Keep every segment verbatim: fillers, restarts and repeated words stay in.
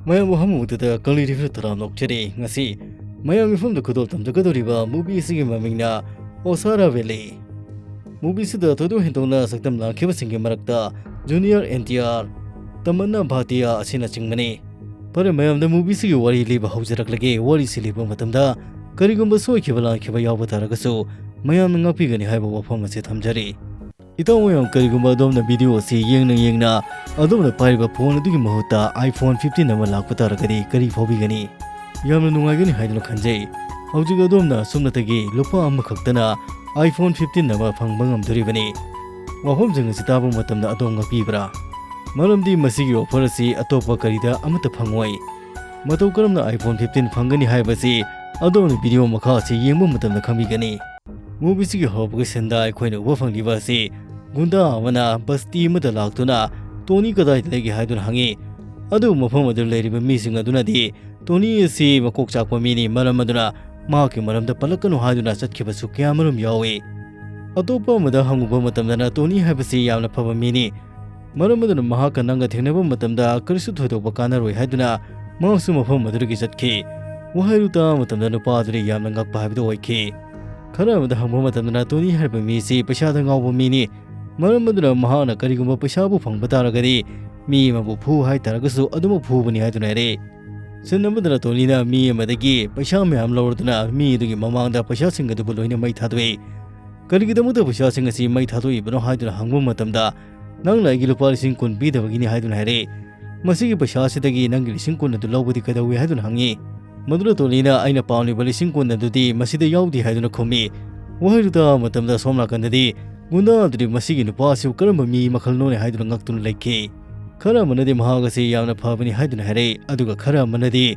ꯃꯌꯥꯝꯕꯨ ꯍꯝꯃꯨꯗꯨꯗ ꯀꯪꯂꯩ ꯔꯤꯐꯤꯜ ꯇꯔꯥꯝꯅ ꯑꯣꯛꯆꯔꯤ꯫ ꯉꯁꯤ ꯃꯌꯥꯝ ꯃꯤꯐꯝꯗ ꯈꯨꯗꯣꯜ ꯇꯝꯖꯒꯗꯧꯔꯤꯕ movie ꯑꯁꯤꯒꯤ ꯃꯃꯤꯡꯅ ꯑꯣꯁꯥꯔꯥ ꯚꯦꯂꯤ꯫ Movie ꯑꯁꯤꯗ ꯊꯣꯏꯗꯣꯛ ꯍꯦꯟꯗꯣꯛꯅ ꯁꯛꯇꯝ ꯂꯥꯡꯈꯤꯕꯁꯤꯡꯒꯤ ꯃꯔꯛꯇ ꯖꯨꯅꯤꯌꯔ ꯑꯦꯟ ꯇꯤ ꯑꯥꯔ, ꯇꯃꯟꯅꯥ ꯚꯥꯇꯤꯌꯥ ꯑꯁꯤꯅꯆꯤꯡꯕꯅꯤ꯫ ꯐꯔꯦ, ꯃꯌꯥꯝꯗ movie ꯑꯁꯤꯒꯤ ꯋꯥꯔꯤ ꯂꯤꯕ ꯍꯧꯖꯔꯛꯂꯒꯦ꯫ ꯋꯥꯔꯤꯁꯤ ꯂꯤꯕ ꯃꯇꯝꯗ ꯀꯔꯤꯒꯨꯝꯕ ꯁꯣꯏꯈꯤꯕ ꯂꯥꯟꯈꯤꯕ ꯌꯥꯎꯕ ꯇꯥꯔꯒꯁꯨ ꯃꯌꯥꯝꯅ ꯉꯥꯛꯄꯤꯒꯅꯤ ꯍꯥꯏꯕ ꯋꯥꯐꯝ ꯑꯁꯤ ꯊꯝꯖꯔꯤ꯫ ꯏꯇꯥꯎ ꯃꯌꯥꯝ, ꯀꯔꯤꯒꯨꯝꯕ ꯑꯗꯣꯝꯅ video ꯑꯁꯤ ꯌꯦꯡꯅ ꯌꯦꯡꯅ ꯑꯗꯣꯝꯅ ꯄꯥꯏꯔꯤꯕ phone ꯑꯗꯨꯒꯤ ꯃꯍꯨꯠꯇ iPhone fifteen ꯑꯃ ꯂꯥꯛꯄ ꯇꯥꯔꯒꯗꯤ ꯀꯔꯤ ꯐꯥꯎꯕꯤꯒꯅꯤ? ꯌꯥꯝꯅ ꯅꯨꯡꯉꯥꯏꯒꯅꯤ ꯍꯥꯏꯗꯨꯅ ꯈꯟꯖꯩ꯫ ꯍꯧꯖꯤꯛ ꯑꯗꯣꯝꯅ ꯑꯁꯨꯝꯅꯇꯒꯤ ꯂꯨꯄꯥ ꯑꯃꯈꯛꯇꯅ iPhone fifteen ꯑꯃ ꯐꯪꯕ ꯉꯝꯗꯣꯔꯤꯕꯅꯤ꯫ ꯋꯥꯐꯝꯁꯤꯡ ꯑꯁꯤ ꯇꯥꯕ ꯃꯇꯝꯗ ꯑꯗꯣꯝ ꯉꯛꯄꯤꯕ꯭ꯔꯥ? ꯃꯔꯝꯗꯤ ꯃꯁꯤꯒꯤ offer ꯑꯁꯤ ꯑꯇꯣꯞꯄ ꯀꯔꯤꯗ ꯑꯃꯠꯇ ꯐꯪꯉꯣꯏ꯫ ꯃꯇꯧ ꯀꯔꯝꯅ iPhone fifteen ꯐꯪꯒꯅꯤ ꯍꯥꯏꯕꯁꯤ ꯑꯗꯣꯝꯅ video ꯃꯈꯥ ꯑꯁꯤ ꯌꯦꯡꯕ ꯃꯇꯝꯗ ꯈꯪꯕꯤꯒꯅꯤ꯫ Movie ꯑꯁꯤꯒꯤ ꯍꯧꯔꯛꯄꯒꯤ scene ꯗ ꯑꯩꯈꯣꯏꯅ ꯎꯕ ꯐꯪꯂꯤꯕ ꯑꯁꯤ ꯒꯨꯟꯗꯥ ꯑꯃꯅ ꯕꯁꯇꯤ ꯑꯃꯗ ꯂꯥꯛꯇꯨꯅ ꯇꯣꯅꯤ ꯀꯗꯥꯏꯗ ꯂꯩꯒꯦ ꯍꯥꯏꯗꯨꯅ ꯍꯪꯉꯤ꯫ ꯑꯗꯨꯕꯨ ꯃꯐꯝ ꯑꯗꯨꯗ ꯂꯩꯔꯤꯕ ꯃꯤꯁꯤꯡ ꯑꯗꯨꯅꯗꯤ ꯇꯣꯅꯤ ꯑꯁꯤ ꯃꯀꯣꯛ ꯆꯥꯛꯄ ꯃꯤꯅꯤ, ꯃꯔꯝ ꯑꯗꯨꯅ ꯃꯍꯥꯛꯀꯤ ꯃꯔꯝꯗ ꯄꯜꯂꯛꯀꯅꯨ ꯍꯥꯏꯗꯨꯅ ꯆꯠꯈꯤꯕꯁꯨ ꯀꯌꯥꯃꯔꯨꯝ ꯌꯥꯎꯏ꯫ ꯑꯇꯣꯞꯄ ꯑꯃꯗ ꯍꯪꯉꯨꯕ ꯃꯇꯝꯗꯅ ꯇꯣꯅꯤ ꯍꯥꯏꯕꯁꯤ ꯌꯥꯝꯅ ꯐꯕ ꯃꯤꯅꯤ, ꯃꯔꯝ ꯑꯗꯨꯅ ꯃꯍꯥꯛꯀ ꯅꯪꯒ ꯊꯦꯡꯅꯕ ꯃꯇꯝꯗ ꯀꯔꯤꯁꯨ ꯊꯣꯏꯗꯣꯛꯄ ꯀꯥꯟꯅꯔꯣꯏ ꯍꯥꯏꯗꯨꯅ ꯃꯍꯥꯛꯁꯨ ꯃꯐꯝ ꯑꯗꯨꯗꯒꯤ ꯆꯠꯈꯤ꯫ ꯋꯥꯍꯩꯗꯨ ꯇꯥꯕ ꯃꯇꯝꯗ ꯅꯨꯄꯥ ꯑꯗꯨꯗꯤ ꯌꯥꯝꯅ ꯉꯛꯄ ꯍꯥꯏꯕꯗꯨ ꯑꯣꯏꯈꯤ꯫ ꯈꯔ ꯑꯃꯗ ꯍꯪꯕ ꯃꯇꯝꯗꯅ ꯇꯣꯅꯤ ꯍꯥꯏꯔꯤꯕ ꯃꯤꯁꯤ ꯄꯩꯁꯥꯗ ꯉꯥꯎꯕ ꯃꯤꯅꯤ, ꯃꯔꯝ ꯑꯗꯨꯅ ꯃꯍꯥꯛꯅ ꯀꯔꯤꯒꯨꯝꯕ ꯄꯩꯁꯥꯕꯨ ꯐꯪꯕ ꯇꯥꯔꯒꯗꯤ ꯃꯤ ꯑꯃꯕꯨ ꯐꯨ ꯍꯥꯏ ꯇꯥꯔꯒꯁꯨ ꯑꯗꯨꯃꯛ ꯐꯨꯕꯅꯤ ꯍꯥꯏꯗꯨꯅ ꯍꯥꯏꯔꯛꯏ꯫ Scene ꯑꯃꯗꯅ ꯇꯣꯅꯤꯅ ꯃꯤ ꯑꯃꯗꯒꯤ ꯄꯩꯁꯥ ꯃꯌꯥꯝ ꯂꯧꯔꯗꯨꯅ ꯃꯤ ꯑꯗꯨꯒꯤ ꯃꯃꯥꯡꯗ ꯄꯩꯁꯥꯁꯤꯡ ꯑꯗꯨꯕꯨ ꯂꯣꯏꯅ ꯃꯩ ꯊꯥꯗꯣꯛꯏ꯫ ꯀꯔꯤꯒꯤꯗꯃꯛꯇ ꯄꯩꯁꯥꯁꯤꯡ ꯑꯁꯤ ꯃꯩ ꯊꯥꯗꯣꯛꯏꯕꯅꯣ ꯍꯥꯏꯗꯨꯅ ꯍꯪꯕ ꯃꯇꯝꯗ, "ꯅꯪꯅ ꯑꯩꯒꯤ ꯂꯨꯄꯥ ꯂꯤꯁꯤꯡ ꯀꯨꯟ ꯄꯤꯗꯕꯒꯤꯅꯤ" ꯍꯥꯏꯗꯨꯅ ꯍꯥꯏꯔꯛꯏ꯫ "ꯃꯁꯤꯒꯤ ꯄꯩꯁꯥ ꯑꯁꯤꯗꯒꯤ ꯅꯪꯒꯤ ꯂꯤꯁꯤꯡ ꯀꯨꯟ ꯑꯗꯨ ꯂꯧꯕꯗꯤ ꯀꯩꯗꯧꯏ?" ꯍꯥꯏꯗꯨꯅ ꯍꯪꯉꯤ꯫ ꯃꯗꯨꯗ ꯇꯣꯅꯤꯅ, "ꯑꯩꯅ ꯄꯥꯝꯂꯤꯕ ꯂꯤꯁꯤꯡ ꯀꯨꯟ ꯑꯗꯨꯗꯤ ꯃꯁꯤꯗ ꯌꯥꯎꯗꯦ" ꯍꯥꯏꯗꯨꯅ ꯈꯨꯝꯃꯤ꯫ ꯋꯥꯍꯩꯗꯨ ꯇꯥꯕ ꯃꯇꯝꯗ ꯁꯣꯝ ꯅꯥꯀꯟꯗꯗꯤ ꯒꯨꯟꯗꯥ ꯑꯗꯨꯗꯤ ꯃꯁꯤꯒꯤ ꯅꯨꯄꯥ ꯑꯁꯤꯕꯨ ꯀꯔꯝꯕ ꯃꯤ ꯃꯈꯜꯅꯣꯅꯦ ꯍꯥꯏꯗꯨꯅ ꯉꯛꯇꯨꯅ ꯂꯩꯈꯤ꯫ ꯈꯔ ꯑꯃꯅꯗꯤ ꯃꯍꯥꯛ ꯑꯁꯤ ꯌꯥꯝꯅ ꯐꯕꯅꯤ ꯍꯥꯏꯗꯨꯅ ꯍꯥꯏꯔꯛꯏ, ꯑꯗꯨꯒ ꯈꯔ ꯑꯃꯅꯗꯤ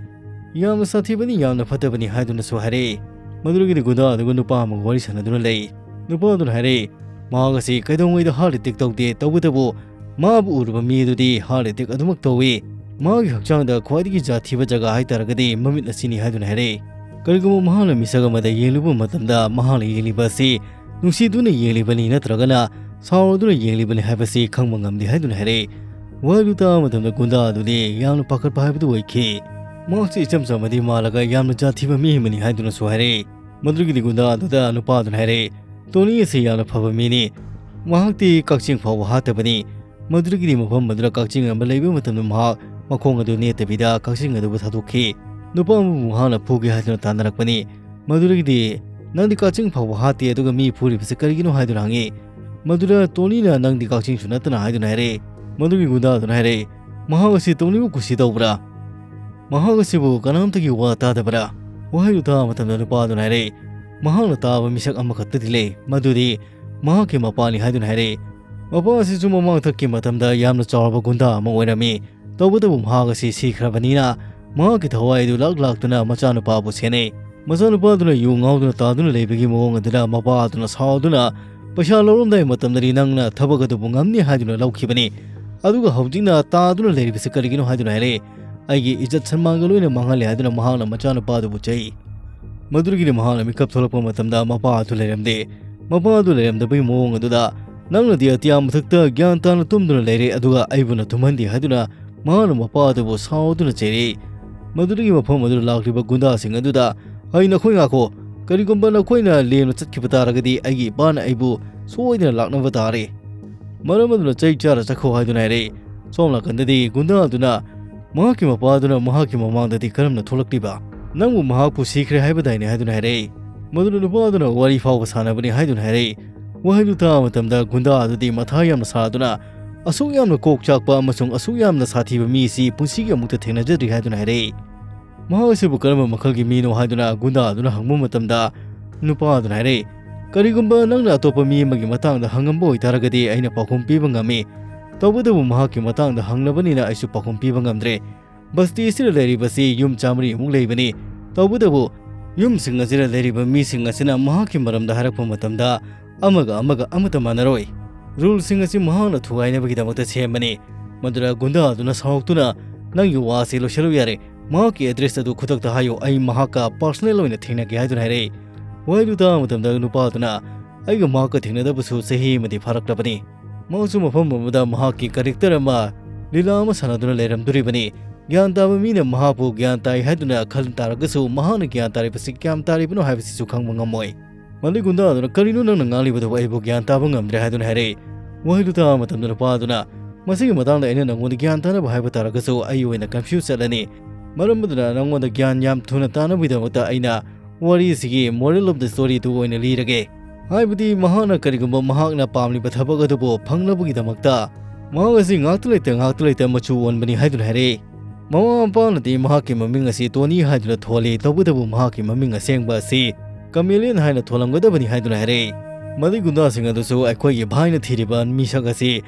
ꯌꯥꯝꯅ ꯁꯥꯊꯤꯕꯅꯤ, ꯌꯥꯝꯅ ꯐꯠꯇꯕꯅꯤ ꯍꯥꯏꯗꯨꯅꯁꯨ ꯍꯥꯏꯔꯛꯏ꯫ ꯃꯗꯨꯗꯒꯤꯗꯤ ꯒꯨꯟꯗꯥ ꯑꯗꯨꯒ ꯅꯨꯄꯥ ꯑꯃꯒ ꯋꯥꯔꯤ ꯁꯥꯟꯅꯗꯨꯅ ꯂꯩ꯫ ꯅꯨꯄꯥ ꯑꯗꯨꯅ ꯍꯥꯏꯔꯛꯏ, "ꯃꯍꯥꯛ ꯑꯁꯤ ꯀꯩꯗꯧꯉꯩꯗ heart attack ꯇꯧꯗꯦ, ꯇꯧꯕꯇꯕꯨ ꯃꯥꯕꯨ ꯎꯔꯨꯕ ꯃꯤ ꯑꯗꯨꯗꯤ heart attack ꯑꯗꯨꯃꯛ ꯇꯧꯏ꯫ ꯃꯥꯒꯤ ꯍꯛꯆꯥꯡꯗ ꯈ꯭ꯋꯥꯏꯗꯒꯤ ꯖꯥꯠ ꯊꯤꯕ ꯖꯒꯥ ꯍꯥꯏꯇꯥꯔꯒꯗꯤ ꯃꯃꯤꯠ ꯑꯁꯤꯅꯤ" ꯍꯥꯏꯗꯨꯅ ꯍꯥꯏꯔꯛꯏ꯫ ꯀꯔꯤꯒꯨꯝꯕ ꯃꯍꯥꯛꯅ ꯃꯤꯁꯛ ꯑꯃꯗ ꯌꯦꯡꯂꯨꯕ ꯃꯇꯝꯗ ꯃꯍꯥꯛꯅ ꯌꯦꯡꯂꯤꯕ ꯑꯁꯤ ꯅꯨꯡꯁꯤꯗꯨꯅ ꯌꯦꯡꯂꯤꯕꯅꯤ ꯅꯠꯇ꯭ꯔꯒꯅ ꯁꯥꯎꯔꯗꯨꯅ ꯌꯦꯡꯂꯤꯕꯅꯤ ꯍꯥꯏꯕꯁꯤ ꯈꯪꯕ ꯉꯝꯗꯦ ꯍꯥꯏꯗꯨꯅ ꯍꯥꯏꯔꯛꯏ꯫ ꯋꯥꯍꯩꯗꯨ ꯇꯥꯕ ꯃꯇꯝꯗ ꯒꯨꯟꯗꯥ ꯑꯗꯨꯗꯤ ꯌꯥꯝꯅ ꯄꯥꯈꯠꯄ ꯍꯥꯏꯕꯗꯨ ꯑꯣꯏꯈꯤ꯫ ꯃꯍꯥꯛꯁꯤ ꯏꯆꯝ ꯆꯝꯕꯗꯤ ꯃꯥꯜꯂꯒ ꯌꯥꯝꯅ ꯖꯥꯠ ꯊꯤꯕ ꯃꯤ ꯑꯃꯅꯤ ꯍꯥꯏꯗꯨꯅꯁꯨ ꯍꯥꯏꯔꯛꯏ꯫ ꯃꯗꯨꯗꯒꯤꯗꯤ ꯒꯨꯟꯗꯥ ꯑꯗꯨꯗ ꯅꯨꯄꯥ ꯑꯗꯨꯅ ꯍꯥꯏꯔꯛꯏ, "ꯇꯣꯅꯤ ꯑꯁꯤ ꯌꯥꯝꯅ ꯐꯕ ꯃꯤꯅꯤ꯫ ꯃꯍꯥꯛꯇꯤ ꯀꯛꯆꯤꯡ ꯐꯥꯎꯕ ꯍꯥꯠꯇꯕꯅꯤ꯫" ꯃꯗꯨꯗꯒꯤꯗꯤ ꯃꯐꯝ ꯑꯗꯨꯗ ꯀꯛꯆꯤꯡ ꯑꯃ ꯂꯩꯕ ꯃꯇꯝꯗ ꯃꯍꯥꯛ ꯃꯈꯣꯡ ꯑꯗꯨ ꯅꯦꯠꯇꯕꯤꯗ ꯀꯛꯆꯤꯡ ꯑꯗꯨꯕꯨ ꯊꯥꯗꯣꯛꯈꯤ꯫ ꯅꯨꯄꯥ ꯑꯃꯕꯨ ꯃꯍꯥꯛꯅ ꯐꯨꯒꯦ ꯍꯥꯏꯗꯨꯅ ꯇꯥꯟꯅꯔꯛꯄꯅꯤ꯫ ꯃꯗꯨꯗꯒꯤꯗꯤ, "ꯅꯪꯗꯤ ꯀꯛꯆꯤꯡ ꯐꯥꯎꯕ ꯍꯥꯠꯇꯦ, ꯑꯗꯨꯒ ꯃꯤ ꯐꯨꯔꯤꯕꯁꯤ ꯀꯔꯤꯒꯤꯅꯣ?" ꯍꯥꯏꯗꯨꯅ ꯍꯪꯉꯤ꯫ ꯃꯗꯨꯗ ꯇꯣꯅꯤꯅ, "ꯅꯪꯗꯤ ꯀꯛꯆꯤꯡꯁꯨ ꯅꯠꯇꯅ" ꯍꯥꯏꯗꯨꯅ ꯍꯥꯏꯔꯛꯏ꯫ ꯃꯗꯨꯒꯤ ꯒꯨꯟꯗꯥ ꯑꯗꯨꯅ ꯍꯥꯏꯔꯛꯏ, "ꯃꯍꯥꯛ ꯑꯁꯤ ꯇꯣꯅꯤꯕꯨ ꯀꯨꯁꯤ ꯇꯧꯕ꯭ꯔꯥ? ꯃꯍꯥꯛ ꯑꯁꯤꯕꯨ ꯀꯅꯥꯝꯇꯒꯤ ꯋꯥ ꯇꯥꯗꯕ꯭ꯔꯥ?" ꯋꯥꯍꯩꯗꯨ ꯇꯥꯕ ꯃꯇꯝꯗ ꯅꯨꯄꯥ ꯑꯗꯨꯅ ꯍꯥꯏꯔꯛꯏ, "ꯃꯍꯥꯛꯅ ꯇꯥꯕ ꯃꯤꯁꯛ ꯑꯃꯈꯛꯇꯗꯤ ꯂꯩ, ꯃꯗꯨꯗꯤ ꯃꯍꯥꯛꯀꯤ ꯃꯄꯥꯅꯤ" ꯍꯥꯏꯗꯨꯅ ꯍꯥꯏꯔꯛꯏ꯫ ꯃꯄꯥ ꯑꯁꯤꯁꯨ ꯃꯃꯥꯡꯊꯛꯀꯤ ꯃꯇꯝꯗ ꯌꯥꯝꯅ ꯆꯥꯎꯔꯕ ꯒꯨꯟꯗꯥ ꯑꯃ ꯑꯣꯏꯔꯝꯃꯤ꯫ ꯇꯧꯕꯇꯕꯨ ꯃꯍꯥꯛ ꯑꯁꯤ ꯁꯤꯈ꯭ꯔꯕꯅꯤꯅ ꯃꯍꯥꯛꯀꯤ ꯊꯋꯥꯏ ꯑꯗꯨ ꯂꯥꯛ ꯂꯥꯛꯇꯨꯅ ꯃꯆꯥꯅꯨꯄꯥꯕꯨ ꯁꯦꯟꯅꯩ꯫ ꯃꯆꯥꯅꯨꯄꯥꯗꯨꯅ ꯌꯨ ꯉꯥꯎꯗꯨꯅ ꯇꯥꯗꯨꯅ ꯂꯩꯕꯒꯤ ꯃꯑꯣꯡ ꯑꯗꯨꯗ ꯃꯄꯥ ꯑꯗꯨꯅ ꯁꯥꯎꯗꯨꯅ, "ꯄꯩꯁꯥ ꯂꯧꯔꯝꯗꯥꯏ ꯃꯇꯝꯗꯗꯤ ꯅꯪꯅ ꯊꯕꯛ ꯑꯗꯨꯕꯨ ꯉꯝꯅꯤ ꯍꯥꯏꯗꯨꯅ ꯂꯧꯈꯤꯕꯅꯤ, ꯑꯗꯨꯒ ꯍꯧꯖꯤꯛꯅ ꯇꯥꯗꯨꯅ ꯂꯩꯔꯤꯕꯁꯤ ꯀꯔꯤꯒꯤꯅꯣ?" ꯍꯥꯏꯗꯨꯅ ꯍꯥꯏꯔꯛꯏ꯫ "ꯑꯩꯒꯤ ꯏꯖꯠ ꯁꯟꯃꯥꯟꯒ ꯂꯣꯏꯅ ꯃꯥꯡꯍꯜꯂꯦ" ꯍꯥꯏꯗꯨꯅ ꯃꯍꯥꯛꯅ ꯃꯆꯥꯅꯨꯄꯥꯗꯨꯕꯨ ꯆꯩ꯫ ꯃꯗꯨꯗꯒꯤꯗꯤ ꯃꯍꯥꯛꯅ ꯃꯤꯀꯞ ꯊꯣꯛꯂꯛꯄ ꯃꯇꯝꯗ ꯃꯄꯥ ꯑꯗꯨ ꯂꯩꯔꯝꯗꯦ꯫ ꯃꯄꯥ ꯑꯗꯨ ꯂꯩꯔꯝꯗꯕꯒꯤ ꯃꯑꯣꯡ ꯑꯗꯨꯗ, "ꯅꯪꯅꯗꯤ ꯑꯇꯤꯌꯥ ꯃꯊꯛꯇ ꯒ꯭ꯌꯥꯟ ꯇꯥꯅ ꯇꯨꯝꯗꯨꯅ ꯂꯩꯔꯦ, ꯑꯗꯨꯒ ꯑꯩꯕꯨꯅ ꯇꯨꯝꯍꯟꯗꯦ" ꯍꯥꯏꯗꯨꯅ ꯃꯍꯥꯛꯅ ꯃꯄꯥ ꯑꯗꯨꯕꯨ ꯁꯥꯎꯗꯨꯅ ꯆꯩꯔꯛꯏ꯫ ꯃꯗꯨꯗꯒꯤ ꯃꯐꯝ ꯑꯗꯨꯗ ꯂꯥꯛꯂꯤꯕ ꯒꯨꯟꯗꯥꯁꯤꯡ ꯑꯗꯨꯗ, "ꯑꯩ ꯅꯈꯣꯏ ꯉꯥꯛꯈꯣ, ꯀꯔꯤꯒꯨꯝꯕ ꯅꯈꯣꯏꯅ ꯂꯦꯝꯅ ꯆꯠꯈꯤꯕ ꯇꯥꯔꯒꯗꯤ ꯑꯩꯒꯤ ꯏꯄꯥꯅ ꯑꯩꯕꯨ ꯁꯣꯏꯗꯅ ꯂꯥꯛꯅꯕ ꯇꯥꯔꯦ꯫ ꯃꯔꯝ ꯑꯗꯨꯅ ꯆꯩ ꯆꯥꯔ ꯆꯠꯈꯣ" ꯍꯥꯏꯗꯨꯅ ꯍꯥꯏꯔꯛꯏ꯫ ꯁꯣꯝ ꯅꯥꯀꯟꯗꯗꯤ ꯒꯨꯟꯗꯥ ꯑꯗꯨꯅ ꯃꯍꯥꯛꯀꯤ ꯃꯄꯥ ꯑꯗꯨꯅ ꯃꯍꯥꯛꯀꯤ ꯃꯃꯥꯡꯗꯗꯤ ꯀꯔꯝꯅ ꯊꯣꯛꯂꯛꯂꯤꯕ? "ꯅꯪꯕꯨ ꯃꯍꯥꯛꯄꯨ ꯁꯤꯈ꯭ꯔꯦ ꯍꯥꯏꯕꯗꯥꯏꯅꯦ?" ꯍꯥꯏꯗꯨꯅ ꯍꯥꯏꯔꯛꯏ꯫ ꯃꯗꯨꯅ ꯅꯨꯄꯥ ꯑꯗꯨꯅ ꯋꯥꯔꯤ ꯐꯥꯎꯕ ꯁꯥꯟꯅꯕꯅꯤ ꯍꯥꯏꯗꯨꯅ ꯍꯥꯏꯔꯛꯏ꯫ ꯋꯥꯍꯩꯗꯨ ꯇꯥꯕ ꯃꯇꯝꯗ ꯒꯨꯟꯗꯥ ꯑꯗꯨꯗꯤ ꯃꯊꯥ ꯌꯥꯝꯅ ꯁꯥꯗꯨꯅ, "ꯑꯁꯨꯛ ꯌꯥꯝꯅ ꯀꯣꯛ ꯆꯥꯛꯄ ꯑꯃꯁꯨꯡ ꯑꯁꯨꯛ ꯌꯥꯝꯅ ꯁꯥꯊꯤꯕ ꯃꯤ ꯑꯁꯤ ꯄꯨꯟꯁꯤꯒꯤ ꯑꯃꯨꯛꯇ ꯊꯦꯡꯅꯖꯗ꯭ꯔꯤ" ꯍꯥꯏꯗꯨꯅ ꯍꯥꯏꯔꯛꯏ꯫ "ꯃꯍꯥꯛ ꯑꯁꯤꯕꯨ ꯀꯔꯝꯕ ꯃꯈꯜꯒꯤ ꯃꯤꯅꯣ?" ꯍꯥꯏꯗꯨꯅ ꯒꯨꯟꯗꯥ ꯑꯗꯨꯅ ꯍꯪꯕ ꯃꯇꯝꯗ, ꯅꯨꯄꯥ ꯑꯗꯨꯅ ꯍꯥꯏꯔꯛꯏ, "ꯀꯔꯤꯒꯨꯝꯕ ꯅꯪꯅ ꯑꯇꯣꯞꯄ ꯃꯤ ꯑꯃꯒꯤ ꯃꯇꯥꯡꯗ ꯍꯪꯉꯝꯕ ꯑꯣꯏꯇꯥꯔꯒꯗꯤ ꯑꯩꯅ ꯄꯥꯎꯈꯨꯝ ꯄꯤꯕ ꯉꯝꯃꯤ꯫ ꯇꯧꯕꯇꯕꯨ ꯃꯍꯥꯛꯀꯤ ꯃꯇꯥꯡꯗ ꯍꯪꯂꯕꯅꯤꯅ ꯑꯩꯁꯨ ꯄꯥꯎꯈꯨꯝ ꯄꯤꯕ ꯉꯝꯗ꯭ꯔꯦ꯫ ꯕꯁꯇꯤ ꯑꯁꯤꯗ ꯂꯩꯔꯤꯕꯁꯤ ꯌꯨꯝ ꯆꯥꯃꯔꯤꯃꯨꯛ ꯂꯩꯕꯅꯤ꯫ ꯇꯧꯕꯇꯕꯨ ꯌꯨꯝꯁꯤꯡ ꯑꯁꯤꯗ ꯂꯩꯔꯤꯕ ꯃꯤꯁꯤꯡ ꯑꯁꯤꯅ ꯃꯍꯥꯛꯀꯤ ꯃꯔꯝꯗ ꯍꯥꯏꯔꯛꯄ ꯃꯇꯝꯗ ꯑꯃꯒ ꯑꯃꯒ ꯑꯃꯠꯇ ꯃꯥꯟꯅꯔꯣꯏ꯫ ꯔꯨꯜꯁꯤꯡ ꯑꯁꯤ ꯃꯍꯥꯛꯅ ꯊꯨꯒꯥꯏꯅꯕꯒꯤꯗꯃꯛꯇ ꯁꯦꯝꯕꯅꯤ꯫" ꯃꯗꯨꯗ ꯒꯨꯟꯗꯥ ꯑꯗꯨꯅ ꯁꯥꯎꯔꯛꯇꯨꯅ, "ꯅꯪꯒꯤ ꯋꯥ ꯑꯁꯤ ꯂꯣꯏꯁꯤꯜꯂꯨ ꯌꯥꯔꯦ꯫ ꯃꯍꯥꯛꯀꯤ ꯑꯦꯗ꯭ꯔꯦꯁ ꯑꯗꯨ ꯈꯨꯗꯛꯇ ꯍꯥꯏꯌꯨ, ꯑꯩ ꯃꯍꯥꯛꯀ ꯄꯥꯔꯁꯣꯅꯦꯜ ꯑꯣꯏꯅ ꯊꯦꯡꯅꯒꯦ" ꯍꯥꯏꯗꯨꯅ ꯍꯥꯏꯔꯛꯏ꯫ ꯋꯥꯍꯩꯗꯨ ꯇꯥꯕ ꯃꯇꯝꯗ ꯅꯨꯄꯥ ꯑꯗꯨꯅ, "ꯑꯩꯒ ꯃꯍꯥꯛꯀ ꯊꯦꯡꯅꯗꯕꯁꯨ ꯆꯍꯤ ꯑꯃꯗꯤ ꯐꯥꯔꯛꯂꯕꯅꯤ꯫ ꯃꯍꯥꯛꯁꯨ ꯃꯐꯝ ꯑꯃꯗ ꯃꯍꯥꯛꯀꯤ ꯀꯦꯔꯦꯛꯇꯔ ꯑꯃ ꯂꯤꯂꯥ ꯑꯃ ꯁꯥꯟꯅꯗꯨꯅ ꯂꯩꯔꯝꯗꯣꯔꯤꯕꯅꯤ꯫ ꯒ꯭ꯌꯥꯟ ꯇꯥꯕ ꯃꯤꯅ ꯃꯍꯥꯛꯄꯨ ꯒ꯭ꯌꯥꯟ ꯇꯥꯏ ꯍꯥꯏꯗꯨꯅ ꯈꯟ ꯇꯥꯔꯒꯁꯨ, ꯃꯍꯥꯛꯅ ꯒ꯭ꯌꯥꯟ ꯇꯥꯔꯤꯕꯁꯤ ꯀꯌꯥꯝ ꯇꯥꯔꯤꯕꯅꯣ ꯍꯥꯏꯕꯁꯤꯁꯨ ꯈꯪꯕ ꯉꯝꯃꯣꯏ꯫ ꯃꯗꯨꯒꯤ ꯒꯨꯟꯗꯥ ꯑꯗꯨꯅ, "ꯀꯔꯤꯅꯣ ꯅꯪꯅ ꯉꯥꯡꯂꯤꯕꯗꯨꯕꯨ? ꯑꯩꯕꯨ ꯒ꯭ꯌꯥꯟ ꯇꯥꯕ ꯉꯝꯗ꯭ꯔꯦ" ꯍꯥꯏꯗꯨꯅ ꯍꯥꯏꯔꯛꯏ꯫ ꯋꯥꯍꯩꯗꯨ ꯇꯥꯕ ꯃꯇꯝꯗ ꯅꯨꯄꯥ ꯑꯗꯨꯅ, "ꯃꯁꯤꯒꯤ ꯃꯇꯥꯡꯗ ꯑꯩꯅ ꯅꯪꯉꯣꯟꯗ ꯒ꯭ꯌꯥꯟ ꯇꯥꯅꯕ ꯍꯥꯏꯕ ꯇꯥꯔꯒꯁꯨ, ꯑꯩ ꯑꯣꯏꯅ ꯀꯟꯐ꯭ꯌꯨꯁ ꯆꯠꯂꯅꯤ꯫ ꯃꯔꯝ ꯑꯗꯨꯅ ꯅꯪꯉꯣꯟꯗ ꯒ꯭ꯌꯥꯟ ꯌꯥꯝ ꯊꯨꯅ ꯇꯥꯅꯕꯒꯤꯗꯃꯛꯇ ꯑꯩꯅ ꯋꯥꯔꯤ ꯑꯁꯤꯒꯤ moral of the story ꯑꯗꯨ ꯑꯣꯏꯅ ꯂꯤꯔꯒꯦ꯫ ꯍꯥꯏꯕꯗꯤ ꯃꯍꯥꯛꯅ ꯀꯔꯤꯒꯨꯝꯕ ꯃꯍꯥꯛꯅ ꯄꯥꯝꯂꯤꯕ ꯊꯕꯛ ꯑꯗꯨꯕꯨ ꯐꯪꯅꯕꯒꯤꯗꯃꯛꯇ ꯃꯍꯥꯛ ꯑꯁꯤ ꯉꯥꯛꯇ ꯂꯩꯇ, ꯉꯥꯛꯇ ꯂꯩꯇ ꯃꯆꯨ ꯑꯣꯟꯕꯅꯤ" ꯍꯥꯏꯗꯨꯅ ꯍꯥꯏꯔꯛꯏ꯫ ꯃꯃꯥ ꯃꯄꯥꯅꯗꯤ ꯃꯍꯥꯛꯀꯤ ꯃꯃꯤꯡ ꯑꯁꯤ ꯇꯣꯅꯤ ꯍꯥꯏꯗꯨꯅ ꯊꯣꯜꯂꯤ, ꯇꯧꯕꯇꯕꯨ ꯃꯍꯥꯛꯀꯤ ꯃꯃꯤꯡ ꯑꯁꯦꯡꯕ ꯑꯁꯤ ꯀꯃꯦꯂꯤꯌꯟ ꯍꯥꯏꯅ ꯊꯣꯜꯂꯝꯒꯗꯕꯅꯤ ꯍꯥꯏꯗꯨꯅ ꯍꯥꯏꯔꯛꯏ꯫ ꯃꯗꯨꯒꯤ ꯒꯨꯟꯗꯥꯁꯤꯡ ꯑꯗꯨꯁꯨ ꯑꯩꯈꯣꯏꯒꯤ ꯚꯥꯏꯅ ꯊꯤꯔꯤꯕ ꯃꯤꯁꯛ ꯑꯁꯤ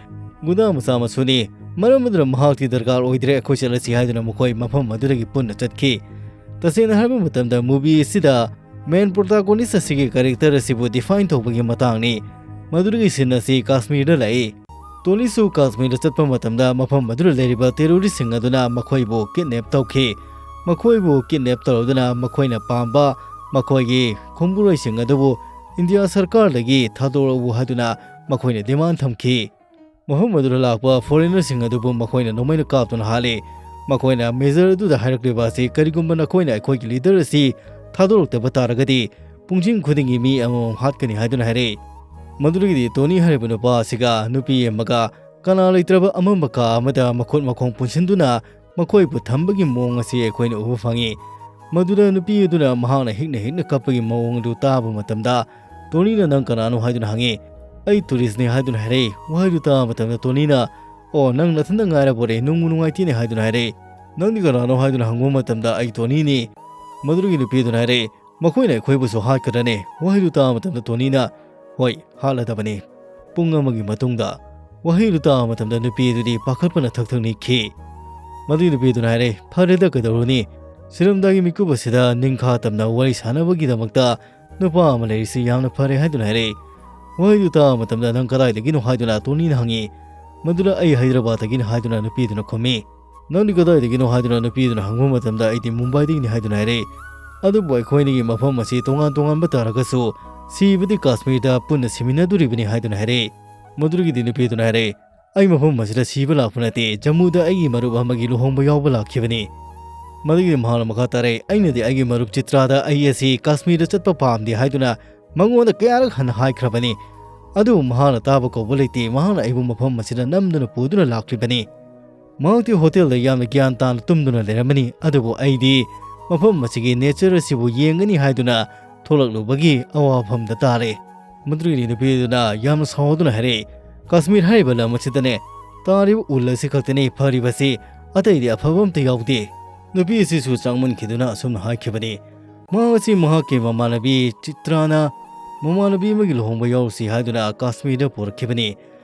ꯒꯨꯟꯗꯥ ꯃꯆꯥ ꯃꯁꯨꯅꯤ, ꯃꯔꯝ ꯑꯗꯨꯅ ꯃꯍꯥꯛꯇꯤ ꯗꯔꯀꯥꯔ ꯑꯣꯏꯗ꯭ꯔꯦ, ꯑꯩꯈꯣꯏ ꯆꯠꯂꯁꯤ ꯍꯥꯏꯗꯨꯅ ꯃꯈꯣꯏ ꯃꯐꯝ ꯑꯗꯨꯗꯒꯤ ꯄꯨꯟꯅ ꯆꯠꯈꯤ꯫ ꯇꯁꯦꯡꯅ ꯍꯥꯏꯕ ꯃꯇꯝꯗ, movie ꯑꯁꯤꯗ main protagonist ꯑꯁꯤꯒꯤ character ꯑꯁꯤꯕꯨ define ꯇꯧꯕꯒꯤ ꯃꯇꯥꯡꯅꯤ꯫ ꯃꯗꯨꯗꯒꯤ scene ꯑꯁꯤ ꯀꯥꯁꯃꯤꯔꯗ ꯂꯥꯛꯏ꯫ ꯇꯣꯅꯤꯁꯨ ꯀꯥꯁꯃꯤꯔꯗ ꯆꯠꯄ ꯃꯇꯝꯗ ꯃꯐꯝ ꯑꯗꯨꯗ ꯂꯩꯔꯤꯕ terroristꯁꯤꯡ ꯑꯗꯨꯅ ꯃꯈꯣꯏꯕꯨ kidnap ꯇꯧꯈꯤ꯫ ꯃꯈꯣꯏꯕꯨ kidnap ꯇꯧꯔꯗꯨꯅ ꯃꯈꯣꯏꯅ ꯄꯥꯝꯕ ꯃꯈꯣꯏꯒꯤ ꯈꯨꯝꯕꯨꯔꯣꯏꯁꯤꯡ ꯑꯗꯨꯕꯨ ꯏꯟꯗꯤꯌꯥ ꯁꯔꯀꯥꯔꯗꯒꯤ ꯊꯥꯗꯣꯔꯛꯎ ꯍꯥꯏꯗꯨꯅ ꯃꯈꯣꯏꯅ demand ꯊꯝꯈꯤ꯫ ꯃꯐꯝ ꯑꯗꯨꯗ ꯂꯥꯛꯄ foreignerꯁꯤꯡ ꯑꯗꯨꯕꯨ ꯃꯈꯣꯏꯅ ꯅꯣꯡꯃꯩꯅ ꯀꯥꯞꯇꯨꯅ ꯍꯥꯠꯂꯤ꯫ ꯃꯈꯣꯏꯅ major ꯑꯗꯨꯗ ꯍꯥꯏꯔꯛꯂꯤꯕ ꯑꯁꯤ, "ꯀꯔꯤꯒꯨꯝꯕ ꯅꯈꯣꯏꯅ ꯑꯩꯈꯣꯏꯒꯤ leader ꯑꯁꯤ ꯊꯥꯗꯣꯔꯛꯇꯕ ꯇꯥꯔꯒꯗꯤ, ꯄꯨꯡꯁꯤꯡ ꯈꯨꯗꯤꯡꯒꯤ ꯃꯤ ꯑꯃꯃꯝ ꯍꯥꯠꯀꯅꯤ" ꯍꯥꯏꯗꯨꯅ ꯍꯥꯏꯔꯛꯏ꯫ ꯃꯗꯨꯗꯒꯤꯗꯤ ꯇꯣꯅꯤ ꯍꯥꯏꯔꯤꯕ ꯅꯨꯄꯥ ꯑꯁꯤꯒ ꯅꯨꯄꯤ ꯑꯃꯒ ꯀꯅꯥ ꯂꯩꯇ꯭ꯔꯕ ꯑꯃꯝꯕ ꯀꯥ ꯑꯃꯗ ꯃꯈꯨꯠ ꯃꯈꯣꯡ ꯄꯨꯟꯁꯤꯟꯗꯨꯅ ꯃꯈꯣꯏꯕꯨ ꯊꯝꯕꯒꯤ ꯃꯑꯣꯡ ꯑꯁꯤ ꯑꯩꯈꯣꯏꯅ ꯎꯕ ꯐꯪꯉꯤ꯫ ꯃꯗꯨꯗ ꯅꯨꯄꯤ ꯑꯗꯨꯅ ꯃꯍꯥꯛꯅ ꯍꯤꯛꯅ ꯍꯤꯛꯅ ꯀꯞꯄꯒꯤ ꯃꯑꯣꯡ ꯑꯗꯨ ꯇꯥꯕ ꯃꯇꯝꯗ, ꯇꯣꯅꯤꯅ "ꯅꯪ ꯀꯅꯥꯅꯣ?" ꯍꯥꯏꯗꯨꯅ ꯍꯪꯉꯤ꯫ "ꯑꯩ touristꯅꯤ" ꯍꯥꯏꯗꯨꯅ ꯍꯥꯏꯔꯛꯏ꯫ ꯋꯥꯍꯩꯗꯨ ꯇꯥꯕ ꯃꯇꯝꯗ ꯇꯣꯅꯤꯅ, "ꯑꯣ, ꯅꯪ ꯅꯊꯟꯗ ꯉꯥꯏꯔꯕꯣꯔꯦ, ꯅꯨꯡꯕꯨ ꯅꯨꯡꯉꯥꯏꯇꯦꯅꯦ" ꯍꯥꯏꯗꯨꯅ ꯍꯥꯏꯔꯛꯏ꯫ "ꯅꯪꯗꯤ ꯀꯅꯥꯅꯣ?" ꯍꯥꯏꯗꯨꯅ ꯍꯪꯕ ꯃꯇꯝꯗ, "ꯑꯩ ꯇꯣꯅꯤꯅꯤ"꯫ ꯃꯗꯨꯗꯒꯤ ꯅꯨꯄꯤ ꯑꯗꯨꯅ ꯍꯥꯏꯔꯛꯏ, "ꯃꯈꯣꯏꯅ ꯑꯩꯈꯣꯏꯕꯨꯁꯨ ꯍꯥꯠꯀꯗ꯭ꯔꯅꯦ?" ꯋꯥꯍꯩꯗꯨ ꯇꯥꯕ ꯃꯇꯝꯗ ꯇꯣꯅꯤꯅ, "ꯍꯣꯏ, ꯍꯥꯠꯂꯗꯕꯅꯤ"꯫ ꯄꯨꯡ ꯑꯃꯒꯤ ꯃꯇꯨꯡꯗ꯫ ꯋꯥꯍꯩꯗꯨ ꯇꯥꯕ ꯃꯇꯝꯗ ꯅꯨꯄꯤ ꯑꯗꯨꯗꯤ ꯄꯥꯈꯠꯄꯅ ꯊꯛ ꯊꯛ ꯅꯤꯛꯈꯤ꯫ ꯃꯗꯨꯒꯤ ꯅꯨꯄꯤ ꯑꯗꯨꯅ ꯍꯥꯏꯔꯦ, "ꯐꯔꯦꯗ, ꯀꯩꯗꯧꯔꯨꯅꯤ? ꯁꯤꯔꯝꯗꯥꯒꯤ ꯃꯤꯀꯨꯞ ꯑꯁꯤꯗ ꯅꯤꯡꯈꯥ ꯇꯝꯅ ꯋꯥꯔꯤ ꯁꯥꯟꯅꯕꯒꯤꯗꯃꯛꯇ ꯅꯨꯄꯥ ꯑꯃ ꯂꯩꯔꯤꯁꯤ ꯌꯥꯝꯅ ꯐꯔꯦ" ꯍꯥꯏꯗꯨꯅ ꯍꯥꯏꯔꯛꯏ꯫ ꯋꯥꯍꯩꯗꯨ ꯇꯥꯕ ꯃꯇꯝꯗ, "ꯅꯪ ꯀꯗꯥꯏꯗꯒꯤꯅꯣ?" ꯍꯥꯏꯗꯨꯅ ꯇꯣꯅꯤꯅ ꯍꯪꯉꯤ꯫ ꯃꯗꯨꯗ, "ꯑꯩ ꯍꯥꯏꯗ꯭ꯔꯕꯥꯗꯇꯒꯤꯅꯤ" ꯍꯥꯏꯗꯨꯅ ꯅꯨꯄꯤꯗꯨꯅ ꯈꯨꯝꯃꯤ꯫ "ꯅꯪꯗꯤ ꯀꯗꯥꯏꯗꯒꯤꯅꯣ?" ꯍꯥꯏꯗꯨꯅ ꯅꯨꯄꯤꯗꯨꯅ ꯍꯪꯕ ꯃꯇꯝꯗ, "ꯑꯩꯗꯤ ꯃꯨꯝꯕꯥꯏꯗꯒꯤꯅꯤ" ꯍꯥꯏꯗꯨꯅ ꯍꯥꯏꯔꯛꯏ꯫ "ꯑꯗꯨꯕꯨ ꯑꯩꯈꯣꯏ ꯑꯅꯤꯒꯤ ꯃꯐꯝ ꯑꯁꯤ ꯇꯣꯉꯥꯟ ꯇꯣꯉꯥꯟꯕ ꯇꯥꯔꯒꯁꯨ, ꯁꯤꯕꯗꯤ ꯀꯥꯁꯃꯤꯔꯗ ꯄꯨꯟꯅ ꯁꯤꯃꯤꯟꯅꯗꯣꯔꯤꯕꯅꯤ" ꯍꯥꯏꯗꯨꯅ ꯍꯥꯏꯔꯛꯏ꯫ ꯃꯗꯨꯗꯒꯤꯗꯤ ꯅꯨꯄꯤꯗꯨꯅ ꯍꯥꯏꯔꯛꯏ, ꯑꯩ ꯃꯐꯝ ꯑꯁꯤꯗ ꯁꯤꯕ ꯂꯥꯛꯄ ꯅꯠꯇꯦ, ꯖꯝꯃꯨꯗ ꯑꯩꯒꯤ ꯃꯔꯨꯞ ꯑꯃꯒꯤ ꯂꯨꯍꯣꯡꯕ ꯌꯥꯎꯕ ꯂꯥꯛꯈꯤꯕꯅꯤ꯫ ꯃꯗꯨꯒꯤ ꯃꯍꯥꯛꯅ ꯃꯈꯥ ꯇꯥꯔꯛꯏ, ꯑꯩꯅꯗꯤ ꯑꯩꯒꯤ ꯃꯔꯨꯞ ꯆꯤꯇ꯭ꯔꯥꯗ ꯑꯩ ꯑꯁꯤ ꯀꯥꯁꯃꯤꯔꯗ ꯆꯠꯄ ꯄꯥꯝꯗꯦ ꯍꯥꯏꯗꯨꯅ ꯃꯉꯣꯟꯗ ꯀꯌꯥꯔꯛ ꯍꯟꯅ ꯍꯥꯏꯈ꯭ꯔꯕꯅꯤ꯫ ꯑꯗꯨꯕꯨ ꯃꯍꯥꯛꯅ ꯇꯥꯕ ꯀꯧꯕ ꯂꯩꯇꯦ, ꯃꯍꯥꯛꯅ ꯑꯩꯕꯨ ꯃꯐꯝ ꯑꯁꯤꯗ ꯅꯝꯗꯨꯅ ꯄꯨꯗꯨꯅ ꯂꯥꯛꯂꯤꯕꯅꯤ꯫ ꯃꯍꯥꯛꯇꯤ ꯍꯣꯇꯦꯜꯗ ꯌꯥꯝꯅ ꯒ꯭ꯌꯥꯟ ꯇꯥꯅ ꯇꯨꯝꯗꯨꯅ ꯂꯩꯔꯝꯃꯅꯤ, ꯑꯗꯨꯕꯨ ꯑꯩꯗꯤ ꯃꯐꯝ ꯑꯁꯤꯒꯤ ꯅꯦꯆꯔ ꯑꯁꯤꯕꯨ ꯌꯦꯡꯒꯅꯤ ꯍꯥꯏꯗꯨꯅ ꯊꯣꯛꯂꯛꯂꯨꯕꯒꯤ ꯑꯋꯥꯐꯝꯗ ꯇꯥꯔꯦ꯫ ꯃꯗꯨꯒꯤ ꯅꯨꯄꯤꯗꯨꯅ ꯌꯥꯝꯅ ꯁꯥꯎꯗꯨꯅ ꯍꯥꯏꯔꯛꯏ, "ꯀꯥꯁꯃꯤꯔ ꯍꯥꯏꯔꯤꯕ ꯂꯝ ꯑꯁꯤꯗꯅꯦ ꯇꯥꯔꯤꯕ ꯎꯜ ꯑꯁꯤ ꯈꯛꯇꯅꯤ ꯐꯔꯤꯕꯁꯤ, ꯑꯇꯩꯗꯤ ꯑꯐꯕ ꯑꯝꯇ ꯌꯥꯎꯗꯦ"꯫ ꯅꯨꯄꯤ ꯑꯁꯤꯁꯨ ꯆꯥꯡꯃꯟꯈꯤꯗꯨꯅ ꯑꯁꯨꯝꯅ ꯍꯥꯏꯈꯤꯕꯅꯤ꯫ ꯃꯍꯥꯛ ꯑꯁꯤ ꯃꯍꯥꯛꯀꯤ ꯃꯃꯥꯟꯅꯕꯤ ꯆꯤꯇ꯭ꯔꯥꯅ ꯃꯃꯥꯟꯅꯕꯤ ꯑꯃꯒꯤ ꯂꯨꯍꯣꯡꯕ ꯌꯥꯎꯔꯨꯁꯤ ꯍꯥꯏꯗꯨꯅ ꯀꯥꯁꯃꯤꯔꯗ ꯄꯨꯔꯛꯈꯤꯕꯅꯤ꯫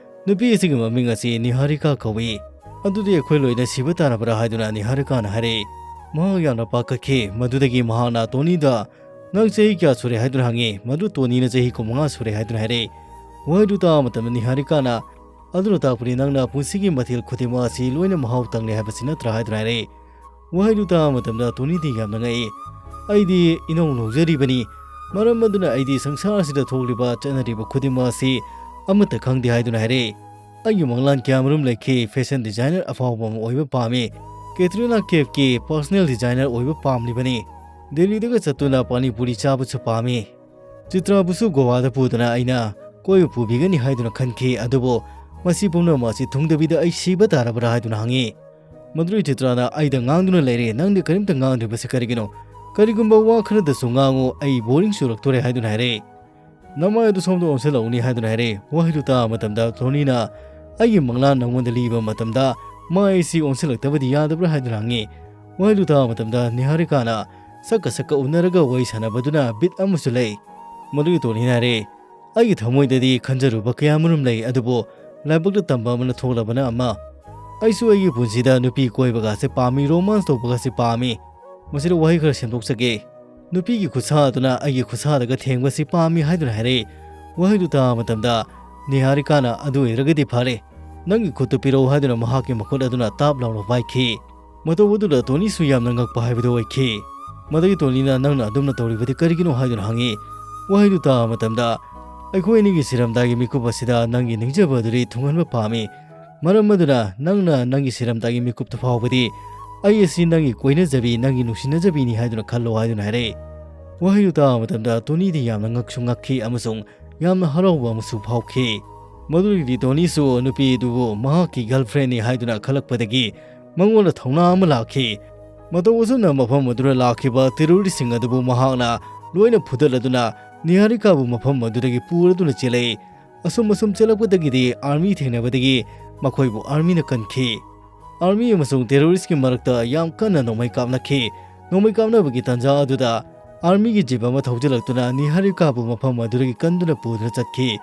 ꯅꯨꯄꯤ ꯑꯁꯤꯒꯤ ꯃꯃꯤꯡ ꯑꯁꯤ ꯅꯤꯍꯥꯔꯤꯀꯥ ꯀꯧꯏ꯫ "ꯑꯗꯨꯗꯤ ꯑꯩꯈꯣꯏ ꯂꯣꯏꯅ ꯁꯤꯕ ꯇꯥꯔꯕ꯭ꯔꯥ?" ꯍꯥꯏꯗꯨꯅ ꯅꯤꯍꯥꯔꯤꯀꯥꯅ ꯍꯥꯏꯔꯛꯏ꯫ ꯃꯍꯥꯛ ꯌꯥꯝꯅ ꯄꯥꯈꯠꯈꯤ꯫ ꯃꯗꯨꯗꯒꯤ ꯃꯍꯥꯛꯅ ꯇꯣꯅꯤꯗ, "ꯅꯪ ꯆꯍꯤ ꯀꯌꯥ ꯁꯨꯔꯦ?" ꯍꯥꯏꯗꯨꯅ ꯍꯪꯉꯤ꯫ ꯃꯗꯨ ꯇꯣꯅꯤꯅ ꯆꯍꯤ ꯀꯨꯟꯃꯉꯥ ꯁꯨꯔꯦ ꯍꯥꯏꯗꯨꯅ ꯍꯥꯏꯔꯛꯏ꯫ ꯋꯥꯍꯩꯗꯨ ꯇꯥꯕ ꯃꯇꯝꯗ ꯅꯤꯍꯥꯔꯤꯀꯥꯅ, "ꯑꯗꯨꯅ ꯇꯥꯛꯄꯗꯤ ꯅꯪꯅ ꯄꯨꯟꯁꯤꯒꯤ ꯃꯊꯦꯜ ꯈꯨꯗꯤꯡꯃꯛ ꯑꯁꯤ ꯂꯣꯏꯅ ꯃꯍꯥꯎ ꯇꯪꯂꯦ ꯍꯥꯏꯕꯁꯤ ꯅꯠꯇ꯭ꯔꯥ?" ꯍꯥꯏꯗꯨꯅ ꯍꯥꯏꯔꯛꯏ꯫ ꯋꯥꯍꯩꯗꯨ ꯇꯥꯕ ꯃꯇꯝꯗ ꯇꯣꯅꯤꯗꯤ ꯌꯥꯝꯅ ꯉꯛꯏ꯫ "ꯑꯩꯗꯤ ꯏꯅꯧ ꯅꯧꯖꯔꯤꯕꯅꯤ, ꯃꯔꯝ ꯑꯗꯨꯅ ꯑꯩꯗꯤ ꯁꯪꯁꯥꯔ ꯑꯁꯤꯗ ꯊꯣꯛꯂꯤꯕ ꯆꯠꯅꯔꯤꯕ ꯈꯨꯗꯤꯡꯃꯛ ꯑꯁꯤ ꯑꯃꯠꯇ ꯈꯪꯗꯦ" ꯍꯥꯏꯗꯨꯅ ꯍꯥꯏꯔꯛꯏ꯫ "ꯑꯩꯒꯤ ꯃꯪꯂꯥꯟ ꯀꯌꯥꯃꯔꯨꯝ ꯂꯩꯈꯤ, ꯐꯦꯁꯟ ꯗꯤꯖꯥꯏꯅꯔ ꯑꯐꯥꯎꯕ ꯑꯃ ꯑꯣꯏꯕ ꯄꯥꯝꯃꯤ, ꯀꯦꯇ꯭ꯔꯤꯅꯥ ꯀꯦꯐꯀꯤ ꯄꯔꯁꯣꯅꯦꯜ ꯗꯤꯖꯥꯏꯅꯔ ꯑꯣꯏꯕ ꯄꯥꯝꯂꯤꯕꯅꯤ, ꯗꯦꯜꯂꯤꯗꯒ ꯆꯠꯇꯨꯅ ꯄꯥꯅꯤꯄꯨꯔꯤ ꯆꯥꯕꯁꯨ ꯄꯥꯝꯃꯤ꯫ ꯆꯤꯇ꯭ꯔꯥꯕꯨꯁꯨ ꯒꯣꯋꯥꯗ ꯄꯨꯗꯨꯅ ꯑꯩꯅ ꯀꯣꯏꯕ ꯄꯨꯕꯤꯒꯅꯤ" ꯍꯥꯏꯗꯨꯅ ꯈꯟꯈꯤ꯫ ꯑꯗꯨꯕꯨ ꯃꯁꯤ ꯄꯨꯝꯅꯃꯛ ꯑꯁꯤ ꯊꯨꯡꯗꯕꯤꯗ ꯑꯩ ꯁꯤꯕ ꯇꯥꯔꯕ꯭ꯔꯥ ꯍꯥꯏꯗꯨꯅ ꯍꯪꯉꯤ꯫ ꯃꯗꯨꯗ ꯆꯤꯇ꯭ꯔꯥꯅ ꯑꯩꯗ ꯉꯥꯡꯗꯨꯅ ꯂꯩꯔꯦ, "ꯅꯪꯗꯤ ꯀꯔꯤꯝꯇ ꯉꯥꯡꯗ꯭ꯔꯤꯕꯁꯤ ꯀꯔꯤꯒꯤꯅꯣ? ꯀꯔꯤꯒꯨꯝꯕ ꯋꯥ ꯈꯔꯗꯁꯨ ꯉꯥꯡꯉꯨ, ꯑꯩ ꯕꯣꯔꯤꯡ ꯆꯨꯔꯛꯇꯣꯔꯦ" ꯍꯥꯏꯗꯨꯅ ꯍꯥꯏꯔꯛꯏ꯫ "ꯅꯃꯥꯏ ꯑꯗꯨ ꯁꯣꯝꯗ ꯑꯣꯟꯁꯤꯜꯂꯛꯎꯅꯤ" ꯍꯥꯏꯗꯨꯅ ꯍꯥꯏꯔꯛꯏ꯫ ꯋꯥꯍꯩꯗꯨ ꯇꯥꯕ ꯃꯇꯝꯗ ꯇꯣꯅꯤꯅ ꯑꯩꯒꯤ ꯃꯪꯂꯥꯟ ꯅꯪꯉꯣꯟꯗ ꯂꯤꯕ ꯃꯇꯝꯗ ꯃꯥꯏ ꯑꯁꯤ ꯑꯣꯟꯁꯤꯜꯂꯛꯇꯕꯗꯤ ꯌꯥꯗꯕ꯭ꯔꯥ ꯍꯥꯏꯗꯨꯅ ꯍꯪꯉꯤ꯫ ꯋꯥꯍꯩꯗꯨ ꯇꯥꯕ ꯃꯇꯝꯗ ꯅꯤꯍꯥꯔꯤꯀꯥꯅ ꯁꯛꯀ ꯁꯛꯀ ꯎꯅꯔꯒ ꯋꯥꯔꯤ ꯁꯥꯟꯅꯕꯗꯨꯅ ꯕꯤꯠ ꯑꯃꯁꯨ ꯂꯩ꯫ ꯃꯗꯨꯒꯤ ꯇꯣꯅꯤꯅ ꯍꯥꯏꯔꯛꯏ, "ꯑꯩꯒꯤ ꯊꯃꯣꯏꯗꯗꯤ ꯈꯟꯖꯔꯨꯕ ꯀꯌꯥꯃꯔꯨꯝ ꯂꯩ, ꯑꯗꯨꯕꯨ ꯂꯥꯏꯕꯛꯇ ꯇꯝꯕ ꯑꯃꯅ ꯊꯣꯛꯂꯕꯅ ꯑꯃ꯫ ꯑꯩꯁꯨ ꯑꯩꯒꯤ ꯄꯨꯟꯁꯤꯗ ꯅꯨꯄꯤ ꯀꯣꯏꯕꯒꯁꯦ ꯄꯥꯝꯃꯤ, ꯔꯣꯃꯥꯟꯁ ꯇꯧꯕꯒꯁꯦ ꯄꯥꯝꯃꯤ"꯫ ꯃꯁꯤꯗ ꯋꯥꯍꯩ ꯈꯔ ꯁꯦꯝꯗꯣꯛꯆꯒꯦ꯫ "ꯅꯨꯄꯤꯒꯤ ꯈꯨꯠꯁꯥ ꯑꯗꯨꯅ ꯑꯩꯒꯤ ꯈꯨꯠꯁꯥꯗꯒ ꯊꯦꯡꯕꯁꯤ ꯄꯥꯝꯃꯤ" ꯍꯥꯏꯗꯨꯅ ꯍꯥꯏꯔꯛꯏ꯫ ꯋꯥꯍꯩꯗꯨ ꯇꯥꯕ ꯃꯇꯝꯗ ꯅꯤꯍꯥꯔꯤꯀꯥꯅ, "ꯑꯗꯨ ꯑꯣꯏꯔꯒꯗꯤ ꯐꯔꯦ, ꯅꯪꯒꯤ ꯈꯨꯠꯇꯨ ꯄꯤꯔꯛꯎ" ꯍꯥꯏꯗꯨꯅ ꯃꯍꯥꯛꯀꯤ ꯃꯈꯨꯠ ꯑꯗꯨꯅ ꯇꯥꯞ ꯂꯥꯎꯅ ꯄꯥꯏꯈꯤ꯫ ꯃꯇꯧ ꯑꯗꯨꯗ ꯇꯣꯅꯤꯁꯨ ꯌꯥꯝꯅ ꯉꯛꯄ ꯍꯥꯏꯕꯗꯨ ꯑꯣꯏꯈꯤ꯫ ꯃꯗꯨꯒꯤ ꯇꯣꯅꯤꯅ, "ꯅꯪꯅ ꯑꯗꯨꯝꯅ ꯇꯧꯔꯤꯕꯗꯤ ꯀꯔꯤꯒꯤꯅꯣ?" ꯍꯥꯏꯗꯨꯅ ꯍꯪꯉꯤ꯫ ꯋꯥꯍꯩꯗꯨ ꯇꯥꯕ ꯃꯇꯝꯗ, "ꯑꯩꯈꯣꯏ ꯑꯅꯤꯒꯤ ꯁꯤꯔꯝꯗꯥꯏꯒꯤ ꯃꯤꯀꯨꯞ ꯑꯁꯤꯗ ꯅꯪꯒꯤ ꯅꯤꯡꯖꯕ ꯑꯗꯨꯗꯤ ꯊꯨꯡꯍꯟꯕ ꯄꯥꯝꯃꯤ꯫ ꯃꯔꯝ ꯑꯗꯨꯅ ꯅꯪꯅ ꯅꯪꯒꯤ ꯁꯤꯔꯝꯇꯥꯏꯒꯤ ꯃꯤꯀꯨꯞꯇ ꯐꯥꯎꯕꯗꯤ ꯑꯩ ꯑꯁꯤ ꯅꯪꯒꯤ ꯀꯣꯏꯅꯖꯕꯤ, ꯅꯪꯒꯤ ꯅꯨꯡꯁꯤꯅꯖꯕꯤꯅꯤ ꯍꯥꯏꯗꯨꯅ ꯈꯜꯂꯣ ꯍꯥꯏꯗꯨꯅ ꯍꯥꯏꯔꯛꯏ꯫ ꯋꯥꯍꯩꯗꯨ ꯇꯥꯕ ꯃꯇꯝꯗ ꯇꯣꯅꯤꯗꯤ ꯌꯥꯝꯅ ꯉꯛꯁꯨ ꯉꯛꯈꯤ ꯑꯃꯁꯨꯡ ꯌꯥꯝꯅ ꯍꯔꯥꯎꯕ ꯑꯃꯁꯨ ꯐꯥꯎꯈꯤ꯫ ꯃꯗꯨꯗꯒꯤꯗꯤ ꯇꯣꯅꯤꯁꯨ ꯅꯨꯄꯤ ꯑꯗꯨꯕꯨ ꯃꯍꯥꯛꯀꯤ ꯒꯔꯜꯐ꯭ꯔꯦꯟꯅꯤ ꯍꯥꯏꯗꯨꯅ ꯈꯜꯂꯛꯄꯗꯒꯤ ꯃꯉꯣꯟꯗ ꯊꯧꯅꯥ ꯑꯃ ꯂꯥꯛꯈꯤ꯫ ꯃꯇꯧ ꯑꯁꯨꯝꯅ ꯃꯐꯝ ꯑꯗꯨꯗ ꯂꯥꯛꯈꯤꯕ ꯇꯦꯔꯣꯔꯤꯁꯁꯤꯡ ꯑꯗꯨꯕꯨ ꯃꯍꯥꯛꯅ ꯂꯣꯏꯅ ꯐꯨꯗꯠꯂꯗꯨꯅ ꯅꯤꯍꯥꯔꯤꯀꯥꯕꯨ ꯃꯐꯝ ꯑꯗꯨꯗꯒꯤ ꯄꯨꯔꯗꯨꯅ ꯆꯦꯜꯂꯛꯏ꯫ ꯑꯁꯨꯝ ꯑꯁꯨꯝ ꯆꯦꯜꯂꯛꯄꯗꯒꯤꯗꯤ ꯑꯥꯔꯃꯤ ꯊꯦꯡꯅꯕꯗꯒꯤ ꯃꯈꯣꯏꯕꯨ ꯑꯥꯔꯃꯤꯅ ꯀꯟꯈꯤ꯫ ꯑꯥꯔꯃꯤ ꯑꯃꯁꯨꯡ ꯇꯦꯔꯣꯔꯤꯁꯀꯤ ꯃꯔꯛꯇ ꯌꯥꯝ ꯀꯟꯅ ꯅꯣꯡꯃꯩ ꯀꯥꯞꯅꯈꯤ꯫ ꯅꯣꯡꯃꯩ ꯀꯥꯞꯅꯕꯒꯤ ꯇꯥꯟꯖꯥ ꯑꯗꯨꯗ ꯑꯥꯔꯃꯤꯒꯤ ꯖꯤꯞ ꯑꯃ ꯊꯧꯖꯤꯜꯂꯛꯇꯨꯅ ꯅꯤꯍꯥꯔꯤꯀꯥꯕꯨ ꯃꯐꯝ ꯑꯗꯨꯗꯒꯤ ꯀꯟꯗꯨꯅ ꯄꯨꯗꯨꯅ ꯆꯠꯈꯤ꯫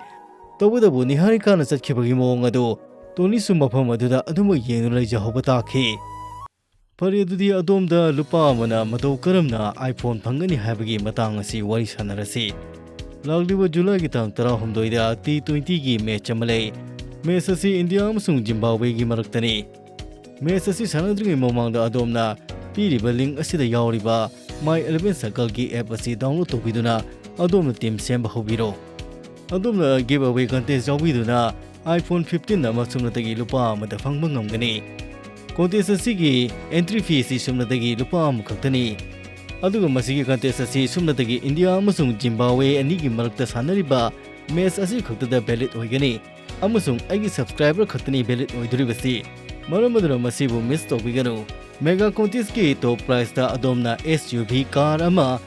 ꯇꯧꯕꯇꯕꯨ ꯅꯤꯍꯥꯔꯤꯀꯥꯅ ꯆꯠꯈꯤꯕꯒꯤ ꯃꯑꯣꯡ ꯑꯗꯨ ꯇꯣꯅꯤꯁꯨ ꯃꯐꯝ ꯑꯗꯨꯗ ꯑꯗꯨꯃꯛ ꯌꯦꯡꯗꯨꯅ ꯂꯩꯖꯍꯧꯕ ꯇꯥꯈꯤ꯫ ꯐꯔꯦ, ꯑꯗꯨꯗꯤ ꯑꯗꯣꯝꯗ ꯂꯨꯄꯥ ꯑꯃꯅ ꯃꯇꯧ ꯀꯔꯝꯅ iPhone ꯐꯪꯒꯅꯤ ꯍꯥꯏꯕꯒꯤ ꯃꯇꯥꯡ ꯑꯁꯤ ꯋꯥꯔꯤ ꯁꯥꯟꯅꯔꯁꯤ꯫ ꯂꯥꯛꯂꯤꯕ ꯖꯨꯂꯥꯏꯒꯤ ꯇꯥꯡ ꯇꯔꯥꯍꯨꯝꯗꯣꯏꯗ T twentyꯒꯤ ꯃꯦꯆ ꯑꯃ ꯂꯩ꯫ ꯃꯦꯆ ꯑꯁꯤ ꯏꯟꯗꯤꯌꯥ ꯑꯃꯁꯨꯡ ꯖꯤꯝꯕꯥꯕ꯭ꯋꯦꯒꯤ ꯃꯔꯛꯇꯅꯤ꯫ ꯃꯦꯆ ꯑꯁꯤ ꯁꯥꯟꯅꯗ꯭ꯔꯤꯉꯩ ꯃꯃꯥꯡꯗ ꯑꯗꯣꯝꯅ ꯄꯤꯔꯤꯕ ꯂꯤꯡ ꯑꯁꯤꯗ ꯌꯥꯎꯔꯤꯕ My eleven Circleꯒꯤ ꯑꯦꯞ ꯑꯁꯤ ꯗꯥꯎꯟꯂꯣꯗ ꯇꯧꯕꯤꯗꯨꯅ ꯑꯗꯣꯝꯅ ꯇꯤꯝ ꯁꯦꯝꯕ ꯍꯧꯕꯤꯔꯣ꯫ ꯑꯗꯣꯝꯅ ꯒꯤꯚ ꯑꯋꯦ ꯀꯟꯇꯦꯁ ꯌꯥꯎꯕꯤꯗꯨꯅ iPhone fifteen ꯑꯃ ꯁꯨꯞꯅꯇꯒꯤ ꯂꯨꯄꯥ ꯑꯃꯗ ꯐꯪꯕ ꯉꯝꯒꯅꯤ꯫ ꯀꯣꯟꯇꯦꯁ ꯑꯁꯤꯒꯤ ꯑꯦꯟꯇ꯭ꯔꯤ ꯐꯤ ꯑꯁꯤ ꯁꯨꯞꯅꯇꯒꯤ ꯂꯨꯄꯥ ꯑꯃꯈꯛꯇꯅꯤ꯫ ꯑꯗꯨꯒ ꯃꯁꯤꯒꯤ ꯀꯟꯇꯦꯁ ꯑꯁꯤ ꯁꯨꯞꯅꯇꯒꯤ ꯏꯟꯗꯤꯌꯥ ꯑꯃꯁꯨꯡ ꯖꯤꯝꯕꯥꯕ꯭ꯋꯦ ꯑꯅꯤꯒꯤ ꯃꯔꯛꯇ ꯁꯥꯟꯅꯔꯤꯕ ꯃꯦꯆ ꯑꯁꯤ ꯈꯛꯇꯗ ꯚꯦꯂꯤꯗ ꯑꯣꯏꯒꯅꯤ ꯑꯃꯁꯨꯡ ꯑꯩꯒꯤ ꯁꯕꯁꯀ꯭ꯔꯥꯏꯕꯔ ꯈꯛꯇꯅꯤ ꯚꯦꯂꯤꯗ ꯑꯣꯏꯗꯣꯔꯤꯕꯁꯤ꯫ ꯃꯔꯝ ꯑꯗꯨꯅ ꯃꯁꯤꯕꯨ ꯃꯤꯁ ꯇꯧꯕꯤꯒꯅꯨ꯫ ꯃꯦꯒꯥ ꯀꯣꯟꯇꯦꯁꯀꯤ ꯇꯣꯞ ꯄ꯭ꯔꯥꯏꯖꯇ ꯑꯗꯣꯝꯅ SUV ꯀꯥꯔ ꯑꯃ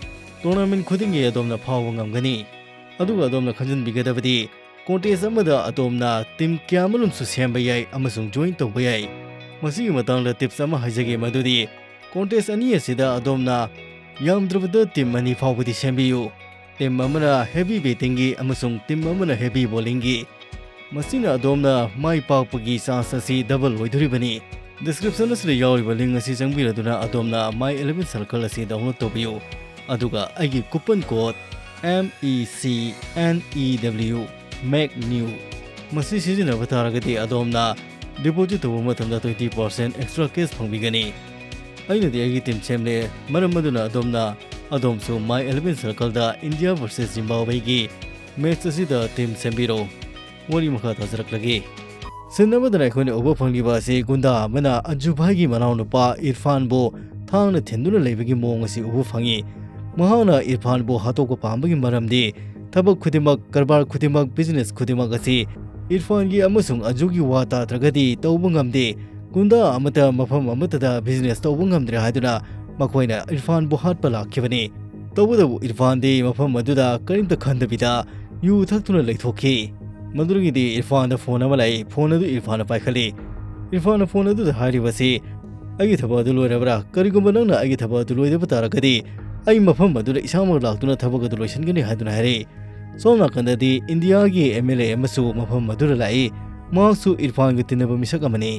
ꯇꯣꯔꯅꯥꯃꯦꯟ ꯈꯨꯗꯤꯡꯒꯤ ꯑꯗꯣꯝꯅ ꯐꯥꯎꯕ ꯉꯝꯒꯅꯤ꯫ ꯑꯗꯨꯒ ꯑꯗꯣꯝꯅ ꯈꯪꯖꯤꯟꯕꯤꯒꯗꯕꯗꯤ, ꯀꯣꯟꯇꯦꯁ ꯑꯃꯗ ꯑꯗꯣꯝꯅ ꯇꯤꯝ ꯀꯌꯥꯃꯔꯨꯝꯁꯨ ꯁꯦꯝꯕ ꯌꯥꯏ ꯑꯃꯁꯨꯡ ꯖꯣꯏꯟ ꯇꯧꯕ ꯌꯥꯏ꯫ ꯃꯁꯤꯒꯤ ꯃꯇꯥꯡꯗ ꯇꯤꯞꯁ ꯑꯃ ꯍꯥꯏꯖꯒꯦ, ꯃꯗꯨꯗꯤ ꯀꯣꯟꯇꯦꯁ ꯑꯅꯤ ꯑꯁꯤꯗ ꯑꯗꯣꯝꯅ ꯌꯥꯝꯗ꯭ꯔꯕꯗ ꯇꯤꯝ ꯑꯅꯤ ꯐꯥꯎꯕꯗꯤ ꯁꯦꯝꯕꯤꯌꯨ꯫ ꯇꯤꯝ ꯑꯃꯅ ꯍꯦꯚꯤ ꯕꯦꯇꯤꯡꯒꯤ ꯑꯃꯁꯨꯡ ꯇꯤꯝ ꯑꯃꯅ ꯍꯦꯚꯤ ꯕꯣꯂꯤꯡꯒꯤ꯫ ꯃꯁꯤꯅ ꯑꯗꯣꯝꯅ ꯃꯥꯏ ꯄꯥꯛꯄꯒꯤ ꯆꯥꯟꯁ ꯑꯁꯤ ꯗꯕꯜ ꯑꯣꯏꯗꯣꯔꯤꯕꯅꯤ꯫ ꯗꯤꯁꯀ꯭ꯔꯤꯞꯁꯟ ꯑꯁꯤꯗ ꯌꯥꯎꯔꯤꯕ ꯂꯤꯡ ꯑꯁꯤ ꯆꯪꯕꯤꯔꯗꯨꯅ ꯑꯗꯣꯝꯅ My eleven Circle ꯑꯁꯤ ꯗꯥꯎꯟꯂꯣꯗ ꯇꯧꯕꯤꯌꯨ, ꯑꯗꯨꯒ ꯑꯩꯒꯤ coupon code MECNEW, make new, ꯃꯁꯤ ꯁꯤꯖꯤꯟꯅꯕ ꯇꯥꯔꯒꯗꯤ ꯑꯗꯣꯝꯅ ꯗꯤꯄꯣꯖꯤꯠ ꯇꯧꯕ ꯃꯇꯝꯗ twenty percent extra cash ꯐꯪꯕꯤꯒꯅꯤ꯫ ꯑꯩꯅꯗꯤ ꯑꯩꯒꯤ ꯇꯤꯝ ꯁꯦꯝꯂꯦ, ꯃꯔꯝ ꯑꯗꯨꯅ ꯑꯗꯣꯝꯅ, ꯑꯗꯣꯝꯁꯨ My eleven Circleꯗ ꯏꯟꯗꯤꯌꯥ ꯚꯔꯁꯦꯁ ꯖꯤꯝꯕꯥꯕ꯭ꯋꯦꯒꯤ ꯃꯦꯆ ꯑꯁꯤꯗ ꯇꯤꯝ ꯁꯦꯝꯕꯤꯔꯣ꯫ ꯋꯥꯔꯤ ꯃꯈꯥ ꯇꯥꯖꯔꯛꯂꯒꯦ꯫ ꯁꯤꯟ ꯑꯃꯗꯅ ꯑꯩꯈꯣꯏꯅ ꯎꯕ ꯐꯪꯂꯤꯕ ꯑꯁꯤ ꯒꯨꯟꯗꯥ ꯑꯃꯅ ꯑꯟꯖꯨ ꯚꯥꯏꯒꯤ ꯃꯅꯥꯎꯅꯨꯄꯥ ꯏꯔꯐꯥꯟꯕꯨ ꯊꯥꯡꯅ ꯊꯤꯟꯗꯨꯅ ꯂꯩꯕꯒꯤ ꯃꯑꯣꯡ ꯑꯁꯤ ꯎꯕ ꯐꯪꯉꯤ꯫ ꯃꯍꯥꯛꯅ ꯏꯔꯐꯥꯟꯕꯨ ꯍꯥꯠꯇꯣꯛꯄ ꯄꯥꯝꯕꯒꯤ ꯃꯔꯝꯗꯤ ꯊꯕꯛ ꯈꯨꯗꯤꯡꯃꯛ, ꯀꯔꯕꯥꯔ ꯈꯨꯗꯤꯡꯃꯛ, ꯕꯤꯖꯤꯅꯦꯁ ꯈꯨꯗꯤꯡꯃꯛ ꯑꯁꯤ ꯏꯔꯐꯥꯟꯒꯤ ꯑꯃꯁꯨꯡ ꯑꯟꯖꯨꯒꯤ ꯋꯥ ꯇꯥꯗ꯭ꯔꯒꯗꯤ ꯇꯧꯕ ꯉꯝꯗꯦ꯫ ꯒꯨꯟꯗꯥ ꯑꯃꯠꯇ ꯃꯐꯝ ꯑꯃꯠꯇꯗ ꯕꯤꯖꯤꯅꯦꯁ ꯇꯧꯕ ꯉꯝꯗ꯭ꯔꯦ ꯍꯥꯏꯗꯨꯅ ꯃꯈꯣꯏꯅ ꯏꯔꯐꯥꯟꯕꯨ ꯍꯥꯠꯄ ꯂꯥꯛꯈꯤꯕꯅꯤ꯫ ꯇꯧꯕꯇꯕꯨ ꯏꯔꯐꯥꯟꯗꯤ ꯃꯐꯝ ꯑꯗꯨꯗ ꯀꯔꯤꯝꯇ ꯈꯟꯗꯕꯤꯗ ꯌꯨ ꯊꯛꯇꯨꯅ ꯂꯩꯊꯣꯛꯈꯤ꯫ ꯃꯗꯨꯗꯒꯤꯗꯤ ꯏꯔꯐꯥꯟꯗ ꯐꯣꯟ ꯑꯃ ꯂꯥꯛꯏ꯫ ꯐꯣꯟ ꯑꯗꯨ ꯏꯔꯐꯥꯟꯅ ꯄꯥꯏꯈꯠꯂꯤ꯫ ꯏꯔꯐꯥꯟꯅ ꯐꯣꯟ ꯑꯗꯨꯗ ꯍꯥꯏꯔꯤꯕꯁꯤ, "ꯑꯩꯒꯤ ꯊꯕꯛ ꯑꯗꯨ ꯂꯣꯏꯔꯕ꯭ꯔꯥ? ꯀꯔꯤꯒꯨꯝꯕ ꯅꯪꯅ ꯑꯩꯒꯤ ꯊꯕꯛ ꯑꯗꯨ ꯂꯣꯏꯗꯕ ꯇꯥꯔꯒꯗꯤ ꯑꯩ ꯃꯐꯝ ꯑꯗꯨꯗ ꯏꯁꯥꯃꯛ ꯂꯥꯛꯇꯨꯅ ꯊꯕꯛ ꯑꯗꯨ ꯂꯣꯏꯁꯤꯟꯒꯅꯤ" ꯍꯥꯏꯗꯨꯅ ꯍꯥꯏꯔꯛꯏ꯫ ꯁꯣꯝ ꯅꯥꯀꯟꯗꯗꯤ ꯏꯟꯗꯤꯌꯥꯒꯤ ꯑꯦꯝ ꯑꯦꯜ ꯑꯦ ꯑꯃꯁꯨ ꯃꯐꯝ ꯑꯗꯨꯗ ꯂꯥꯛꯏ꯫ ꯃꯍꯥꯛꯁꯨ ꯏꯔꯐꯥꯟꯒ ꯇꯤꯟꯅꯕ ꯃꯤꯁꯛ ꯑꯃꯅꯤ꯫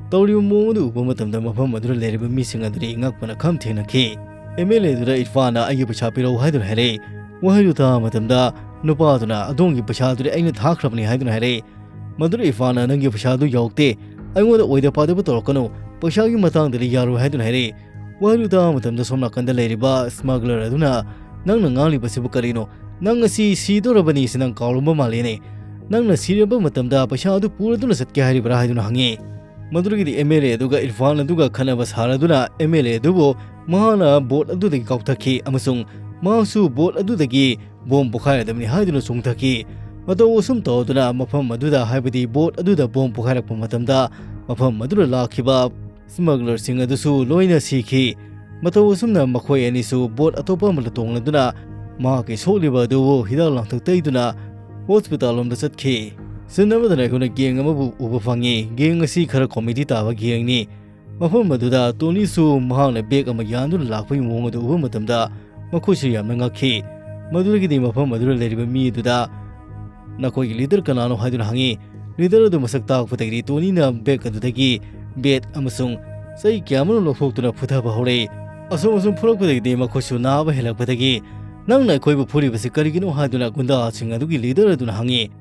ꯇꯧꯔꯤꯕ ꯃꯑꯣꯡ ꯑꯗꯨ ꯎꯕ ꯃꯇꯝꯗ ꯃꯐꯝ ꯑꯗꯨꯗ ꯂꯩꯔꯤꯕ ꯃꯤꯁꯤꯡ ꯑꯗꯨꯗꯤ ꯉꯛꯄꯅ ꯈꯝ ꯊꯦꯡꯅꯈꯤ꯫ ꯑꯦꯝ ꯑꯦꯜ ꯑꯦ ꯑꯗꯨꯗ ꯏꯔꯐꯥꯟꯅ "ꯑꯩꯒꯤ ꯄꯩꯁꯥ ꯄꯤꯔꯛꯎ" ꯍꯥꯏꯗꯨꯅ ꯍꯥꯏꯔꯛꯏ꯫ ꯋꯥꯍꯩꯗꯨ ꯇꯥꯕ ꯃꯇꯝꯗ ꯅꯨꯄꯥ ꯑꯗꯨꯅ "ꯑꯗꯣꯝꯒꯤ ꯄꯩꯁꯥ ꯑꯗꯨꯗꯤ ꯑꯩꯅ ꯊꯥꯈ꯭ꯔꯕꯅꯤ" ꯍꯥꯏꯗꯨꯅ ꯍꯥꯏꯔꯛꯏ꯫ ꯃꯗꯨꯗ ꯏꯔꯐꯥꯟꯅ "ꯅꯪꯒꯤ ꯄꯩꯁꯥ ꯑꯗꯨ ꯌꯧꯔꯛꯇꯦ, ꯑꯩꯉꯣꯟꯗ ꯑꯣꯏꯗ ꯄꯥꯗꯕ ꯇꯧꯔꯛꯀꯅꯨ, ꯄꯩꯁꯥꯒꯤ ꯃꯇꯥꯡꯗꯗꯤ ꯌꯥꯔꯣꯏ" ꯍꯥꯏꯗꯨꯅ ꯍꯥꯏꯔꯛꯏ꯫ ꯋꯥꯍꯩꯗꯨ ꯇꯥꯕ ꯃꯇꯝꯗ ꯁꯣꯝ ꯅꯥꯀꯟꯗ ꯂꯩꯔꯤꯕ ꯁ꯭ꯃꯒꯂꯔ ꯑꯗꯨꯅ, "ꯅꯪꯅ ꯉꯥꯡꯂꯤꯕꯁꯤꯕꯨ ꯀꯔꯤꯅꯣ? ꯅꯪ ꯉꯁꯤ ꯁꯤꯗꯧꯔꯕꯅꯤ ꯁꯤ ꯅꯪ ꯀꯥꯎꯔꯝꯕ ꯃꯥꯜꯂꯦꯅꯦ꯫ ꯅꯪꯅ ꯁꯤꯔꯕ ꯃꯇꯝꯗ ꯄꯩꯁꯥ ꯑꯗꯨ ꯄꯨꯔꯗꯨꯅ ꯆꯠꯀꯦ ꯍꯥꯏꯔꯤꯕ꯭ꯔꯥ?" ꯍꯥꯏꯗꯨꯅ ꯍꯪꯉꯤ꯫ ꯃꯗꯨꯗꯒꯤꯗꯤ ꯑꯦꯝ ꯑꯦꯜ ꯑꯦ ꯑꯗꯨꯒ ꯏꯔꯐꯥꯟ ꯑꯗꯨꯒ ꯈꯠꯅꯕ ꯁꯥꯔꯗꯨꯅ ꯑꯦꯝ ꯑꯦꯜ ꯑꯦ ꯑꯗꯨꯕꯨ ꯃꯍꯥꯛꯅ ꯕꯣꯠ ꯑꯗꯨꯗꯒꯤ ꯀꯥꯎꯊꯛꯈꯤ ꯑꯃꯁꯨꯡ ꯃꯍꯥꯛꯁꯨ ꯕꯣꯠ ꯑꯗꯨꯗꯒꯤ ꯕꯣꯝ ꯄꯣꯈꯥꯏꯔꯗꯕꯅꯤ ꯍꯥꯏꯗꯨꯅ ꯆꯣꯡꯊꯈꯤ꯫ ꯃꯇꯧ ꯑꯁꯨꯝ ꯇꯧꯗꯨꯅ ꯃꯐꯝ ꯑꯗꯨꯗ, ꯍꯥꯏꯕꯗꯤ ꯕꯣꯠ ꯑꯗꯨꯗ ꯕꯣꯝ ꯄꯣꯈꯥꯏꯔꯛꯄ ꯃꯇꯝꯗ ꯃꯐꯝ ꯑꯗꯨꯗ ꯂꯥꯛꯈꯤꯕ ꯁ꯭ꯃꯒꯂꯔꯁꯤꯡ ꯑꯗꯨꯁꯨ ꯂꯣꯏꯅ ꯁꯤꯈꯤ꯫ ꯃꯇꯧ ꯑꯁꯨꯝꯅ ꯃꯈꯣꯏ ꯑꯅꯤꯁꯨ ꯕꯣꯠ ꯑꯇꯣꯞꯄ ꯑꯃꯗ ꯇꯣꯡꯂꯗꯨꯅ ꯃꯍꯥꯛꯀꯤ ꯁꯣꯛꯂꯤꯕ ꯑꯗꯨꯕꯨ ꯍꯤꯗꯥꯛ ꯂꯥꯡꯊꯛ ꯇꯩꯗꯨꯅ ꯍꯣꯁꯄꯤꯇꯥꯜ ꯂꯣꯝꯗ ꯆꯠꯈꯤ꯫ ꯁꯤꯟ ꯑꯃꯗꯅ ꯑꯩꯈꯣꯏꯅ ꯒꯦꯡ ꯑꯃꯕꯨ ꯎꯕ ꯐꯪꯉꯤ꯫ ꯒꯦꯡ ꯑꯁꯤ ꯈꯔ ꯀꯣꯃꯦꯗꯤ ꯇꯥꯕ ꯒꯦꯡꯅꯤ꯫ ꯃꯐꯝ ꯑꯗꯨꯗ ꯇꯣꯅꯤꯁꯨ ꯃꯍꯥꯛꯅ ꯕꯦꯒ ꯑꯃ ꯌꯥꯟꯗꯨꯅ ꯂꯥꯛꯄꯒꯤ ꯃꯑꯣꯡ ꯑꯗꯨ ꯎꯕ ꯃꯇꯝꯗ ꯃꯈꯣꯏꯁꯨ ꯌꯥꯝꯅ ꯉꯛꯈꯤ꯫ ꯃꯗꯨꯗꯒꯤꯗꯤ ꯃꯐꯝ ꯑꯗꯨꯗ ꯂꯩꯔꯤꯕ ꯃꯤ ꯑꯗꯨꯗ, "ꯅꯈꯣꯏꯒꯤ ꯂꯤꯗꯔ ꯀꯅꯥꯅꯣ?" ꯍꯥꯏꯗꯨꯅ ꯍꯪꯉꯤ꯫ ꯂꯤꯗꯔ ꯑꯗꯨ ꯃꯁꯛ ꯇꯥꯛꯄꯗꯒꯤꯗꯤ ꯇꯣꯅꯤꯅ ꯕꯦꯒ ꯑꯗꯨꯗꯒꯤ ꯕꯦꯠ ꯑꯃꯁꯨꯡ ꯆꯩ ꯀꯌꯥ ꯑꯃꯔꯣꯝ ꯂꯧꯊꯣꯛꯇꯨꯅ ꯐꯨꯊꯕ ꯍꯧꯔꯛꯏ꯫ ꯑꯁꯨꯝ ꯑꯁꯨꯝ ꯐꯨꯔꯛꯄꯗꯒꯤꯗꯤ ꯃꯈꯣꯏꯁꯨ ꯅꯥꯕ ꯍꯦꯜꯂꯛꯄꯗꯒꯤ, "ꯅꯪꯅ ꯑꯩꯈꯣꯏꯕꯨ ꯐꯨꯔꯤꯕꯁꯤ ꯀꯔꯤꯒꯤꯅꯣ?" ꯍꯥꯏꯗꯨꯅ ꯒꯨꯟꯗꯥꯁꯤꯡ ꯑꯗꯨꯒꯤ ꯂꯤꯗꯔ ꯑꯗꯨꯅ ꯍꯪꯉꯤ꯫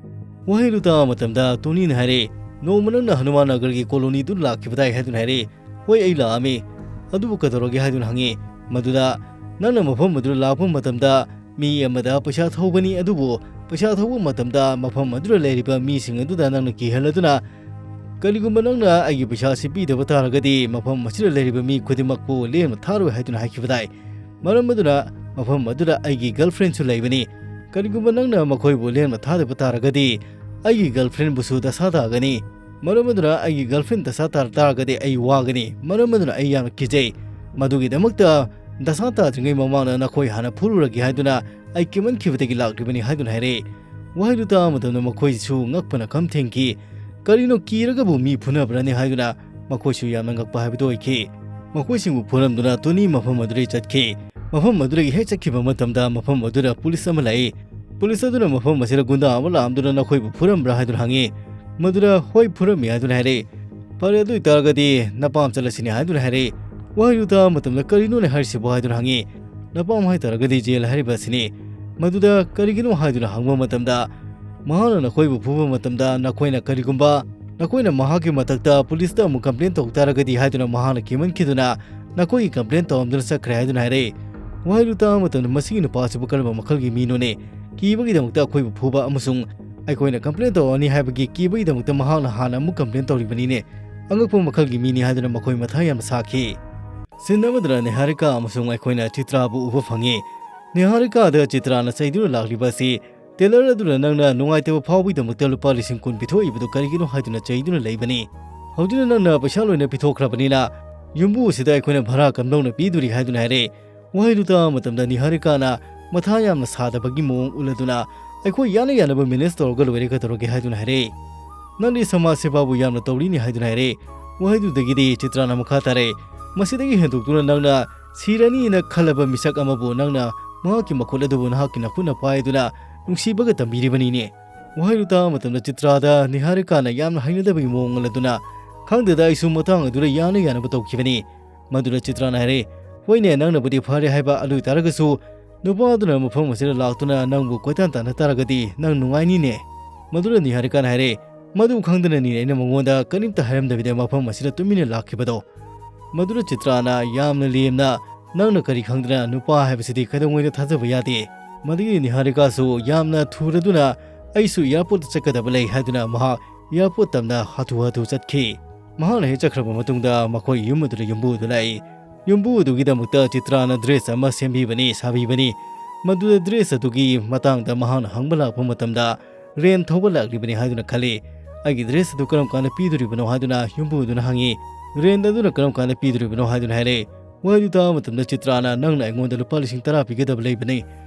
ꯋꯥꯍꯩꯗꯨ ꯇꯥꯕ ꯃꯇꯝꯗ ꯇꯣꯅꯤꯅ ꯍꯥꯏꯔꯛꯏ, "ꯅꯣꯡꯃ ꯅꯪꯅ ꯍꯅꯨꯃꯥꯟ ꯅꯒꯔꯒꯤ ꯀꯣꯂꯣꯅꯤꯗꯨ ꯂꯥꯛꯈꯤꯕꯗꯥꯏ?" ꯍꯥꯏꯗꯨꯅ ꯍꯥꯏꯔꯛꯏ꯫ "ꯍꯣꯏ, ꯑꯩ ꯂꯥꯛꯑꯝꯃꯤ꯫ ꯑꯗꯨꯕꯨ ꯀꯩꯗꯧꯔꯒꯦ?" ꯍꯥꯏꯗꯨꯅ ꯍꯪꯉꯤ꯫ ꯃꯗꯨꯗ, "ꯅꯪꯅ ꯃꯐꯝ ꯑꯗꯨꯗ ꯂꯥꯛꯄ ꯃꯇꯝꯗ ꯃꯤ ꯑꯃꯗ ꯄꯩꯁꯥ ꯊꯧꯕꯅꯤ, ꯑꯗꯨꯕꯨ ꯄꯩꯁꯥ ꯊꯧꯕ ꯃꯇꯝꯗ ꯃꯐꯝ ꯑꯗꯨꯗ ꯂꯩꯔꯤꯕ ꯃꯤꯁꯤꯡ ꯑꯗꯨꯗ ꯅꯪꯅ ꯀꯤꯍꯜꯂꯗꯨꯅ "ꯀꯔꯤꯒꯨꯝꯕ ꯅꯪꯅ ꯑꯩꯒꯤ ꯄꯩꯁꯥ ꯑꯁꯤ ꯄꯤꯗꯕ ꯇꯥꯔꯒꯗꯤ ꯃꯐꯝ ꯑꯁꯤꯗ ꯂꯩꯔꯤꯕ ꯃꯤ ꯈꯨꯗꯤꯡꯃꯛꯄꯨ ꯂꯦꯟꯕ ꯊꯥꯔꯣꯏ" ꯍꯥꯏꯗꯨꯅ ꯍꯥꯏꯈꯤꯕ ꯇꯥꯏ꯫ ꯃꯔꯝ ꯑꯗꯨꯅ ꯃꯐꯝ ꯑꯗꯨꯗ ꯑꯩꯒꯤ ꯒꯔꯜꯐ꯭ꯔꯦꯟꯁꯨ ꯂꯩꯕꯅꯤ꯫ "ꯀꯔꯤꯒꯨꯝꯕ ꯅꯪꯅ ꯃꯈꯣꯏꯕꯨ ꯂꯦꯟꯕ ꯊꯥꯗꯕ ꯇꯥꯔꯒꯗꯤ ꯑꯩꯒꯤ ꯒꯔꯜꯐ꯭ꯔꯦꯟꯕꯨꯁꯨ ꯗꯁꯥ ꯇꯥꯒꯅꯤ꯫ ꯃꯔꯝ ꯑꯗꯨꯅ ꯑꯩꯒꯤ ꯒꯔꯜꯐ꯭ꯔꯦꯟ ꯗꯁꯥ ꯇꯥꯔ ꯇꯥꯔꯒꯗꯤ ꯑꯩ ꯋꯥꯒꯅꯤ꯫ ꯃꯔꯝ ꯑꯗꯨꯅ ꯑꯩ ꯌꯥꯝꯅ ꯀꯤꯖꯩ꯫ ꯃꯗꯨꯒꯤꯗꯃꯛꯇ ꯗꯁꯥ ꯇꯥꯗ꯭ꯔꯤꯉꯩ ꯃꯃꯥꯡꯗ ꯅꯈꯣꯏ ꯍꯥꯟꯅ ꯐꯨꯔꯨꯔꯒꯦ ꯍꯥꯏꯗꯨꯅ ꯑꯩ ꯀꯤꯃꯟꯈꯤꯕꯗꯒꯤ ꯂꯥꯛꯂꯤꯕꯅꯤ" ꯍꯥꯏꯗꯨꯅ ꯍꯥꯏꯔꯛꯏ꯫ ꯋꯥꯍꯩꯗꯨ ꯇꯥꯕ ꯃꯇꯝꯗ ꯃꯈꯣꯏꯁꯨ ꯉꯛꯄꯅ ꯈꯝ ꯊꯦꯡꯈꯤ꯫ "ꯀꯔꯤꯅꯣ, ꯀꯤꯔꯒꯕꯨ ꯃꯤ ꯐꯨꯅꯕ꯭ꯔꯅꯤ?" ꯍꯥꯏꯗꯨꯅ ꯃꯈꯣꯏꯁꯨ ꯌꯥꯝꯅ ꯉꯛꯄ ꯍꯥꯏꯕꯗꯨ ꯑꯣꯏꯈꯤ꯫ ꯃꯈꯣꯏꯁꯤꯡꯕꯨ ꯐꯨꯔꯝꯗꯨꯅ ꯇꯣꯅꯤ ꯃꯐꯝ ꯑꯗꯨꯗꯒꯤ ꯆꯠꯈꯤ꯫ ꯃꯐꯝ ꯑꯗꯨꯗꯒꯤ ꯍꯦꯛ ꯆꯠꯈꯤꯕ ꯃꯇꯝꯗ ꯃꯐꯝ ꯑꯗꯨꯗ ꯄꯨꯂꯤꯁ ꯑꯃ ꯂꯥꯛꯏ꯫ ꯄꯨꯂꯤꯁ ꯑꯗꯨꯅ ꯃꯐꯝ ꯑꯁꯤꯗ ꯒꯨꯟꯗꯥ ꯑꯃ ꯂꯥꯛꯑꯝꯗꯨꯅ "ꯅꯈꯣꯏꯕꯨ ꯐꯨꯔꯝꯕ꯭ꯔꯥ?" ꯍꯥꯏꯗꯨꯅ ꯍꯪꯉꯤ꯫ ꯃꯗꯨꯗ "ꯍꯣꯏ, ꯐꯨꯔꯝꯃꯤ" ꯍꯥꯏꯗꯨꯅ ꯍꯥꯏꯔꯛꯏ꯫ "ꯐꯔꯦ, ꯑꯗꯨ ꯑꯣꯏꯇꯥꯔꯒꯗꯤ ꯅꯄꯥꯝ ꯆꯠꯂꯁꯤꯅꯦ" ꯍꯥꯏꯗꯨꯅ ꯍꯥꯏꯔꯛꯏ꯫ ꯋꯥꯍꯩꯗꯨ ꯇꯥꯕ ꯃꯇꯝꯗ "ꯀꯔꯤꯅꯣꯅꯦ ꯍꯥꯏꯔꯤꯁꯤꯕꯣ?" ꯍꯥꯏꯗꯨꯅ ꯍꯪꯉꯤ꯫ "ꯅꯄꯥꯝ ꯍꯥꯏꯇꯥꯔꯒꯗꯤ ꯖꯦꯜ ꯍꯥꯏꯔꯤꯕ ꯑꯁꯤꯅꯤ"꯫ ꯃꯗꯨꯗ "ꯀꯔꯤꯒꯤꯅꯣ?" ꯍꯥꯏꯗꯨꯅ ꯍꯪꯕ ꯃꯇꯝꯗ, "ꯃꯍꯥꯛꯅ ꯅꯈꯣꯏꯕꯨ ꯐꯨꯕ ꯃꯇꯝꯗ ꯅꯈꯣꯏꯅ ꯀꯔꯤꯒꯨꯝꯕ ꯅꯈꯣꯏꯅ ꯃꯍꯥꯛꯀꯤ ꯃꯊꯛꯇ ꯄꯨꯂꯤꯁꯇ ꯑꯃꯨꯛ ꯀꯝꯄ꯭ꯂꯦꯟ ꯇꯧ ꯇꯥꯔꯒꯗꯤ" ꯍꯥꯏꯗꯨꯅ ꯃꯍꯥꯛꯅ ꯀꯤꯃꯟꯈꯤꯗꯨꯅ "ꯅꯈꯣꯏꯒꯤ ꯀꯝꯄ꯭ꯂꯦꯟ ꯇꯧꯔꯝꯗꯨꯅ ꯆꯠꯈ꯭ꯔꯦ" ꯍꯥꯏꯗꯨꯅ ꯍꯥꯏꯔꯛꯏ꯫ ꯋꯥꯍꯩꯗꯨ ꯇꯥꯕ ꯃꯇꯝꯗ "ꯃꯁꯤꯒꯤ ꯅꯨꯄꯥꯁꯤꯕꯨ ꯀꯔꯝꯕ ꯃꯈꯜꯒꯤ ꯃꯤꯅꯣꯅꯦ? ꯀꯤꯕꯒꯤꯗꯃꯛꯇ ꯑꯩꯈꯣꯏꯕꯨ ꯐꯨꯕ ꯑꯃꯁꯨꯡ ꯑꯩꯈꯣꯏꯅ ꯀꯝꯄ꯭ꯂꯦꯟ ꯇꯧꯔꯛꯑꯅꯤ ꯍꯥꯏꯕꯒꯤ ꯀꯤꯕꯒꯤꯗꯃꯛꯇ ꯃꯍꯥꯛꯅ ꯍꯥꯟꯅ ꯑꯃꯨꯛ ꯀꯝꯄ꯭ꯂꯦꯟ ꯇꯧꯔꯤꯕꯅꯤꯅꯦ꯫ ꯑꯉꯛꯄ ꯃꯈꯜꯒꯤ ꯃꯤꯅꯤ" ꯍꯥꯏꯗꯨꯅ ꯃꯈꯣꯏ ꯃꯊꯥ ꯌꯥꯝꯅ ꯁꯥꯈꯤ꯫ ꯁꯤꯟ ꯑꯃꯗꯅ ꯅꯤꯍꯥꯔꯤꯀꯥ ꯑꯃꯁꯨꯡ ꯑꯩꯈꯣꯏꯅ ꯆꯤꯇ꯭ꯔꯥꯕꯨ ꯎꯕ ꯐꯪꯉꯤ꯫ ꯅꯤꯍꯥꯔꯤꯀꯥꯗ ꯆꯤꯇ꯭ꯔꯥꯅ ꯆꯩꯗꯨꯅ ꯂꯥꯛꯂꯤꯕ ꯑꯁꯤ ꯇꯦꯂꯔ ꯑꯗꯨꯅ "ꯅꯪꯅ ꯅꯨꯡꯉꯥꯏꯇꯕ ꯐꯥꯎꯕꯒꯤꯗꯃꯛꯇ ꯂꯨꯄꯥ ꯂꯤꯁꯤꯡ ꯀꯨꯟ ꯄꯤꯊꯣꯛꯏꯕꯗꯨ ꯀꯔꯤꯒꯤꯅꯣ?" ꯍꯥꯏꯗꯨꯅ ꯆꯩꯗꯨꯅ ꯂꯩꯕꯅꯤ꯫ "ꯍꯧꯖꯤꯛꯅ ꯅꯪꯅ ꯄꯩꯁꯥ ꯂꯣꯏꯅ ꯄꯤꯊꯣꯛꯈ꯭ꯔꯕꯅꯤꯅ ꯌꯨꯝꯕꯨ ꯑꯁꯤꯗ ꯑꯩꯈꯣꯏꯅ ꯚꯔꯥ ꯀꯝꯗꯧꯅ ꯄꯤꯗꯣꯔꯤ?" ꯍꯥꯏꯗꯨꯅ ꯍꯥꯏꯔꯛꯏ꯫ ꯋꯥꯍꯩꯗꯨ ꯇꯥꯕ ꯃꯇꯝꯗ ꯅꯤꯍꯥꯔꯤꯀꯥꯅ ꯃꯊꯥ ꯌꯥꯝꯅ ꯁꯥꯗꯕꯒꯤ ꯃꯑꯣꯡ ꯎꯠꯂꯗꯨꯅ, "ꯑꯩꯈꯣꯏ ꯌꯥꯅ ꯌꯥꯅꯕ ꯃꯦꯅꯦꯖ ꯇꯧꯔꯒ ꯂꯣꯏꯔꯦ, ꯀꯩꯗꯧꯔꯒꯦ?" ꯍꯥꯏꯗꯨꯅ ꯍꯥꯏꯔꯛꯏ꯫ "ꯅꯪꯗꯤ ꯁꯃꯥꯖ ꯁꯦꯕꯥꯕꯨ ꯌꯥꯝꯅ ꯇꯧꯔꯤꯅꯤ" ꯍꯥꯏꯗꯨꯅ ꯍꯥꯏꯔꯛꯏ꯫ ꯋꯥꯍꯩꯗꯨꯗꯒꯤꯗꯤ ꯆꯤꯇ꯭ꯔꯥꯅ ꯃꯈꯥ ꯇꯥꯔꯛꯏ, "ꯃꯁꯤꯗꯒꯤ ꯍꯦꯟꯗꯣꯛꯇꯨꯅ ꯅꯪꯅ ꯁꯤꯔꯅꯤꯅ ꯈꯜꯂꯕ ꯃꯤꯁꯛ ꯑꯃꯕꯨ ꯅꯪꯅ ꯃꯍꯥꯛꯀꯤ ꯃꯈꯨꯠ ꯑꯗꯨꯕꯨ ꯅꯍꯥꯛꯀꯤ ꯅꯈꯨꯠꯅ ꯄꯥꯏꯗꯨꯅ ꯅꯨꯡꯁꯤꯕꯒ ꯇꯝꯕꯤꯔꯤꯕꯅꯤꯅꯦ"꯫ ꯋꯥꯍꯩꯗꯨ ꯇꯥꯕ ꯃꯇꯝꯗ ꯆꯤꯇ꯭ꯔꯥꯗ ꯅꯤꯍꯥꯔꯤꯀꯥꯅ ꯌꯥꯝꯅ ꯍꯩꯅꯗꯕꯒꯤ ꯃꯑꯣꯡ ꯎꯠꯂꯗꯨꯅ, "ꯈꯪꯗꯦꯗ, ꯑꯩꯁꯨ ꯃꯇꯥꯡ ꯑꯗꯨꯗ ꯌꯥꯅ ꯌꯥꯅꯕ ꯇꯧꯈꯤꯕꯅꯤ"꯫ ꯃꯗꯨꯗ ꯆꯤꯇ꯭ꯔꯥꯅ ꯍꯥꯏꯔꯛꯏ, "ꯍꯣꯏꯅꯦ, ꯅꯪꯅꯕꯨꯗꯤ ꯐꯔꯦ ꯍꯥꯏꯕ, ꯑꯗꯨ ꯑꯣꯏꯇꯥꯔꯒꯁꯨ ꯅꯨꯄꯥ ꯑꯗꯨꯅ ꯃꯐꯝ ꯑꯁꯤꯗ ꯂꯥꯛꯇꯨꯅ ꯅꯪꯕꯨ ꯀꯣꯏꯇꯥꯟ ꯇꯥꯟꯅ ꯇꯥꯔꯒꯗꯤ ꯅꯪ ꯅꯨꯡꯉꯥꯏꯅꯤꯅꯦ"꯫ ꯃꯗꯨꯗ ꯅꯤꯍꯥꯔꯤꯀꯥꯅ ꯍꯥꯏꯔꯛꯏ, "ꯃꯗꯨ ꯈꯪꯗꯅꯅꯤꯅꯦ ꯑꯩꯅ ꯃꯉꯣꯟꯗ ꯀꯔꯤꯝꯇ ꯍꯥꯏꯔꯝꯗꯕꯤꯗ ꯃꯐꯝ ꯑꯁꯤꯗ ꯇꯨꯃꯤꯟꯅ ꯂꯥꯛꯈꯤꯕꯗꯣ"꯫ ꯃꯗꯨꯗ ꯆꯤꯇ꯭ꯔꯥꯅ ꯌꯥꯝꯅ ꯂꯦꯝꯅ, "ꯅꯪꯅ ꯀꯔꯤ ꯈꯪꯗꯅ? ꯅꯨꯄꯥ ꯍꯥꯏꯕꯁꯤꯗꯤ ꯀꯩꯗꯧꯉꯩꯗ ꯊꯥꯖꯕ ꯌꯥꯗꯦ"꯫ ꯃꯗꯨꯒꯤ ꯅꯤꯍꯥꯔꯤꯀꯥꯁꯨ ꯌꯥꯝꯅ ꯊꯨꯔꯗꯨꯅ, "ꯑꯩꯁꯨ ꯑꯦꯌꯥꯔꯄꯣꯔꯠꯇ ꯆꯠꯀꯗꯕ ꯂꯩ" ꯍꯥꯏꯗꯨꯅ ꯃꯍꯥꯛ ꯑꯦꯌꯥꯔꯄꯣꯔꯠ ꯇꯝꯅ ꯍꯥꯊꯨ ꯍꯥꯊꯨ ꯆꯠꯈꯤ꯫ ꯃꯍꯥꯛꯅ ꯍꯦꯛ ꯆꯠꯈ꯭ꯔꯕ ꯃꯇꯨꯡꯗ ꯃꯈꯣꯏ ꯌꯨꯝ ꯑꯗꯨꯗ ꯌꯨꯝꯕꯨ ꯑꯗꯨ ꯂꯥꯛꯏ꯫ ꯌꯨꯝꯕꯨ ꯑꯗꯨꯒꯤꯗꯃꯛꯇ ꯆꯤꯇ꯭ꯔꯥꯅ ꯗ꯭ꯔꯦꯁ ꯑꯃ ꯁꯦꯝꯕꯤꯕꯅꯤ, ꯁꯥꯕꯤꯕꯅꯤ꯫ ꯃꯗꯨꯗ ꯗ꯭ꯔꯦꯁ ꯑꯗꯨꯒꯤ ꯃꯇꯥꯡꯗ ꯃꯍꯥꯛꯅ ꯍꯪꯕ ꯂꯥꯛꯄ ꯃꯇꯝꯗ, ꯔꯦꯟ ꯊꯧꯕ ꯂꯥꯛꯂꯤꯕꯅꯤ ꯍꯥꯏꯗꯨꯅ ꯈꯜꯂꯤ꯫ "ꯑꯩꯒꯤ ꯗ꯭ꯔꯦꯁ ꯑꯗꯨ ꯀꯔꯝ ꯀꯥꯟꯗ ꯄꯤꯗꯣꯔꯤꯕꯅꯣ?" ꯍꯥꯏꯗꯨꯅ ꯌꯨꯝꯕꯨ ꯑꯗꯨꯅ ꯍꯪꯉꯤ꯫ "ꯔꯦꯟ ꯑꯗꯨꯅ ꯀꯔꯝ ꯀꯥꯟꯗ ꯄꯤꯗꯣꯔꯤꯕꯅꯣ?" ꯍꯥꯏꯗꯨꯅ ꯍꯥꯏꯔꯦ꯫ ꯋꯥꯍꯩꯗꯨ ꯇꯥꯕ ꯃꯇꯝꯗ ꯆꯤꯇ꯭ꯔꯥꯅ, "ꯅꯪꯅ ꯑꯩꯉꯣꯟꯗ ꯂꯨꯄꯥ ꯂꯤꯁꯤꯡ ꯇꯔꯥ ꯄꯤꯒꯗꯕ ꯂꯩꯕꯅꯤ꯫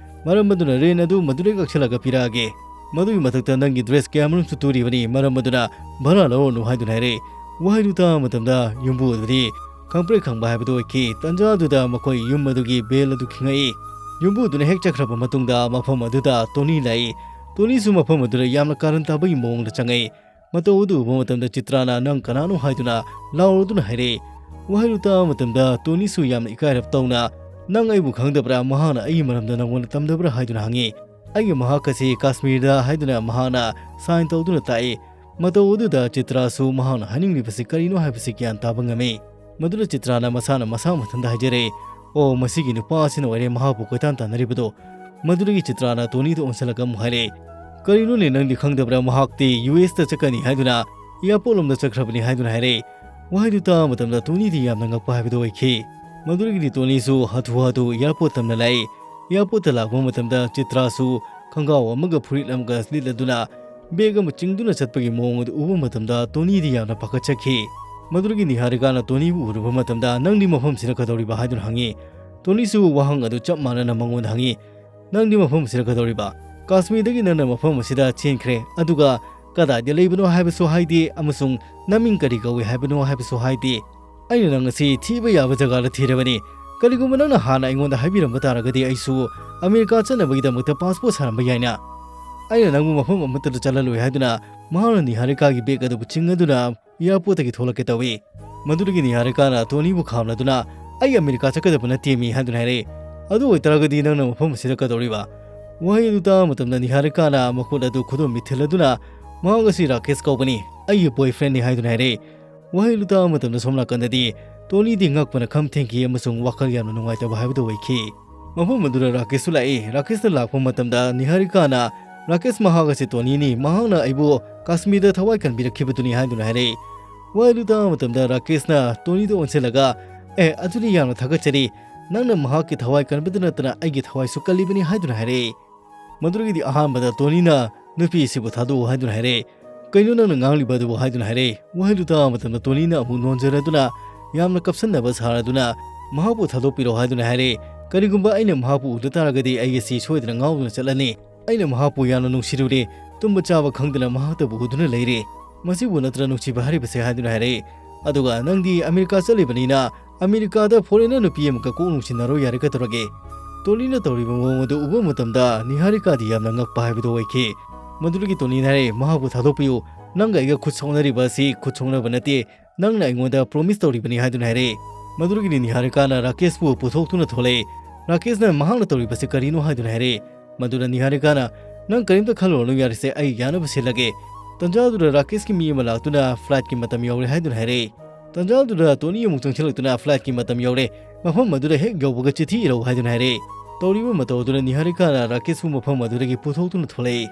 ꯃꯔꯝ ꯑꯗꯨꯅ ꯔꯦꯟ ꯑꯗꯨ ꯃꯗꯨꯗꯩ ꯀꯛꯁꯤꯜꯂꯒ ꯄꯤꯔꯛꯑꯒꯦ꯫ ꯃꯗꯨꯒꯤ ꯃꯊꯛꯇ ꯅꯪꯒꯤ ꯗ꯭ꯔꯦꯁ ꯀꯌꯥꯃꯔꯨꯝꯁꯨ ꯇꯨꯔꯤꯕꯅꯤ꯫ ꯃꯔꯝ ꯑꯗꯨꯅ ꯚꯔꯥ ꯂꯧꯔꯅꯨ" ꯍꯥꯏꯗꯨꯅ ꯍꯥꯏꯔꯦ꯫ ꯋꯥꯍꯩꯗꯨ ꯇꯥꯕ ꯃꯇꯝꯗ ꯌꯨꯝꯕꯨ ꯑꯗꯨꯗꯤ ꯈꯪꯄ꯭ꯔꯦꯛ ꯈꯪꯕ ꯍꯥꯏꯕꯗꯨ ꯑꯣꯏꯈꯤ꯫ ꯇꯟꯖꯥ ꯑꯗꯨꯗ ꯃꯈꯣꯏ ꯌꯨꯝ ꯑꯗꯨꯒꯤ ꯕꯦꯜ ꯑꯗꯨ ꯈꯤꯡꯉꯛꯏ꯫ ꯌꯨꯝꯕꯨ ꯑꯗꯨꯅ ꯍꯦꯛ ꯆꯠꯈ꯭ꯔꯕ ꯃꯇꯨꯡꯗ ꯃꯐꯝ ꯑꯗꯨꯗ ꯇꯣꯅꯤ ꯂꯥꯛꯏ꯫ ꯇꯣꯅꯤꯁꯨ ꯃꯐꯝ ꯑꯗꯨꯗ ꯌꯥꯝꯅ ꯀꯥꯔꯟ ꯇꯥꯕꯒꯤ ꯃꯑꯣꯡꯗ ꯆꯪꯉꯛꯏ꯫ ꯃꯇꯧ ꯑꯗꯨ ꯎꯕ ꯃꯇꯝꯗ ꯆꯤꯇ꯭ꯔꯥꯅ, "ꯅꯪ ꯀꯅꯥꯅꯣ?" ꯍꯥꯏꯗꯨꯅ ꯂꯥꯎꯔꯗꯨꯅ ꯍꯥꯏꯔꯛꯏ꯫ ꯋꯥꯍꯩꯗꯨ ꯇꯥꯕ ꯃꯇꯝꯗ ꯇꯣꯅꯤꯁꯨ ꯌꯥꯝꯅ ꯏꯀꯥꯏꯔꯞ ꯇꯧꯅ, "ꯅꯪ ꯑꯩꯕꯨ ꯈꯪꯗꯕ꯭ꯔꯥ? ꯃꯍꯥꯛꯅ ꯑꯩꯒꯤ ꯃꯔꯝꯗ ꯅꯪꯉꯣꯟꯗ ꯇꯝꯗꯕ꯭ꯔꯥ?" ꯍꯥꯏꯗꯨꯅ ꯍꯪꯉꯤ꯫ "ꯑꯩꯒꯤ ꯃꯍꯥꯛ ꯑꯁꯤ ꯀꯥꯁꯃꯤꯔꯗ" ꯍꯥꯏꯗꯨꯅ ꯃꯍꯥꯛꯅ ꯁꯥꯏꯟ ꯇꯧꯗꯨꯅ ꯇꯥꯛꯏ꯫ ꯃꯇꯧ ꯑꯗꯨꯗ ꯆꯤꯇ꯭ꯔꯥꯁꯨ ꯃꯍꯥꯛꯅ ꯍꯥꯏꯅꯤꯡꯂꯤꯕꯁꯤ ꯀꯔꯤꯅꯣ ꯍꯥꯏꯕꯁꯤ ꯒ꯭ꯌꯥꯟ ꯇꯥꯕ ꯉꯝꯃꯤ꯫ ꯃꯗꯨꯗ ꯆꯤꯇ꯭ꯔꯥꯅ ꯃꯁꯥꯅ ꯃꯁꯥ ꯃꯊꯟꯇ ꯍꯥꯏꯖꯔꯦ, "ꯑꯣ, ꯃꯁꯤꯒꯤ ꯅꯨꯄꯥ ꯑꯁꯤꯅ ꯑꯣꯏꯔꯦ ꯃꯍꯥꯛꯄꯨ ꯀꯣꯏꯇꯥꯟ ꯇꯥꯟꯅꯔꯤꯕꯗꯣ"꯫ ꯃꯗꯨꯗꯒꯤ ꯆꯤꯇ꯭ꯔꯥꯅ ꯇꯣꯅꯤꯗ ꯑꯣꯟꯁꯤꯜꯂꯒ ꯑꯃꯨꯛ ꯍꯥꯏꯔꯦ, "ꯀꯔꯤꯅꯣꯅꯦ ꯅꯪꯗꯤ ꯈꯪꯗꯕ꯭ꯔꯥ? ꯃꯍꯥꯛꯇꯤ ꯌꯨ ꯑꯦꯁꯇ ꯆꯠꯀꯅꯤ ꯍꯥꯏꯗꯨꯅ ꯑꯦꯌꯥꯔꯄꯣꯔꯠ ꯂꯣꯝꯗ ꯆꯠꯈ꯭ꯔꯕꯅꯤ" ꯍꯥꯏꯗꯨꯅ ꯍꯥꯏꯔꯦ꯫ ꯋꯥꯍꯩꯗꯨ ꯇꯥꯕ ꯃꯇꯝꯗ ꯇꯣꯅꯤꯗꯤ ꯌꯥꯝꯅ ꯉꯛꯄ ꯍꯥꯏꯕꯗꯨ ꯑꯣꯏꯈꯤ꯫ ꯃꯗꯨꯗꯒꯤꯗꯤ ꯇꯣꯅꯤꯁꯨ ꯍꯥꯊꯨ ꯍꯥꯊꯨ ꯑꯦꯌꯥꯔꯄꯣꯔꯠ ꯇꯝꯅ ꯂꯥꯛꯏ꯫ ꯑꯦꯌꯥꯔꯄꯣꯔꯠꯇ ꯂꯥꯛꯄ ꯃꯇꯝꯗ ꯆꯤꯇ꯭ꯔꯥꯁꯨ ꯈꯣꯡꯒ꯭ꯔꯥꯎ ꯑꯃꯒ ꯐꯨꯔꯤꯠ ꯑꯃꯒ ꯂꯤꯠꯂꯗꯨꯅ ꯕꯦꯒ ꯑꯃ ꯆꯤꯡꯗꯨꯅ ꯆꯠꯄꯒꯤ ꯃꯑꯣꯡ ꯑꯗꯨ ꯎꯕ ꯃꯇꯝꯗ ꯇꯣꯅꯤꯗꯤ ꯌꯥꯝꯅ ꯄꯥꯈꯠꯆꯈꯤ꯫ ꯃꯗꯨꯗꯒꯤ ꯅꯤꯍꯥꯔꯤꯀꯥꯅ ꯇꯣꯅꯤꯕꯨ ꯎꯔꯨꯕ ꯃꯇꯝꯗ, "ꯅꯪꯗꯤ ꯃꯐꯝꯁꯤꯗ ꯀꯩꯗꯧꯔꯤꯕ?" ꯍꯥꯏꯗꯨꯅ ꯍꯪꯉꯤ꯫ ꯇꯣꯅꯤꯁꯨ ꯋꯥꯍꯪ ꯑꯗꯨ ꯆꯞ ꯃꯥꯟꯅꯅ ꯃꯉꯣꯟꯗ ꯍꯪꯉꯤ꯫ "ꯅꯪꯗꯤ ꯃꯐꯝ ꯑꯁꯤꯗ ꯀꯩꯗꯧꯔꯤꯕ? ꯀꯥꯁꯃꯤꯔꯗꯒꯤ ꯅꯪꯅ ꯃꯐꯝ ꯑꯁꯤꯗ ꯆꯦꯟꯈ꯭ꯔꯦ, ꯑꯗꯨꯒ ꯀꯗꯥꯏꯗ ꯂꯩꯕꯅꯣ ꯍꯥꯏꯕꯁꯨ ꯍꯥꯏꯗꯦ, ꯑꯃꯁꯨꯡ ꯅꯃꯤꯡ ꯀꯔꯤ ꯀꯧꯏ ꯍꯥꯏꯕꯅꯣ ꯍꯥꯏꯕꯁꯨ ꯍꯥꯏꯗꯦ꯫ ꯑꯩꯅ ꯅꯪ ꯑꯁꯤ ꯊꯤꯕ ꯌꯥꯕ ꯖꯒꯥꯗ ꯊꯤꯔꯕꯅꯤ꯫ ꯀꯔꯤꯒꯨꯝꯕ ꯅꯪꯅ ꯍꯥꯟꯅ ꯑꯩꯉꯣꯟꯗ ꯍꯥꯏꯕꯤꯔꯝꯕ ꯇꯥꯔꯒꯗꯤ, ꯑꯩꯁꯨ ꯑꯃꯦꯔꯤꯀꯥ ꯆꯠꯅꯕꯒꯤꯗꯃꯛꯇ ꯄꯥꯁꯄꯣꯔꯠ ꯁꯥꯔꯝꯕ ꯌꯥꯏꯅ꯫ ꯑꯩꯅ ꯅꯪꯕꯨ ꯃꯐꯝ ꯑꯃꯠꯇꯗ ꯆꯠꯍꯜꯂꯣꯏ" ꯍꯥꯏꯗꯨꯅ ꯃꯍꯥꯛꯅ ꯅꯤꯍꯥꯔꯤꯀꯥꯒꯤ ꯕꯦꯒ ꯑꯗꯨꯕꯨ ꯆꯤꯡꯉꯗꯨꯅ ꯑꯦꯌꯥꯔꯄꯣꯔꯠꯇꯒꯤ ꯊꯣꯛꯂꯛꯀꯦ ꯇꯧꯏ꯫ ꯃꯗꯨꯗꯒꯤ ꯅꯤꯍꯥꯔꯤꯀꯥꯅ ꯇꯣꯅꯤꯕꯨ ꯈꯥꯝꯂꯗꯨꯅ, "ꯑꯩ ꯑꯃꯦꯔꯤꯀꯥ ꯆꯠꯀꯗꯕ ꯅꯠꯇꯦꯃꯤ" ꯍꯥꯏꯗꯨꯅ ꯍꯥꯏꯔꯛꯏ꯫ "ꯑꯗꯨ ꯑꯣꯏꯇꯥꯔꯒꯗꯤ ꯅꯪꯅ ꯃꯐꯝ ꯑꯁꯤꯗ ꯀꯩꯗꯧꯔꯤꯕ?" ꯋꯥꯍꯩ ꯑꯗꯨ ꯇꯥꯕ ꯃꯇꯝꯗ ꯅꯤꯍꯥꯔꯤꯀꯥꯅ ꯃꯈꯨꯠ ꯑꯗꯨ ꯈꯨꯗꯣꯝꯕꯤ ꯊꯤꯜꯂꯗꯨꯅ, "ꯃꯍꯥꯛ ꯑꯁꯤ ꯔꯥꯀꯦꯁ ꯀꯧꯕꯅꯤ, ꯑꯩꯒꯤ ꯕꯣꯏꯐ꯭ꯔꯦꯟꯅꯤ" ꯍꯥꯏꯗꯨꯅ ꯍꯥꯏꯔꯛꯏ꯫ ꯋꯥꯍꯩ ꯑꯗꯨ ꯇꯥꯕ ꯃꯇꯝꯗ ꯁꯣꯝ ꯅꯥꯀꯟꯗꯗꯤ ꯇꯣꯅꯤꯗꯤ ꯉꯛꯄꯅ ꯈꯝ ꯊꯦꯡꯈꯤ ꯑꯃꯁꯨꯡ ꯋꯥꯈꯜ ꯌꯥꯝꯅ ꯅꯨꯡꯉꯥꯏꯇꯕ ꯍꯥꯏꯕꯗꯨ ꯑꯣꯏꯈꯤ꯫ ꯃꯐꯝ ꯑꯗꯨꯗ ꯔꯥꯀꯦꯁꯁꯨ ꯂꯥꯛꯏ꯫ ꯔꯥꯀꯦꯁꯅ ꯂꯥꯛꯄ ꯃꯇꯝꯗ ꯅꯤꯍꯥꯔꯤꯀꯥꯅ ꯔꯥꯀꯦꯁ ꯃꯍꯥꯛ ꯑꯁꯤ ꯇꯣꯅꯤꯅꯤ, ꯃꯍꯥꯛꯅ ꯑꯩꯕꯨ ꯀꯥꯁꯃꯤꯔꯗ ꯊꯋꯥꯏ ꯀꯟꯕꯤꯔꯛꯈꯤꯕꯗꯨꯅꯤ" ꯍꯥꯏꯗꯨꯅ ꯍꯥꯏꯔꯛꯏ꯫ ꯋꯥꯍꯩꯗꯨ ꯇꯥꯕ ꯃꯇꯝꯗ ꯔꯥꯀꯦꯁꯅ ꯇꯣꯅꯤꯗ ꯑꯣꯟꯁꯤꯜꯂꯒ, "ꯑꯦ, ꯑꯗꯨꯗꯤ ꯌꯥꯝꯅ ꯊꯥꯒꯠꯆꯔꯤ, ꯅꯪꯅ ꯃꯍꯥꯛꯀꯤ ꯊꯋꯥꯏ ꯀꯟꯕꯗ ꯅꯠꯇꯅ ꯑꯩꯒꯤ ꯊꯋꯥꯏꯁꯨ ꯀꯜꯂꯤꯕꯅꯤ" ꯍꯥꯏꯗꯨꯅ ꯍꯥꯏꯔꯛꯏ꯫ ꯃꯗꯨꯗꯒꯤꯗꯤ ꯑꯍꯥꯟꯕꯗ ꯇꯣꯅꯤꯅ ꯅꯨꯄꯤ ꯑꯁꯤꯕꯨ ꯊꯥꯗꯣꯛꯎ ꯍꯥꯏꯗꯨꯅ ꯍꯥꯏꯔꯛꯏ꯫ "ꯀꯩꯅꯣ ꯅꯪꯅ ꯉꯥꯡꯂꯤꯕ ꯑꯗꯨꯕꯨ?" ꯍꯥꯏꯗꯨꯅ ꯍꯥꯏꯔꯛꯏ꯫ ꯋꯥꯍꯩꯗꯨ ꯇꯥꯕ ꯃꯇꯝꯗ ꯇꯣꯅꯤꯅ ꯑꯃꯨꯛ ꯅꯣꯟꯖꯔꯗꯨꯅ ꯌꯥꯝꯅ ꯀꯞꯁꯟꯅꯕ ꯁꯥꯔꯗꯨꯅ, "ꯃꯍꯥꯛꯄꯨ ꯊꯥꯗꯣꯛꯄꯤꯔꯣ" ꯍꯥꯏꯗꯨꯅ ꯍꯥꯏꯔꯛꯏ꯫ "ꯀꯔꯤꯒꯨꯝꯕ ꯑꯩꯅ ꯃꯍꯥꯛꯄꯨ ꯎꯗ ꯇꯥꯔꯒꯗꯤ ꯑꯩ ꯑꯁꯤ ꯁꯣꯏꯗꯅ ꯉꯥꯎꯗꯨꯅ ꯆꯠꯂꯅꯤ꯫ ꯑꯩꯅ ꯃꯍꯥꯛꯄꯨ ꯌꯥꯝꯅ ꯅꯨꯡꯁꯤꯔꯨꯔꯦ, ꯇꯨꯝꯕ ꯆꯥꯕ ꯈꯪꯗꯅ ꯃꯍꯥꯛꯇꯕꯨ ꯎꯗꯨꯅ ꯂꯩꯔꯦ꯫ ꯃꯁꯤꯕꯨ ꯅꯠꯇ꯭ꯔ ꯅꯨꯡꯁꯤꯕ ꯍꯥꯏꯔꯤꯕꯁꯦ?" ꯍꯥꯏꯗꯨꯅ ꯍꯥꯏꯔꯛꯏ꯫ "ꯑꯗꯨꯒ ꯅꯪꯗꯤ ꯑꯃꯦꯔꯤꯀꯥ ꯆꯠꯂꯤꯕꯅꯤꯅ ꯑꯃꯦꯔꯤꯀꯥꯗ ꯐꯣꯔꯦꯟꯅꯔ ꯅꯨꯄꯤ ꯑꯃꯒ ꯀꯣꯛ ꯅꯨꯡꯁꯤꯟꯅꯔꯣ ꯌꯥꯔꯦ, ꯀꯩꯗꯧꯔꯒꯦ?" ꯇꯣꯅꯤꯅ ꯇꯧꯔꯤꯕ ꯃꯑꯣꯡ ꯑꯗꯨ ꯎꯕ ꯃꯇꯝꯗ ꯅꯤꯍꯥꯔꯤꯀꯥꯗꯤ ꯌꯥꯝꯅ ꯉꯛꯄ ꯍꯥꯏꯕꯗꯨ ꯑꯣꯏꯈꯤ꯫ ꯃꯗꯨꯗꯒꯤ ꯇꯣꯅꯤꯅ ꯍꯥꯏꯔꯦ, "ꯃꯍꯥꯛꯄꯨ ꯊꯥꯗꯣꯛꯄꯤꯌꯨ, ꯅꯪꯒ ꯑꯩꯒ ꯈꯨꯠ ꯁꯣꯛꯅꯔꯤꯕ ꯑꯁꯤ ꯈꯨꯠ ꯁꯣꯛꯅꯕ ꯅꯠꯇꯦ, ꯅꯪꯅ ꯑꯩꯉꯣꯟꯗ ꯄ꯭ꯔꯣꯃꯤꯁ ꯇꯧꯔꯤꯕꯅꯤ" ꯍꯥꯏꯗꯨꯅ ꯍꯥꯏꯔꯦ꯫ ꯃꯗꯨꯗꯒꯤꯗꯤ ꯅꯤꯍꯥꯔꯤꯀꯥꯅ ꯔꯥꯀꯦꯁꯄꯨ ꯄꯨꯊꯣꯛꯇꯨꯅ ꯊꯣꯛꯂꯛꯏ꯫ ꯔꯥꯀꯦꯁꯅ ꯃꯍꯥꯛꯅ ꯇꯧꯔꯤꯕꯁꯤ ꯀꯔꯤꯅꯣ ꯍꯥꯏꯗꯨꯅ ꯍꯥꯏꯔꯦ꯫ ꯃꯗꯨꯗ ꯅꯤꯍꯥꯔꯤꯀꯥꯅ, "ꯅꯪ ꯀꯔꯤꯝꯇ ꯈꯜꯂꯨꯔꯅꯨ ꯌꯥꯔꯤꯁꯦ, ꯑꯩ ꯌꯥꯅꯕ ꯁꯤꯜꯂꯒꯦ"꯫ ꯇꯟꯖꯥꯗꯨꯗ ꯔꯥꯀꯦꯁꯀꯤ ꯃꯤ ꯑꯃ ꯂꯥꯛꯇꯨꯅ ꯐ꯭ꯂꯥꯏꯠꯀꯤ ꯃꯇꯝ ꯌꯧꯔꯦ ꯍꯥꯏꯗꯨꯅ ꯍꯥꯏꯔꯛꯏ꯫ ꯇꯟꯖꯥꯗꯨꯗ ꯇꯣꯅꯤ ꯑꯃꯨꯛ ꯆꯪꯁꯤꯜꯂꯛꯇꯨꯅ ꯐ꯭ꯂꯥꯏꯠꯀꯤ ꯃꯇꯝ ꯌꯧꯔꯦ, ꯃꯐꯝ ꯑꯗꯨꯗ ꯍꯦꯛ ꯌꯧꯕꯒ ꯆꯤꯊꯤ ꯏꯔꯧ ꯍꯥꯏꯗꯨꯅ ꯍꯥꯏꯔꯛꯏ꯫ ꯇꯧꯔꯤꯕ ꯃꯇꯧ ꯑꯗꯨꯅ ꯅꯤꯍꯥꯔꯤꯀꯥꯅ ꯔꯥꯀꯦꯁꯄꯨ ꯃꯐꯝ ꯑꯗꯨꯗꯒꯤ ꯄꯨꯊꯣꯛꯇꯨꯅ ꯊꯣꯛꯂꯛꯏ꯫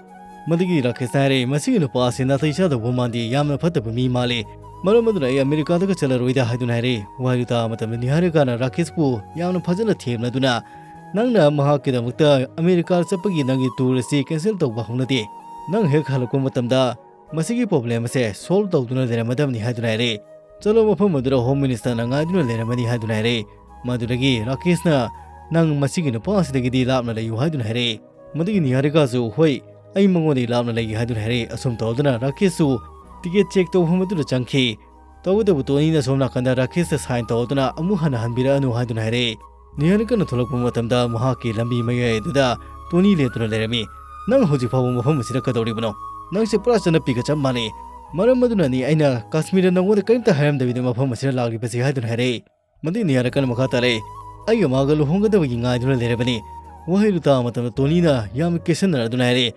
ꯃꯗꯨꯒꯤ ꯔꯥꯀꯦꯁꯅ ꯍꯥꯏꯔꯛꯏ, "ꯃꯁꯤꯒꯤ ꯅꯨꯄꯥ ꯑꯁꯤ ꯅꯥꯇꯩ ꯆꯥꯗꯧꯕ ꯃꯥꯟꯗꯦ, ꯌꯥꯝꯅ ꯐꯠꯇꯕ ꯃꯤ ꯃꯥꯜꯂꯦ, ꯃꯔꯝ ꯑꯗꯨꯅ ꯑꯩ ꯑꯃꯦꯔꯤꯀꯥꯗꯒ ꯆꯠꯂꯔꯣꯏꯗ" ꯍꯥꯏꯗꯨꯅ ꯍꯥꯏꯔꯛꯏ꯫ ꯋꯥꯍꯩꯗꯨ ꯇꯥꯕ ꯃꯇꯝꯗ ꯅꯤꯍꯥꯔꯤꯀꯥꯅ ꯔꯥꯀꯦꯁꯄꯨ ꯌꯥꯝꯅ ꯐꯖꯅ ꯊꯦꯝꯂꯗꯨꯅ, "ꯅꯪꯅ ꯃꯍꯥꯛꯀꯤꯗꯃꯛꯇ ꯑꯃꯦꯔꯤꯀꯥ ꯆꯠꯄꯒꯤ ꯅꯪꯒꯤ ꯇꯨꯔ ꯑꯁꯤ ꯀꯦꯟꯁꯦꯜ ꯇꯧꯕ ꯍꯧꯅꯗꯦ, ꯅꯪ ꯍꯦꯛ ꯍꯜꯂꯛꯄ ꯃꯇꯝꯗ ꯃꯁꯤꯒꯤ ꯄ꯭ꯔꯣꯕ꯭ꯂꯦꯝ ꯑꯁꯦ ꯁꯣꯜꯕ ꯇꯧꯗꯨꯅ ꯂꯩꯔꯝꯃꯗꯕꯅꯤ" ꯍꯥꯏꯗꯨꯅ ꯍꯥꯏꯔꯛꯏ꯫ ꯆꯠꯂꯕ ꯃꯐꯝ ꯑꯗꯨꯗ ꯍꯣꯝ ꯃꯤꯅꯤꯁꯇꯔꯅ ꯉꯥꯏꯗꯨꯅ ꯂꯩꯔꯝꯃꯅꯤ ꯍꯥꯏꯗꯨꯅ ꯍꯥꯏꯔꯛꯏ꯫ ꯃꯗꯨꯗꯒꯤ ꯔꯥꯀꯦꯁꯅ, "ꯅꯪ ꯃꯁꯤꯒꯤ ꯅꯨꯄꯥ ꯑꯁꯤꯗꯒꯤꯗꯤ ꯂꯥꯞꯅ ꯂꯩꯌꯨ" ꯍꯥꯏꯗꯨꯅ ꯍꯥꯏꯔꯛꯏ꯫ ꯃꯗꯨꯒꯤ ꯅꯤꯍꯥꯔꯤꯀꯥꯁꯨ, "ꯍꯣꯏ, ꯑꯩ ꯃꯉꯣꯟꯗꯒꯤ ꯂꯥꯞꯅ ꯂꯩꯒꯦ" ꯍꯥꯏꯗꯨꯅ ꯍꯥꯏꯔꯛꯏ꯫ ꯑꯁꯨꯝ ꯇꯧꯗꯨꯅ ꯔꯥꯀꯦꯁꯁꯨ ꯇꯤꯀꯦꯠ ꯆꯦꯛ ꯇꯧꯐꯝ ꯑꯗꯨꯗ ꯆꯪꯈꯤ꯫ ꯇꯧꯕꯇꯕꯨ ꯇꯣꯅꯤꯅ ꯁꯣꯝ ꯅꯥꯀꯟꯗ ꯔꯥꯀꯦꯁꯇ ꯁꯥꯏꯟ ꯇꯧꯗꯨꯅ ꯑꯃꯨꯛ ꯍꯟꯅ ꯍꯟꯕꯤꯔꯛꯑꯅꯨ ꯍꯥꯏꯗꯨꯅ ꯍꯥꯏꯔꯛꯏ꯫ ꯅꯤꯍꯥꯔꯤꯀꯥꯅ ꯊꯣꯛꯂꯛꯄ ꯃꯇꯝꯗ ꯃꯍꯥꯛꯀꯤ ꯂꯝꯕꯤ ꯃꯌꯥꯏ ꯑꯗꯨꯗ ꯇꯣꯅꯤ ꯂꯦꯞꯇꯨꯅ ꯂꯩꯔꯝꯃꯤ꯫ "ꯅꯪ ꯍꯧꯖꯤꯛ ꯐꯥꯎꯕ ꯃꯐꯝ ꯑꯁꯤꯗ ꯀꯩꯗꯧꯔꯤꯕꯅꯣ? ꯅꯪꯁꯦ ꯄꯨꯔꯥ ꯆꯠꯅꯞꯄꯤꯒ ꯆꯞ ꯃꯥꯟꯅꯩ꯫ ꯃꯔꯝ ꯑꯗꯨꯅꯅꯤ ꯑꯩꯅ ꯀꯥꯁꯃꯤꯔꯗ ꯅꯉꯣꯟꯗ ꯀꯔꯤꯝꯇ ꯍꯥꯏꯔꯝꯗꯕꯤꯗ ꯃꯐꯝ ꯑꯁꯤꯗ ꯂꯥꯛꯂꯤꯕꯁꯤ" ꯍꯥꯏꯗꯨꯅ ꯍꯥꯏꯔꯛꯏ꯫ ꯃꯗꯨꯒꯤ ꯅꯤꯍꯥꯔꯤꯀꯥꯅ ꯃꯈꯥ ꯇꯥꯔꯛꯏ, "ꯑꯩꯒ ꯃꯥꯒ ꯂꯨꯍꯣꯡꯒꯗꯕꯒꯤ ꯉꯥꯏꯗꯨꯅ ꯂꯩꯔꯕꯅꯤ"꯫ ꯋꯥꯍꯩꯗꯨ ꯇꯥꯕ ꯃꯇꯝꯗ ꯇꯣꯅꯤꯅ ꯌꯥꯝꯅ ꯀꯦꯁꯟꯅꯔꯗꯨꯅ ꯍꯥꯏꯔꯛꯏ,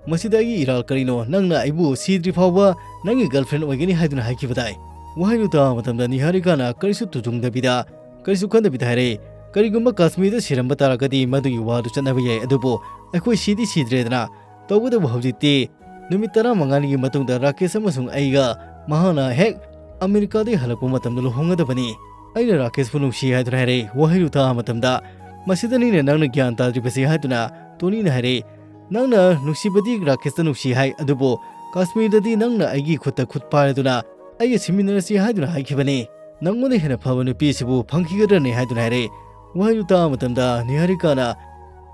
"ꯃꯁꯤꯗ ꯑꯩꯒꯤ ꯏꯔꯥꯜ ꯀꯔꯤꯅꯣ? ꯅꯪꯅ ꯑꯩꯕꯨ ꯁꯤꯗ꯭ꯔꯤ ꯐꯥꯎꯕ ꯅꯪꯒꯤ ꯒꯔꯜꯐ꯭ꯔꯦꯟ ꯑꯣꯏꯒꯅꯤ ꯍꯥꯏꯗꯨꯅ ꯍꯥꯏꯈꯤꯕꯗꯥꯏ?" ꯋꯥꯍꯩꯗꯨ ꯇꯥꯕ ꯃꯇꯝꯗ ꯅꯤꯍꯥꯔꯤꯀꯥꯅ ꯀꯔꯤꯁꯨ ꯇꯨꯖꯨꯡꯗꯕꯤꯗ, ꯀꯔꯤꯁꯨ ꯈꯟꯗꯕꯤꯗ ꯍꯥꯏꯔꯛꯏ, "ꯀꯔꯤꯒꯨꯝꯕ ꯀꯥꯁꯃꯤꯔꯗ ꯁꯤꯔꯝꯕ ꯇꯥꯔꯒꯗꯤ ꯃꯗꯨꯒꯤ ꯋꯥꯗꯨ ꯆꯠꯅꯕ ꯌꯥꯏ, ꯑꯗꯨꯕꯨ ꯑꯩꯈꯣꯏ ꯁꯤꯗꯤ ꯁꯤꯗ꯭ꯔꯦꯗꯅ, ꯇꯧꯕꯇꯕꯨ ꯍꯧꯖꯤꯛꯇꯤ ꯅꯨꯃꯤꯠ ꯇꯔꯥꯃꯉꯥꯅꯤꯒꯤ ꯃꯇꯨꯡꯗ ꯔꯥꯀꯦꯁ ꯑꯃꯁꯨꯡ ꯑꯩꯒ ꯃꯍꯥꯛꯅ ꯍꯦꯛ ꯑꯃꯦꯔꯤꯀꯥꯗꯒꯤ ꯍꯜꯂꯛꯄ ꯃꯇꯝꯗ ꯂꯨꯍꯣꯡꯒꯗꯕꯅꯤ꯫ ꯑꯩꯅ ꯔꯥꯀꯦꯁꯄꯨ ꯅꯨꯡꯁꯤ ꯍꯥꯏꯗꯨꯅ ꯍꯥꯏꯔꯛꯏ꯫ ꯋꯥꯍꯩꯗꯨ ꯇꯥꯕ ꯃꯇꯝꯗ, "ꯃꯁꯤꯗꯅꯤꯅꯦ ꯅꯪꯅ ꯒ꯭ꯌꯥꯟ ꯇꯥꯗ꯭ꯔꯤꯕꯁꯤ" ꯍꯥꯏꯗꯨꯅ ꯇꯣꯅꯤꯅ ꯍꯥꯏꯔꯛꯏ꯫ "ꯅꯪꯅ ꯅꯨꯡꯁꯤꯕꯗꯤ ꯔꯥꯀꯦꯁꯇ ꯅꯨꯡꯁꯤ ꯍꯥꯏ, ꯑꯗꯨꯕꯨ ꯀꯥꯁꯃꯤꯔꯗꯗꯤ ꯅꯪꯅ ꯑꯩꯒꯤ ꯈꯨꯠꯇ ꯈꯨꯠ ꯄꯥꯏꯔꯗꯨꯅ ꯑꯩꯒ ꯁꯤꯃꯤꯟꯅꯔꯁꯤ ꯍꯥꯏꯗꯨꯅ ꯍꯥꯏꯈꯤꯕꯅꯤ꯫ ꯅꯪꯉꯣꯟꯗ ꯍꯦꯟꯅ ꯐꯕ ꯅꯨꯄꯤ ꯑꯁꯤꯕꯨ ꯐꯪꯈꯤꯒꯗ꯭ꯔꯅꯦ?" ꯍꯥꯏꯗꯨꯅ ꯍꯥꯏꯔꯛꯏ꯫ ꯋꯥꯍꯩꯗꯨ ꯇꯥꯕ ꯃꯇꯝꯗ ꯅꯤꯍꯥꯔꯤꯀꯥꯅ,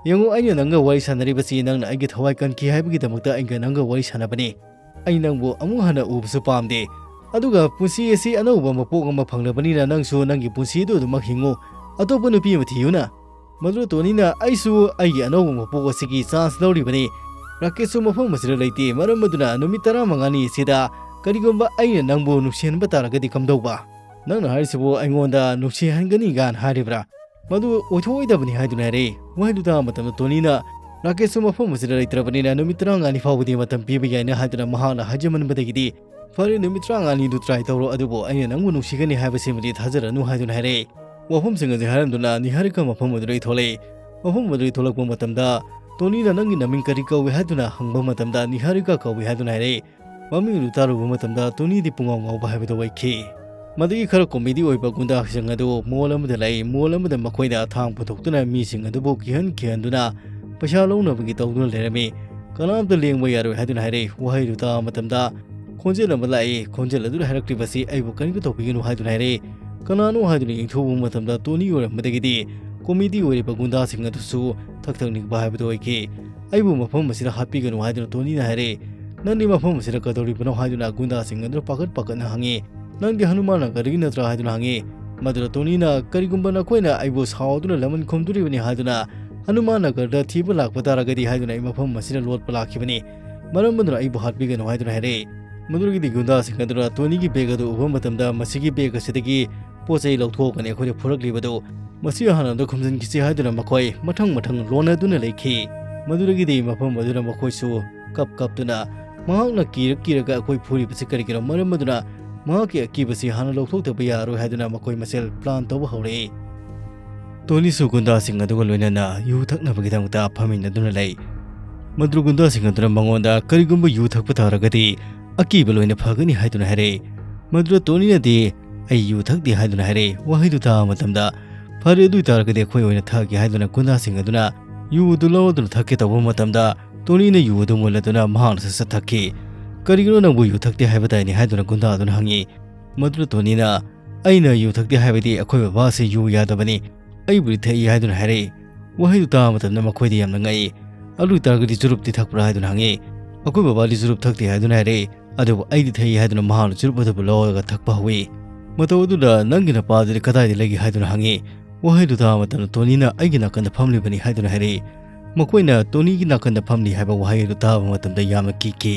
"ꯌꯦꯡꯉꯨ, ꯑꯩꯅ ꯅꯪꯒ ꯋꯥꯔꯤ ꯁꯥꯟꯅꯔꯤꯕꯁꯤ ꯅꯪꯅ ꯑꯩꯒꯤ ꯊꯋꯥꯏ ꯀꯟꯈꯤ ꯍꯥꯏꯕꯒꯤꯗꯃꯛꯇ ꯑꯩꯒ ꯅꯪꯒ ꯋꯥꯔꯤ ꯁꯥꯟꯅꯕꯅꯤ꯫ ꯑꯩ ꯅꯪꯕꯨ ꯑꯃꯨꯛ ꯍꯟꯅ ꯎꯕꯁꯨ ꯄꯥꯝꯗꯦ꯫ ꯑꯗꯨꯒ ꯄꯨꯟꯁꯤ ꯑꯁꯤ ꯑꯅꯧꯕ ꯃꯄꯣꯛ ꯑꯃ ꯐꯪꯂꯕꯅꯤꯅ ꯅꯪꯁꯨ ꯅꯪꯒꯤ ꯄꯨꯟꯁꯤ ꯑꯗꯨ ꯑꯗꯨꯃꯛ ꯍꯤꯡꯉꯨ꯫ ꯑꯇꯣꯞꯄ ꯅꯨꯄꯤ ꯑꯃ ꯊꯤꯌꯨꯅ꯫" ꯃꯗꯨꯗ ꯇꯣꯅꯤꯅ, "ꯑꯩꯁꯨ ꯑꯩꯒꯤ ꯑꯅꯧꯕ ꯃꯄꯣꯛ ꯑꯁꯤꯒꯤ ꯆꯥꯟꯁ ꯂꯧꯔꯤꯕꯅꯤ꯫ ꯔꯥꯀꯦꯁꯁꯨ ꯃꯐꯝ ꯑꯁꯤꯗ ꯂꯩꯇꯦ꯫ ꯃꯔꯝ ꯑꯗꯨꯅ ꯅꯨꯃꯤꯠ ꯇꯔꯥꯃꯉꯥꯅꯤ ꯑꯁꯤꯗ ꯀꯔꯤꯒꯨꯝꯕ ꯑꯩꯅ ꯅꯪꯕꯨ ꯅꯨꯡꯁꯤꯍꯟꯕ ꯇꯥꯔꯒꯗꯤ ꯀꯝꯗꯧꯕ? ꯅꯪꯅ ꯍꯥꯏꯔꯤꯁꯤꯕꯨ ꯑꯩꯉꯣꯟꯗ ꯅꯨꯡꯁꯤꯍꯟꯒꯅꯤ ꯀꯥꯏꯅ ꯍꯥꯏꯔꯤꯕ꯭ꯔꯥ? ꯃꯗꯨ ꯑꯣꯏꯊꯣꯛꯑꯣꯏꯗꯕꯅꯤ" ꯍꯥꯏꯗꯨꯅ ꯍꯥꯏꯔꯛꯏ꯫ ꯋꯥꯍꯩꯗꯨ ꯇꯥꯕ ꯃꯇꯝꯗ ꯇꯣꯅꯤꯅ, "ꯔꯥꯀꯦꯁꯁꯨ ꯃꯐꯝ ꯑꯁꯤꯗ ꯂꯩꯇ꯭ꯔꯕꯅꯤꯅ ꯅꯨꯃꯤꯠ ꯇꯔꯥꯃꯉꯥꯅꯤ ꯐꯥꯎꯕꯗꯤ ꯃꯇꯝ ꯄꯤꯕ ꯌꯥꯏꯅ" ꯍꯥꯏꯗꯨꯅ ꯃꯍꯥꯛꯅ ꯍꯥꯏꯖꯃꯟꯕꯗꯒꯤꯗꯤ, "ꯐꯔꯦ, ꯅꯨꯃꯤꯠ ꯇꯔꯥꯃꯉꯥꯅꯤꯗꯨ ꯇ꯭ꯔꯥꯏ ꯇꯧꯔꯣ, ꯑꯗꯨꯕꯨ ꯑꯩꯅ ꯅꯪꯕꯨ ꯅꯨꯡꯁꯤꯒꯅꯤ ꯍꯥꯏꯕꯁꯤꯃꯗꯤ ꯊꯥꯖꯔꯅꯨ" ꯍꯥꯏꯗꯨꯅ ꯍꯥꯏꯔꯛꯏ꯫ ꯋꯥꯐꯝꯁꯤꯡ ꯑꯁꯤ ꯍꯥꯏꯔꯝꯗꯨꯅ ꯅꯤꯍꯥꯔꯤꯀꯥ ꯃꯐꯝ ꯑꯗꯨꯗꯒꯤ ꯊꯣꯛꯂꯛꯏ꯫ ꯃꯐꯝ ꯑꯗꯨꯗꯒꯤ ꯊꯣꯛꯂꯛꯄ ꯃꯇꯝꯗ ꯇꯣꯅꯤꯅ, "ꯅꯪꯒꯤ ꯅꯃꯤꯡ ꯀꯔꯤ ꯀꯧꯏ?" ꯍꯥꯏꯗꯨꯅ ꯍꯪꯕ ꯃꯇꯝꯗ ꯅꯤꯍꯥꯔꯤꯀꯥ ꯀꯧꯏ ꯍꯥꯏꯗꯨꯅ ꯍꯥꯏꯔꯛꯏ꯫ ꯃꯃꯤꯡ ꯑꯗꯨ ꯇꯥꯔꯨꯕ ꯃꯇꯝꯗ ꯇꯣꯅꯤꯗꯤ ꯄꯨꯡꯉꯥꯎ ꯉꯥꯎꯕ ꯍꯥꯏꯕꯗꯨ ꯑꯣꯏꯈꯤ꯫ ꯃꯗꯨꯒꯤ ꯈꯔ ꯀꯣꯃꯦꯗꯤ ꯑꯣꯏꯕ ꯒꯨꯟꯗꯥꯁꯤꯡ ꯑꯗꯨ ꯃꯣꯜ ꯑꯃꯗ ꯂꯥꯛꯏ꯫ ꯃꯣꯜ ꯑꯃꯗ ꯃꯈꯣꯏꯅ ꯊꯥꯡ ꯄꯨꯊꯣꯛꯇꯨꯅ ꯃꯤꯁꯤꯡ ꯑꯗꯨꯕꯨ ꯀꯤꯍꯟ ꯀꯤꯍꯟꯗꯨꯅ ꯄꯩꯁꯥ ꯂꯧꯅꯕꯒꯤ ꯇꯧꯗꯨꯅ ꯂꯩꯔꯝꯃꯤ꯫ "ꯀꯅꯥꯝꯇ ꯂꯦꯡꯕ ꯌꯥꯔꯣꯏ" ꯍꯥꯏꯗꯨꯅ ꯍꯥꯏꯔꯛꯏ꯫ ꯋꯥꯍꯩꯗꯨ ꯇꯥꯕ ꯃꯇꯝꯗ ꯈꯣꯟꯖꯦꯜ ꯑꯃ ꯂꯥꯛꯏ꯫ ꯈꯣꯟꯖꯦꯜ ꯑꯗꯨꯅ ꯍꯥꯏꯔꯛꯂꯤꯕꯁꯤ, "ꯑꯩꯕꯨ ꯀꯔꯤꯝꯇ ꯇꯧꯕꯤꯒꯅꯨ" ꯍꯥꯏꯗꯨꯅ ꯍꯥꯏꯔꯛꯏ꯫ ꯀꯅꯥꯅꯣ ꯍꯥꯏꯗꯨꯅ ꯌꯦꯡꯊꯣꯛꯎꯕ ꯃꯇꯝꯗ ꯇꯣꯅꯤ ꯑꯣꯏꯔꯝꯕꯗꯒꯤꯗꯤ ꯀꯣꯃꯦꯗꯤ ꯑꯣꯏꯔꯤꯕ ꯒꯨꯟꯗꯥꯁꯤꯡ ꯑꯗꯨꯁꯨ ꯊꯛ ꯊꯛ ꯅꯤꯛꯄ ꯍꯥꯏꯕꯗꯨ ꯑꯣꯏꯈꯤ꯫ "ꯑꯩꯕꯨ ꯃꯐꯝ ꯑꯁꯤꯗ ꯍꯥꯠꯄꯤꯒꯅꯨ" ꯍꯥꯏꯗꯨꯅ ꯇꯣꯅꯤꯅ ꯍꯥꯏꯔꯛꯏ꯫ "ꯅꯪꯗꯤ ꯃꯐꯝ ꯑꯁꯤꯗ ꯀꯩꯗꯧꯔꯤꯕꯅꯣ?" ꯍꯥꯏꯗꯨꯅ ꯒꯨꯟꯗꯥꯁꯤꯡ ꯑꯗꯨꯅ ꯄꯥꯈꯠ ꯄꯥꯈꯠꯅ ꯍꯪꯉꯤ꯫ "ꯅꯪꯗꯤ ꯍꯅꯨꯃꯥꯟ ꯅꯒꯔꯗꯒꯤ ꯅꯠꯇ꯭ꯔꯥ?" ꯍꯥꯏꯗꯨꯅ ꯍꯪꯉꯤ꯫ ꯃꯗꯨꯗ ꯇꯣꯅꯤꯅ, "ꯀꯔꯤꯒꯨꯝꯕ ꯅꯈꯣꯏꯅ ꯑꯩꯕꯨ ꯁꯥꯎꯗꯨꯅ ꯂꯃꯟ ꯈꯨꯝꯗꯨꯔꯤꯕꯅꯤ ꯍꯥꯏꯗꯨꯅ ꯍꯅꯨꯃꯥꯟ ꯅꯒꯔꯗ ꯊꯤꯕ ꯂꯥꯛꯄ ꯇꯥꯔꯒꯗꯤ" ꯍꯥꯏꯗꯨꯅ ꯑꯩ ꯃꯐꯝ ꯑꯁꯤꯗ ꯂꯣꯠꯄ ꯂꯥꯛꯈꯤꯕꯅꯤ꯫ "ꯃꯔꯝ ꯑꯗꯨꯅ ꯑꯩꯕꯨ ꯍꯥꯠꯄꯤꯒꯅꯨ" ꯍꯥꯏꯗꯨꯅ ꯍꯥꯏꯔꯛꯏ꯫ ꯃꯗꯨꯗꯒꯤꯗꯤ ꯒꯨꯟꯗꯥꯁꯤꯡ ꯑꯗꯨꯅ ꯇꯣꯅꯤꯒꯤ ꯕꯦꯒ ꯑꯗꯨ ꯎꯕ ꯃꯇꯝꯗ, "ꯃꯁꯤꯒꯤ ꯕꯦꯒ ꯑꯁꯤꯗꯒꯤ ꯄꯣꯠ ꯆꯩ ꯂꯧꯊꯣꯛꯀꯅꯤ, ꯑꯩꯈꯣꯏꯗ ꯄꯨꯔꯛꯂꯤꯕꯗꯨ ꯃꯁꯤ ꯍꯥꯟꯅ ꯑꯝꯇ ꯈꯨꯝꯖꯤꯟꯈꯤꯁꯤ" ꯍꯥꯏꯗꯨꯅ ꯃꯈꯣꯏ ꯃꯊꯪ ꯃꯊꯪ ꯂꯣꯟꯅꯗꯨꯅ ꯂꯩꯈꯤ꯫ ꯃꯗꯨꯗꯒꯤꯗꯤ ꯃꯐꯝ ꯑꯗꯨꯗ ꯃꯈꯣꯏꯁꯨ ꯀꯞ ꯀꯞꯇꯨꯅ, "ꯃꯍꯥꯛꯅ ꯀꯤꯔ ꯀꯤꯔꯒ ꯑꯩꯈꯣꯏ ꯐꯨꯔꯤꯕꯁꯤ ꯀꯔꯤꯒꯤꯅꯣ? ꯃꯔꯝ ꯑꯗꯨꯅ ꯃꯍꯥꯛꯀꯤ ꯑꯀꯤꯕꯁꯤ ꯍꯥꯟꯅ ꯂꯧꯊꯣꯛꯇꯕ ꯌꯥꯔꯣꯏ" ꯍꯥꯏꯗꯨꯅ ꯃꯈꯣꯏ ꯃꯁꯦꯜ ꯄ꯭ꯂꯥꯟ ꯇꯧꯕ ꯍꯧꯔꯛꯏ꯫ ꯇꯣꯅꯤꯁꯨ ꯒꯨꯟꯗꯥꯁꯤꯡ ꯑꯗꯨꯒ ꯂꯣꯏꯅꯅ ꯌꯨ ꯊꯛꯅꯕꯒꯤꯗꯃꯛꯇ ꯐꯝꯃꯤꯟꯅꯗꯨꯅ ꯂꯩ꯫ ꯃꯗꯨꯗ ꯒꯨꯟꯗꯥꯁꯤꯡ ꯑꯗꯨꯅ ꯃꯉꯣꯟꯗ ꯀꯔꯤꯒꯨꯝꯕ ꯌꯨ ꯊꯛꯄ ꯇꯥꯔꯒꯗꯤ ꯑꯀꯤꯕ ꯂꯣꯏꯅ ꯐꯒꯅꯤ ꯍꯥꯏꯗꯨꯅ ꯍꯥꯏꯔꯛꯏ꯫ ꯃꯗꯨꯗ ꯇꯣꯅꯤꯅꯗꯤ "ꯑꯩ ꯌꯨ ꯊꯛꯇꯦ" ꯍꯥꯏꯗꯨꯅ ꯍꯥꯏꯔꯛꯏ꯫ ꯋꯥꯍꯩꯗꯨ ꯇꯥꯕ ꯃꯇꯝꯗ "ꯐꯔꯦ, ꯑꯗꯨ ꯑꯣꯏꯇꯥꯔꯒꯗꯤ ꯑꯩꯈꯣꯏ ꯑꯣꯏꯅ ꯊꯛꯑꯒꯦ" ꯍꯥꯏꯗꯨꯅ ꯒꯨꯟꯗꯥꯁꯤꯡ ꯑꯗꯨꯅ ꯌꯨ ꯑꯗꯨ ꯂꯧꯗꯨꯅ ꯊꯛꯀꯦ ꯇꯧꯕ ꯃꯇꯝꯗ ꯇꯣꯅꯤꯅ ꯌꯨ ꯑꯗꯨ ꯃꯨꯜꯂꯗꯨꯅ ꯃꯍꯥꯛꯅ ꯁꯠ ꯁꯠ ꯊꯛꯈꯤ꯫ "ꯀꯔꯤꯒꯤꯅꯣ, ꯅꯪꯕꯨ ꯌꯨ ꯊꯛꯇꯦ ꯍꯥꯏꯕ ꯇꯥꯏꯅꯦ?" ꯍꯥꯏꯗꯨꯅ ꯒꯨꯟꯗꯥ ꯑꯗꯨꯅ ꯍꯪꯉꯤ꯫ ꯃꯗꯨꯗ ꯇꯣꯅꯤꯅ "ꯑꯩꯅ ꯌꯨ ꯊꯛꯇꯦ ꯍꯥꯏꯕꯗꯤ ꯑꯩꯈꯣꯏ ꯕꯕꯥꯁꯦ ꯌꯨ ꯌꯥꯗꯕꯅꯤ, ꯑꯩꯕꯨꯗꯤ ꯊꯛꯏ" ꯍꯥꯏꯗꯨꯅ ꯍꯥꯏꯔꯛꯏ꯫ ꯋꯥꯍꯩꯗꯨ ꯇꯥꯕ ꯃꯇꯝꯗ ꯃꯈꯣꯏꯗꯤ ꯌꯥꯝꯅ ꯉꯛꯏ꯫ "ꯑꯗꯨ ꯑꯣꯏꯇꯥꯔꯒꯗꯤ ꯆꯨꯔꯨꯞꯇꯤ ꯊꯛꯄ꯭ꯔꯥ?" ꯍꯥꯏꯗꯨꯅ ꯍꯪꯉꯤ꯫ "ꯑꯩꯈꯣꯏ ꯕꯕꯥꯗꯤ ꯆꯨꯔꯨꯞ ꯊꯛꯇꯦ" ꯍꯥꯏꯗꯨꯅ ꯍꯥꯏꯔꯛꯏ꯫ "ꯑꯗꯨꯕꯨ ꯑꯩꯗꯤ ꯊꯛꯏ" ꯍꯥꯏꯗꯨꯅ ꯃꯍꯥꯛꯅ ꯆꯨꯔꯨꯞ ꯑꯗꯨꯕꯨ ꯂꯧꯔꯒ ꯊꯛꯄ ꯍꯧꯏ꯫ "ꯃꯇꯧ ꯑꯗꯨꯗ ꯅꯪꯒꯤ ꯅꯄꯥꯗꯨꯗꯤ ꯀꯗꯥꯏꯗ ꯂꯩꯒꯦ?" ꯍꯥꯏꯗꯨꯅ ꯍꯪꯉꯤ꯫ ꯋꯥꯍꯩꯗꯨ ꯇꯥꯕ ꯃꯇꯝꯗ ꯇꯣꯅꯤꯅ "ꯑꯩꯒꯤ ꯅꯥꯀꯟꯗ ꯐꯝꯂꯤꯕꯅꯤ" ꯍꯥꯏꯗꯨꯅ ꯍꯥꯏꯔꯛꯏ꯫ ꯃꯈꯣꯏꯅ ꯇꯣꯅꯤꯒꯤ ꯅꯥꯀꯟꯗ ꯐꯝꯂꯤ ꯍꯥꯏꯕ ꯋꯥꯍꯩ ꯑꯗꯨ ꯇꯥꯕ ꯃꯇꯝꯗ ꯌꯥꯝꯅ ꯀꯤꯈꯤ꯫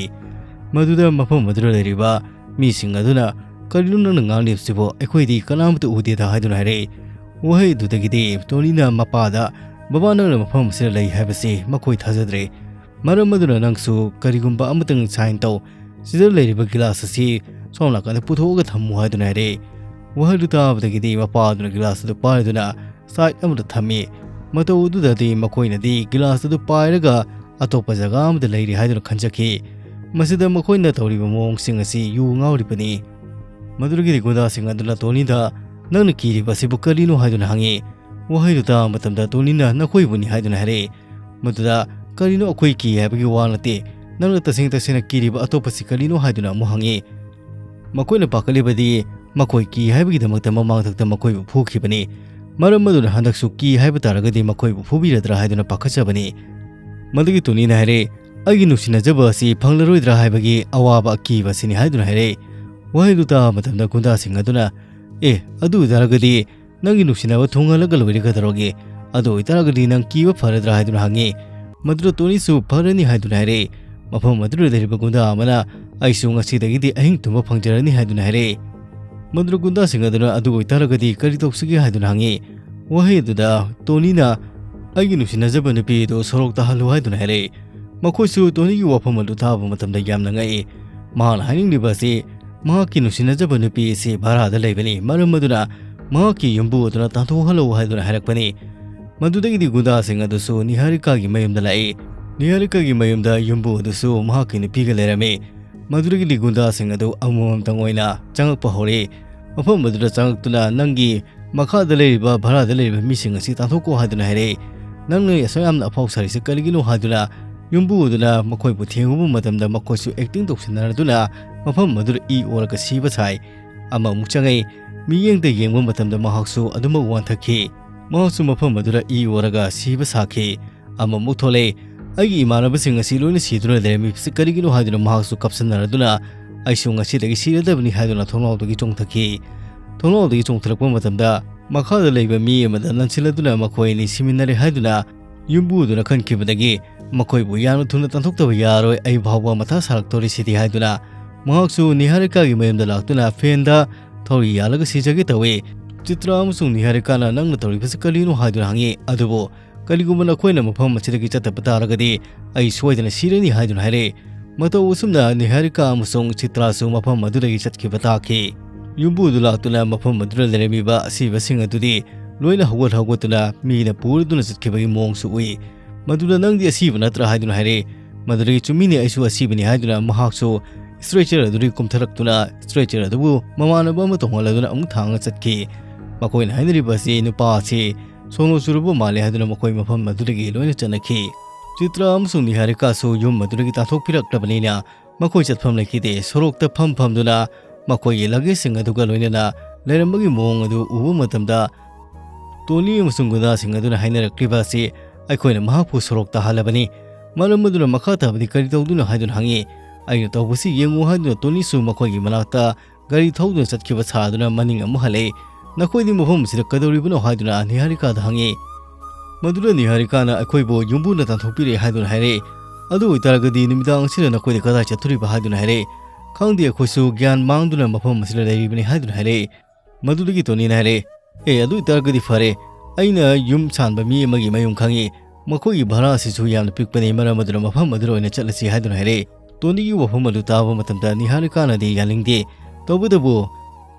ꯃꯗꯨꯗ ꯃꯐꯝ ꯑꯗꯨꯗ ꯂꯩꯔꯤꯕ ꯃꯤꯁꯤꯡ ꯑꯗꯨꯅ "ꯀꯔꯤꯅꯣ ꯅꯪꯅ ꯉꯥꯡꯂꯤꯕꯁꯤꯕꯣ? ꯑꯩꯈꯣꯏꯗꯤ ꯀꯅꯥꯃꯠꯇ ꯎꯗꯦꯗ" ꯍꯥꯏꯗꯨꯅ ꯍꯥꯏꯔꯛꯏ꯫ ꯋꯥꯍꯩ ꯑꯗꯨꯗꯒꯤꯗꯤ ꯇꯣꯅꯤꯅ ꯃꯄꯥꯗ "ꯕꯕꯥ, ꯅꯪꯅ ꯃꯐꯝ ꯑꯁꯤꯗ ꯂꯩ" ꯍꯥꯏꯕꯁꯤ ꯃꯈꯣꯏ ꯊꯥꯖꯗ꯭ꯔꯦ꯫ "ꯃꯔꯝ ꯑꯗꯨꯅ ꯅꯪꯁꯨ ꯀꯔꯤꯒꯨꯝꯕ ꯑꯃꯇꯪ ꯁꯥꯏꯟ ꯇꯧ꯫ ꯁꯤꯗ ꯂꯩꯔꯤꯕ ꯒꯤꯂꯥꯁ ꯑꯁꯤ ꯁꯣꯝ ꯅꯥꯀꯟꯗ ꯄꯨꯊꯣꯛꯑꯒ ꯊꯝꯃꯨ" ꯍꯥꯏꯗꯨꯅ ꯍꯥꯏꯔꯛꯏ꯫ ꯋꯥꯍꯩꯗꯨ ꯇꯥꯕꯗꯒꯤꯗꯤ ꯃꯄꯥ ꯑꯗꯨꯅ ꯒꯤꯂꯥꯁ ꯑꯗꯨ ꯄꯥꯏꯗꯨꯅ ꯁꯥꯏꯠ ꯑꯃꯗ ꯊꯝꯃꯤ꯫ ꯃꯇꯧ ꯑꯗꯨꯗꯗꯤ ꯃꯈꯣꯏꯅꯗꯤ ꯒꯤꯂꯥꯁ ꯑꯗꯨ ꯄꯥꯏꯔꯒ ꯑꯇꯣꯞꯄ ꯖꯒꯥ ꯑꯃꯗ ꯂꯩꯔꯤ ꯍꯥꯏꯗꯨꯅ ꯈꯟꯖꯈꯤ꯫ ꯃꯁꯤꯗ ꯃꯈꯣꯏꯅ ꯇꯧꯔꯤꯕ ꯃꯑꯣꯡꯁꯤꯡ ꯑꯁꯤ ꯌꯨ ꯉꯥꯎꯔꯤꯕꯅꯤ꯫ ꯃꯗꯨꯗꯒꯤꯗꯤ ꯒꯨꯟꯗꯥꯁꯤꯡ ꯑꯗꯨꯅ ꯇꯣꯅꯤꯗ "ꯅꯪꯅ ꯀꯤꯔꯤꯕ ꯑꯁꯤꯕꯨ ꯀꯔꯤꯅꯣ?" ꯍꯥꯏꯗꯨꯅ ꯍꯪꯉꯤ꯫ ꯋꯥꯍꯩꯗꯨ ꯇꯥꯕ ꯃꯇꯝꯗ ꯇꯣꯅꯤꯅ "ꯅꯈꯣꯏꯕꯨꯅꯤ" ꯍꯥꯏꯗꯨꯅ ꯍꯥꯏꯔꯛꯏ꯫ ꯃꯗꯨꯗ "ꯀꯔꯤꯅꯣ, ꯑꯩꯈꯣꯏ ꯀꯤ ꯍꯥꯏꯕꯒꯤ ꯋꯥ ꯅꯠꯇꯦ, ꯅꯪꯅ ꯇꯁꯦꯡ ꯇꯁꯦꯡꯅ ꯀꯤꯔꯤꯕ ꯑꯇꯣꯞꯄꯁꯤ ꯀꯔꯤꯅꯣ?" ꯍꯥꯏꯗꯨꯅ ꯑꯃꯨꯛ ꯍꯪꯉꯤ꯫ ꯃꯈꯣꯏꯅ ꯄꯥꯈꯠꯂꯤꯕꯗꯤ ꯃꯈꯣꯏ ꯀꯤ ꯍꯥꯏꯕꯒꯤꯗꯃꯛꯇ ꯃꯃꯥꯡꯊꯛꯇ ꯃꯈꯣꯏꯕꯨ ꯐꯨꯈꯤꯕꯅꯤ꯫ ꯃꯔꯝ ꯑꯗꯨꯅ ꯍꯟꯗꯛꯁꯨ ꯀꯤ ꯍꯥꯏꯕ ꯇꯥꯔꯒꯗꯤ ꯃꯈꯣꯏꯕꯨ ꯐꯨꯕꯤꯔꯗ꯭ꯔꯥ ꯍꯥꯏꯗꯨꯅ ꯄꯥꯈꯠꯆꯕꯅꯤ꯫ ꯃꯗꯨꯒꯤ ꯇꯣꯅꯤꯅ ꯍꯥꯏꯔꯦ, "ꯑꯩꯒꯤ ꯅꯨꯡꯁꯤꯅꯖꯕ ꯑꯁꯤ ꯐꯪꯂꯔꯣꯏꯗ꯭ꯔꯥ ꯍꯥꯏꯕꯒꯤ ꯑꯋꯥꯕ ꯑꯀꯤꯕ ꯑꯁꯤꯅꯤ" ꯍꯥꯏꯗꯨꯅ ꯍꯥꯏꯔꯦ꯫ ꯋꯥꯍꯩꯗꯨ ꯇꯥꯕ ꯃꯇꯝꯗ ꯒꯨꯟꯗꯥꯁꯤꯡ ꯑꯗꯨꯅ, "ꯑꯦ, ꯑꯗꯨ ꯑꯣꯏꯇꯥꯔꯒꯗꯤ ꯅꯪꯒꯤ ꯅꯨꯡꯁꯤꯅꯕ ꯊꯨꯡꯍꯜꯂꯒ ꯂꯣꯏꯔꯦ ꯀꯩꯗꯧꯔꯒꯦ? ꯑꯗꯨ ꯑꯣꯏꯇꯥꯔꯒꯗꯤ ꯅꯪ ꯀꯤꯕ ꯐꯔꯗ꯭ꯔꯥ?" ꯍꯥꯏꯗꯨꯅ ꯍꯪꯉꯤ꯫ ꯃꯗꯨꯗ ꯇꯣꯅꯤꯁꯨ "ꯐꯔꯅꯤ" ꯍꯥꯏꯗꯨꯅ ꯍꯥꯏꯔꯛꯏ꯫ ꯃꯐꯝ ꯑꯗꯨꯗ ꯂꯩꯔꯤꯕ ꯒꯨꯟꯗꯥ ꯑꯃꯅ, "ꯑꯩꯁꯨ ꯉꯁꯤꯗꯒꯤꯗꯤ ꯑꯍꯤꯡ ꯇꯨꯝꯕ ꯐꯪꯖꯔꯅꯤ" ꯍꯥꯏꯗꯨꯅ ꯍꯥꯏꯔꯛꯏ꯫ ꯃꯗꯨꯗ ꯒꯨꯟꯗꯥꯁꯤꯡ ꯑꯗꯨꯅ, "ꯑꯗꯨ ꯑꯣꯏꯇꯥꯔꯒꯗꯤ ꯀꯔꯤ ꯇꯧꯁꯤꯒꯦ?" ꯍꯥꯏꯗꯨꯅ ꯍꯪꯉꯤ꯫ ꯋꯥꯍꯩ ꯑꯗꯨꯗ ꯇꯣꯅꯤꯅ, "ꯑꯩꯒꯤ ꯅꯨꯡꯁꯤꯅꯖꯕ ꯅꯨꯄꯤ ꯑꯗꯨ ꯁꯣꯔꯣꯛ ꯇꯥꯍꯜꯂꯨ" ꯍꯥꯏꯗꯨꯅ ꯍꯥꯏꯔꯛꯏ꯫ ꯃꯈꯣꯏꯁꯨ ꯇꯣꯅꯤꯒꯤ ꯋꯥꯐꯝ ꯑꯗꯨ ꯇꯥꯕ ꯃꯇꯝꯗ ꯌꯥꯝꯅ ꯉꯛꯏ꯫ ꯃꯍꯥꯛꯅ ꯍꯥꯏꯅꯤꯡꯂꯤꯕ ꯑꯁꯤ ꯃꯍꯥꯛꯀꯤ ꯅꯨꯡꯁꯤꯅꯖꯕ ꯅꯨꯄꯤ ꯑꯁꯤ ꯚꯔꯥꯗ ꯂꯩꯕꯅꯤ, ꯃꯔꯝ ꯑꯗꯨꯅ ꯃꯍꯥꯛꯀꯤ ꯌꯨꯝꯕꯨ ꯑꯗꯨꯅ ꯇꯥꯟꯊꯣꯛꯍꯜꯂꯛꯎ ꯍꯥꯏꯗꯨꯅ ꯍꯥꯏꯔꯛꯄꯅꯤ꯫ ꯃꯗꯨꯗꯒꯤꯗꯤ ꯒꯨꯟꯗꯥꯁꯤꯡ ꯑꯗꯨꯁꯨ ꯅꯤꯍꯥꯔꯤꯀꯥꯒꯤ ꯃꯌꯨꯝꯗ ꯂꯥꯛꯏ꯫ ꯅꯤꯍꯥꯔꯤꯀꯥꯒꯤ ꯃꯌꯨꯝꯗ ꯌꯨꯝꯕꯨ ꯑꯗꯨꯁꯨ ꯃꯍꯥꯛꯀꯤ ꯅꯨꯄꯤꯒ ꯂꯩꯔꯝꯃꯤ꯫ ꯃꯗꯨꯗꯒꯤꯗꯤ ꯒꯨꯟꯗꯥꯁꯤꯡ ꯑꯗꯨ ꯑꯃꯃꯝꯇꯪ ꯑꯣꯏꯅ ꯆꯪꯉꯛꯄ ꯍꯧꯔꯛꯏ꯫ ꯃꯐꯝ ꯑꯗꯨꯗ ꯆꯪꯉꯛꯇꯨꯅ, "ꯅꯪꯒꯤ ꯃꯈꯥꯗ ꯂꯩꯔꯤꯕ ꯚꯔꯥꯗ ꯂꯩꯔꯤꯕ ꯃꯤꯁꯤꯡ ꯑꯁꯤ ꯇꯥꯟꯊꯣꯛꯀꯣ" ꯍꯥꯏꯗꯨꯅ ꯍꯥꯏꯔꯛꯏ꯫ "ꯅꯪꯅ ꯑꯁꯨꯛ ꯌꯥꯝꯅ ꯑꯐꯥꯎ ꯁꯥꯔꯤꯁꯤ ꯀꯔꯤꯒꯤꯅꯣ?" ꯍꯥꯏꯗꯨꯅ ꯌꯨꯝꯕꯨ ꯑꯗꯨꯅ ꯃꯈꯣꯏꯕꯨ ꯊꯦꯡꯉꯨꯕ ꯃꯇꯝꯗ, ꯃꯈꯣꯏꯁꯨ ꯑꯦꯛꯇꯤꯡ ꯇꯧꯁꯤꯟꯅꯔꯗꯨꯅ ꯃꯐꯝ ꯑꯗꯨꯗ ꯏ ꯑꯣꯔꯒ ꯁꯤꯕ ꯁꯥꯏ꯫ ꯑꯃꯃꯨꯛ ꯆꯪꯉꯛꯏ꯫ ꯃꯤꯠꯌꯦꯡꯗ ꯌꯦꯡꯕ ꯃꯇꯝꯗ ꯃꯍꯥꯛꯁꯨ ꯑꯗꯨꯃꯛ ꯋꯥꯟꯊꯈꯤ꯫ ꯃꯍꯥꯛꯁꯨ ꯃꯐꯝ ꯑꯗꯨꯗ ꯏ ꯑꯣꯔꯒ ꯁꯤꯕ ꯁꯥꯈꯤ꯫ ꯑꯃꯃꯨꯛ ꯊꯣꯛꯂꯛꯏ꯫ "ꯑꯩꯒꯤ ꯏꯃꯥꯟꯅꯕꯁꯤꯡ ꯑꯁꯤ ꯂꯣꯏꯅ ꯁꯤꯗꯨꯅ ꯂꯩꯔꯝꯃꯤꯕꯁꯤ ꯀꯔꯤꯒꯤꯅꯣ?" ꯍꯥꯏꯗꯨꯅ ꯃꯍꯥꯛꯁꯨ ꯀꯞꯁꯟꯅꯔꯗꯨꯅ, "ꯑꯩꯁꯨ ꯉꯁꯤꯗꯒꯤ ꯁꯤꯔꯗꯕꯅꯤ" ꯍꯥꯏꯗꯨꯅ ꯊꯣꯡꯅꯥꯎꯗꯒꯤ ꯆꯣꯡꯊꯈꯤ꯫ ꯊꯣꯡꯅꯥꯎꯗꯒꯤ ꯆꯣꯡꯊꯔꯛꯄ ꯃꯇꯝꯗ, ꯃꯈꯥꯗ ꯂꯩꯕ ꯃꯤ ꯑꯃꯗ ꯂꯟꯁꯤꯜꯂꯗꯨꯅ ꯃꯈꯣꯏ ꯑꯅꯤ ꯁꯤꯃꯤꯟꯅꯔꯦ ꯍꯥꯏꯗꯨꯅ ꯌꯨꯝꯕꯨꯗꯨꯅ ꯈꯟꯈꯤꯕꯗꯒꯤ, "ꯃꯈꯣꯏꯕꯨ ꯌꯥꯝꯅ ꯊꯨꯅ ꯇꯥꯟꯊꯣꯛꯇꯕ ꯌꯥꯔꯣꯏ, ꯑꯩ ꯐꯥꯎꯕ ꯃꯊꯥ ꯁꯥꯔꯛꯇꯧꯔꯤꯁꯤꯗꯤ" ꯍꯥꯏꯗꯨꯅ ꯃꯍꯥꯛꯁꯨ ꯅꯤꯍꯥꯔꯤꯀꯥꯒꯤ ꯃꯌꯨꯝꯗ ꯂꯥꯛꯇꯨꯅ ꯐꯦꯟꯗ ꯊꯧꯔꯤ ꯌꯥꯜꯂꯒ ꯁꯤꯖꯒꯦ ꯇꯧꯏ꯫ ꯆꯤꯇ꯭ꯔꯥ ꯑꯃꯁꯨꯡ ꯅꯤꯍꯥꯔꯤꯀꯥꯅ, "ꯅꯪꯅ ꯇꯧꯔꯤꯕꯁꯤ ꯀꯔꯤꯅꯣ?" ꯍꯥꯏꯗꯨꯅ ꯍꯪꯉꯤ꯫ ꯑꯗꯨꯕꯨ ꯀꯔꯤꯒꯨꯝꯕ ꯅꯈꯣꯏꯅ ꯃꯐꯝ ꯑꯁꯤꯗꯒꯤ ꯆꯠꯇꯕ ꯇꯥꯔꯒꯗꯤ, ꯑꯩ ꯁꯣꯏꯗꯅ ꯁꯤꯔꯅꯤ ꯍꯥꯏꯗꯨꯅ ꯍꯥꯏꯔꯛꯏ꯫ ꯃꯇꯧ ꯑꯁꯨꯝꯅ ꯅꯤꯍꯥꯔꯤꯀꯥ ꯑꯃꯁꯨꯡ ꯆꯤꯇ꯭ꯔꯥꯁꯨ ꯃꯐꯝ ꯑꯗꯨꯗꯒꯤ ꯆꯠꯈꯤꯕ ꯇꯥꯈꯤ꯫ ꯌꯨꯝꯕꯨꯗꯨ ꯂꯥꯛꯇꯨꯅ ꯃꯐꯝ ꯑꯗꯨꯗ ꯂꯩꯔꯝꯃꯤꯕ ꯑꯁꯤꯕꯁꯤꯡ ꯑꯗꯨꯗꯤ ꯂꯣꯏꯅ ꯍꯧꯒꯠ ꯍꯧꯒꯠꯇꯨꯅ ꯃꯤꯅ ꯄꯨꯔꯗꯨꯅ ꯆꯠꯈꯤꯕꯒꯤ ꯃꯑꯣꯡꯁꯨ ꯎꯏ꯫ ꯃꯗꯨꯗ, "ꯅꯪꯗꯤ ꯑꯁꯤꯕ ꯅꯠꯇ꯭ꯔꯥ?" ꯍꯥꯏꯗꯨꯅ ꯍꯥꯏꯔꯛꯏ꯫ ꯃꯗꯨꯗꯒꯤ, "ꯆꯨꯝꯃꯤꯅꯦ, ꯑꯩꯁꯨ ꯑꯁꯤꯕꯅꯤ" ꯍꯥꯏꯗꯨꯅ ꯃꯍꯥꯛꯁꯨ stretcher ꯑꯗꯨꯗꯒꯤ ꯀꯨꯝꯊꯔꯛꯇꯨꯅ stretcher ꯑꯗꯨꯕꯨ ꯃꯃꯥꯟꯅꯕ ꯑꯃ ꯇꯣꯡꯍꯜꯂꯗꯨꯅ ꯑꯃꯨꯛ ꯊꯥꯡꯉ ꯆꯠꯈꯤ꯫ ꯃꯈꯣꯏꯅ ꯍꯥꯏꯅꯔꯤꯕ ꯑꯁꯤ ꯅꯨꯄꯥ ꯑꯁꯤ ꯁꯣꯅꯣ ꯆꯨꯔꯕ ꯃꯥꯜꯂꯦ ꯍꯥꯏꯗꯨꯅ ꯃꯈꯣꯏ ꯃꯐꯝ ꯑꯗꯨꯗꯒꯤ ꯂꯣꯏꯅ ꯆꯠꯅꯈꯤ꯫ ꯆꯤꯇ꯭ꯔꯥ ꯑꯃꯁꯨꯡ ꯅꯤꯍꯥꯔꯤꯀꯥꯁꯨ ꯌꯨꯝ ꯑꯗꯨꯗꯒꯤ ꯇꯥꯟꯊꯣꯛꯄꯤꯔꯛꯂꯕꯅꯤꯅ ꯃꯈꯣꯏ ꯆꯠꯐꯝ ꯂꯩꯈꯤꯗꯦ꯫ ꯁꯣꯔꯣꯛꯇ ꯐꯝ ꯐꯝꯗꯨꯅ ꯃꯈꯣꯏꯒꯤ luggage ꯁꯤꯡ ꯑꯗꯨꯒ ꯂꯣꯏꯅꯅ ꯂꯩꯔꯝꯕꯒꯤ ꯃꯑꯣꯡ ꯑꯗꯨ ꯎꯕ ꯃꯇꯝꯗ, ꯇꯣꯅꯤ ꯑꯃꯁꯨꯡ ꯒꯨꯟꯗꯥꯁꯤꯡ ꯑꯗꯨꯅ ꯍꯥꯏꯅꯔꯛꯂꯤꯕ ꯑꯁꯤ, "ꯑꯩꯈꯣꯏꯅ ꯃꯍꯥꯛꯄꯨ ꯁꯣꯔꯣꯛꯇ ꯍꯜꯂꯕꯅꯤ, ꯃꯔꯝ ꯑꯗꯨꯅ ꯃꯈꯥ ꯇꯥꯕꯗꯤ ꯀꯔꯤ ꯇꯧꯗꯣꯏꯅꯣ?" ꯍꯥꯏꯗꯨꯅ ꯍꯪꯉꯤ꯫ "ꯑꯩꯅ ꯇꯧꯕꯁꯤ ꯌꯦꯡꯉꯨ" ꯍꯥꯏꯗꯨꯅ ꯇꯣꯅꯤꯁꯨ ꯃꯈꯣꯏꯒꯤ ꯃꯅꯥꯛꯇ ꯒꯥꯔꯤ ꯊꯧꯗꯨꯅ ꯆꯠꯈꯤꯕ ꯁꯥꯗꯨꯅ ꯃꯅꯤꯡ ꯑꯃꯨꯛ ꯍꯜꯂꯛꯏ꯫ "ꯅꯈꯣꯏꯗꯤ ꯃꯐꯝ ꯑꯁꯤꯗ ꯀꯩꯗꯧꯔꯤꯕꯅꯣ?" ꯍꯥꯏꯗꯨꯅ ꯅꯤꯍꯥꯔꯤꯀꯥꯗ ꯍꯪꯉꯤ꯫ ꯃꯗꯨꯗ ꯅꯤꯍꯥꯔꯤꯀꯥꯅ, "ꯑꯩꯈꯣꯏꯕꯨ ꯌꯨꯝꯕꯨꯅ ꯇꯥꯟꯊꯣꯛꯄꯤꯔꯦ" ꯍꯥꯏꯗꯨꯅ ꯍꯥꯏꯔꯛꯏ꯫ "ꯑꯗꯨ ꯑꯣꯏꯇꯥꯔꯒꯗꯤ ꯅꯨꯃꯤꯗꯥꯡ ꯑꯁꯤꯗ ꯅꯈꯣꯏꯗ ꯀꯗꯥꯏ ꯆꯠꯇꯣꯔꯤꯕ?" ꯍꯥꯏꯗꯨꯅ ꯍꯥꯏꯔꯛꯏ꯫ "ꯈꯪꯗꯦ, ꯑꯩꯈꯣꯏꯁꯨ ꯒ꯭ꯌꯥꯟ ꯃꯥꯡꯗꯨꯅ ꯃꯐꯝ ꯑꯁꯤꯗ ꯂꯩꯔꯤꯕꯅꯤ" ꯍꯥꯏꯗꯨꯅ ꯍꯥꯏꯔꯛꯏ꯫ ꯃꯗꯨꯗꯒꯤ ꯇꯣꯅꯤꯅ ꯍꯥꯏꯔꯛꯏ, "ꯑꯦ, ꯑꯗꯨ ꯑꯣꯏꯇꯥꯔꯒꯗꯤ ꯐꯔꯦ, ꯑꯩꯅ ꯌꯨꯝ ꯁꯥꯟꯕ ꯃꯤ ꯑꯃꯒꯤ ꯃꯌꯨꯝ ꯈꯪꯉꯤ, ꯃꯈꯣꯏꯒꯤ ꯚꯔꯥ ꯑꯁꯤꯁꯨ ꯌꯥꯝꯅ ꯄꯤꯛꯄꯅꯤ, ꯃꯔꯝ ꯑꯗꯨꯅ ꯃꯐꯝ ꯑꯗꯨꯗ ꯑꯣꯏꯅ ꯆꯠꯂꯁꯤ" ꯍꯥꯏꯗꯨꯅ ꯍꯥꯏꯔꯛꯏ꯫ ꯇꯣꯅꯤꯒꯤ ꯋꯥꯐꯝ ꯑꯗꯨ ꯇꯥꯕ ꯃꯇꯝꯗ ꯅꯤꯍꯥꯔꯤꯀꯥꯅꯗꯤ ꯌꯥꯅꯤꯡꯗꯦ꯫ ꯇꯧꯕꯇꯕꯨ,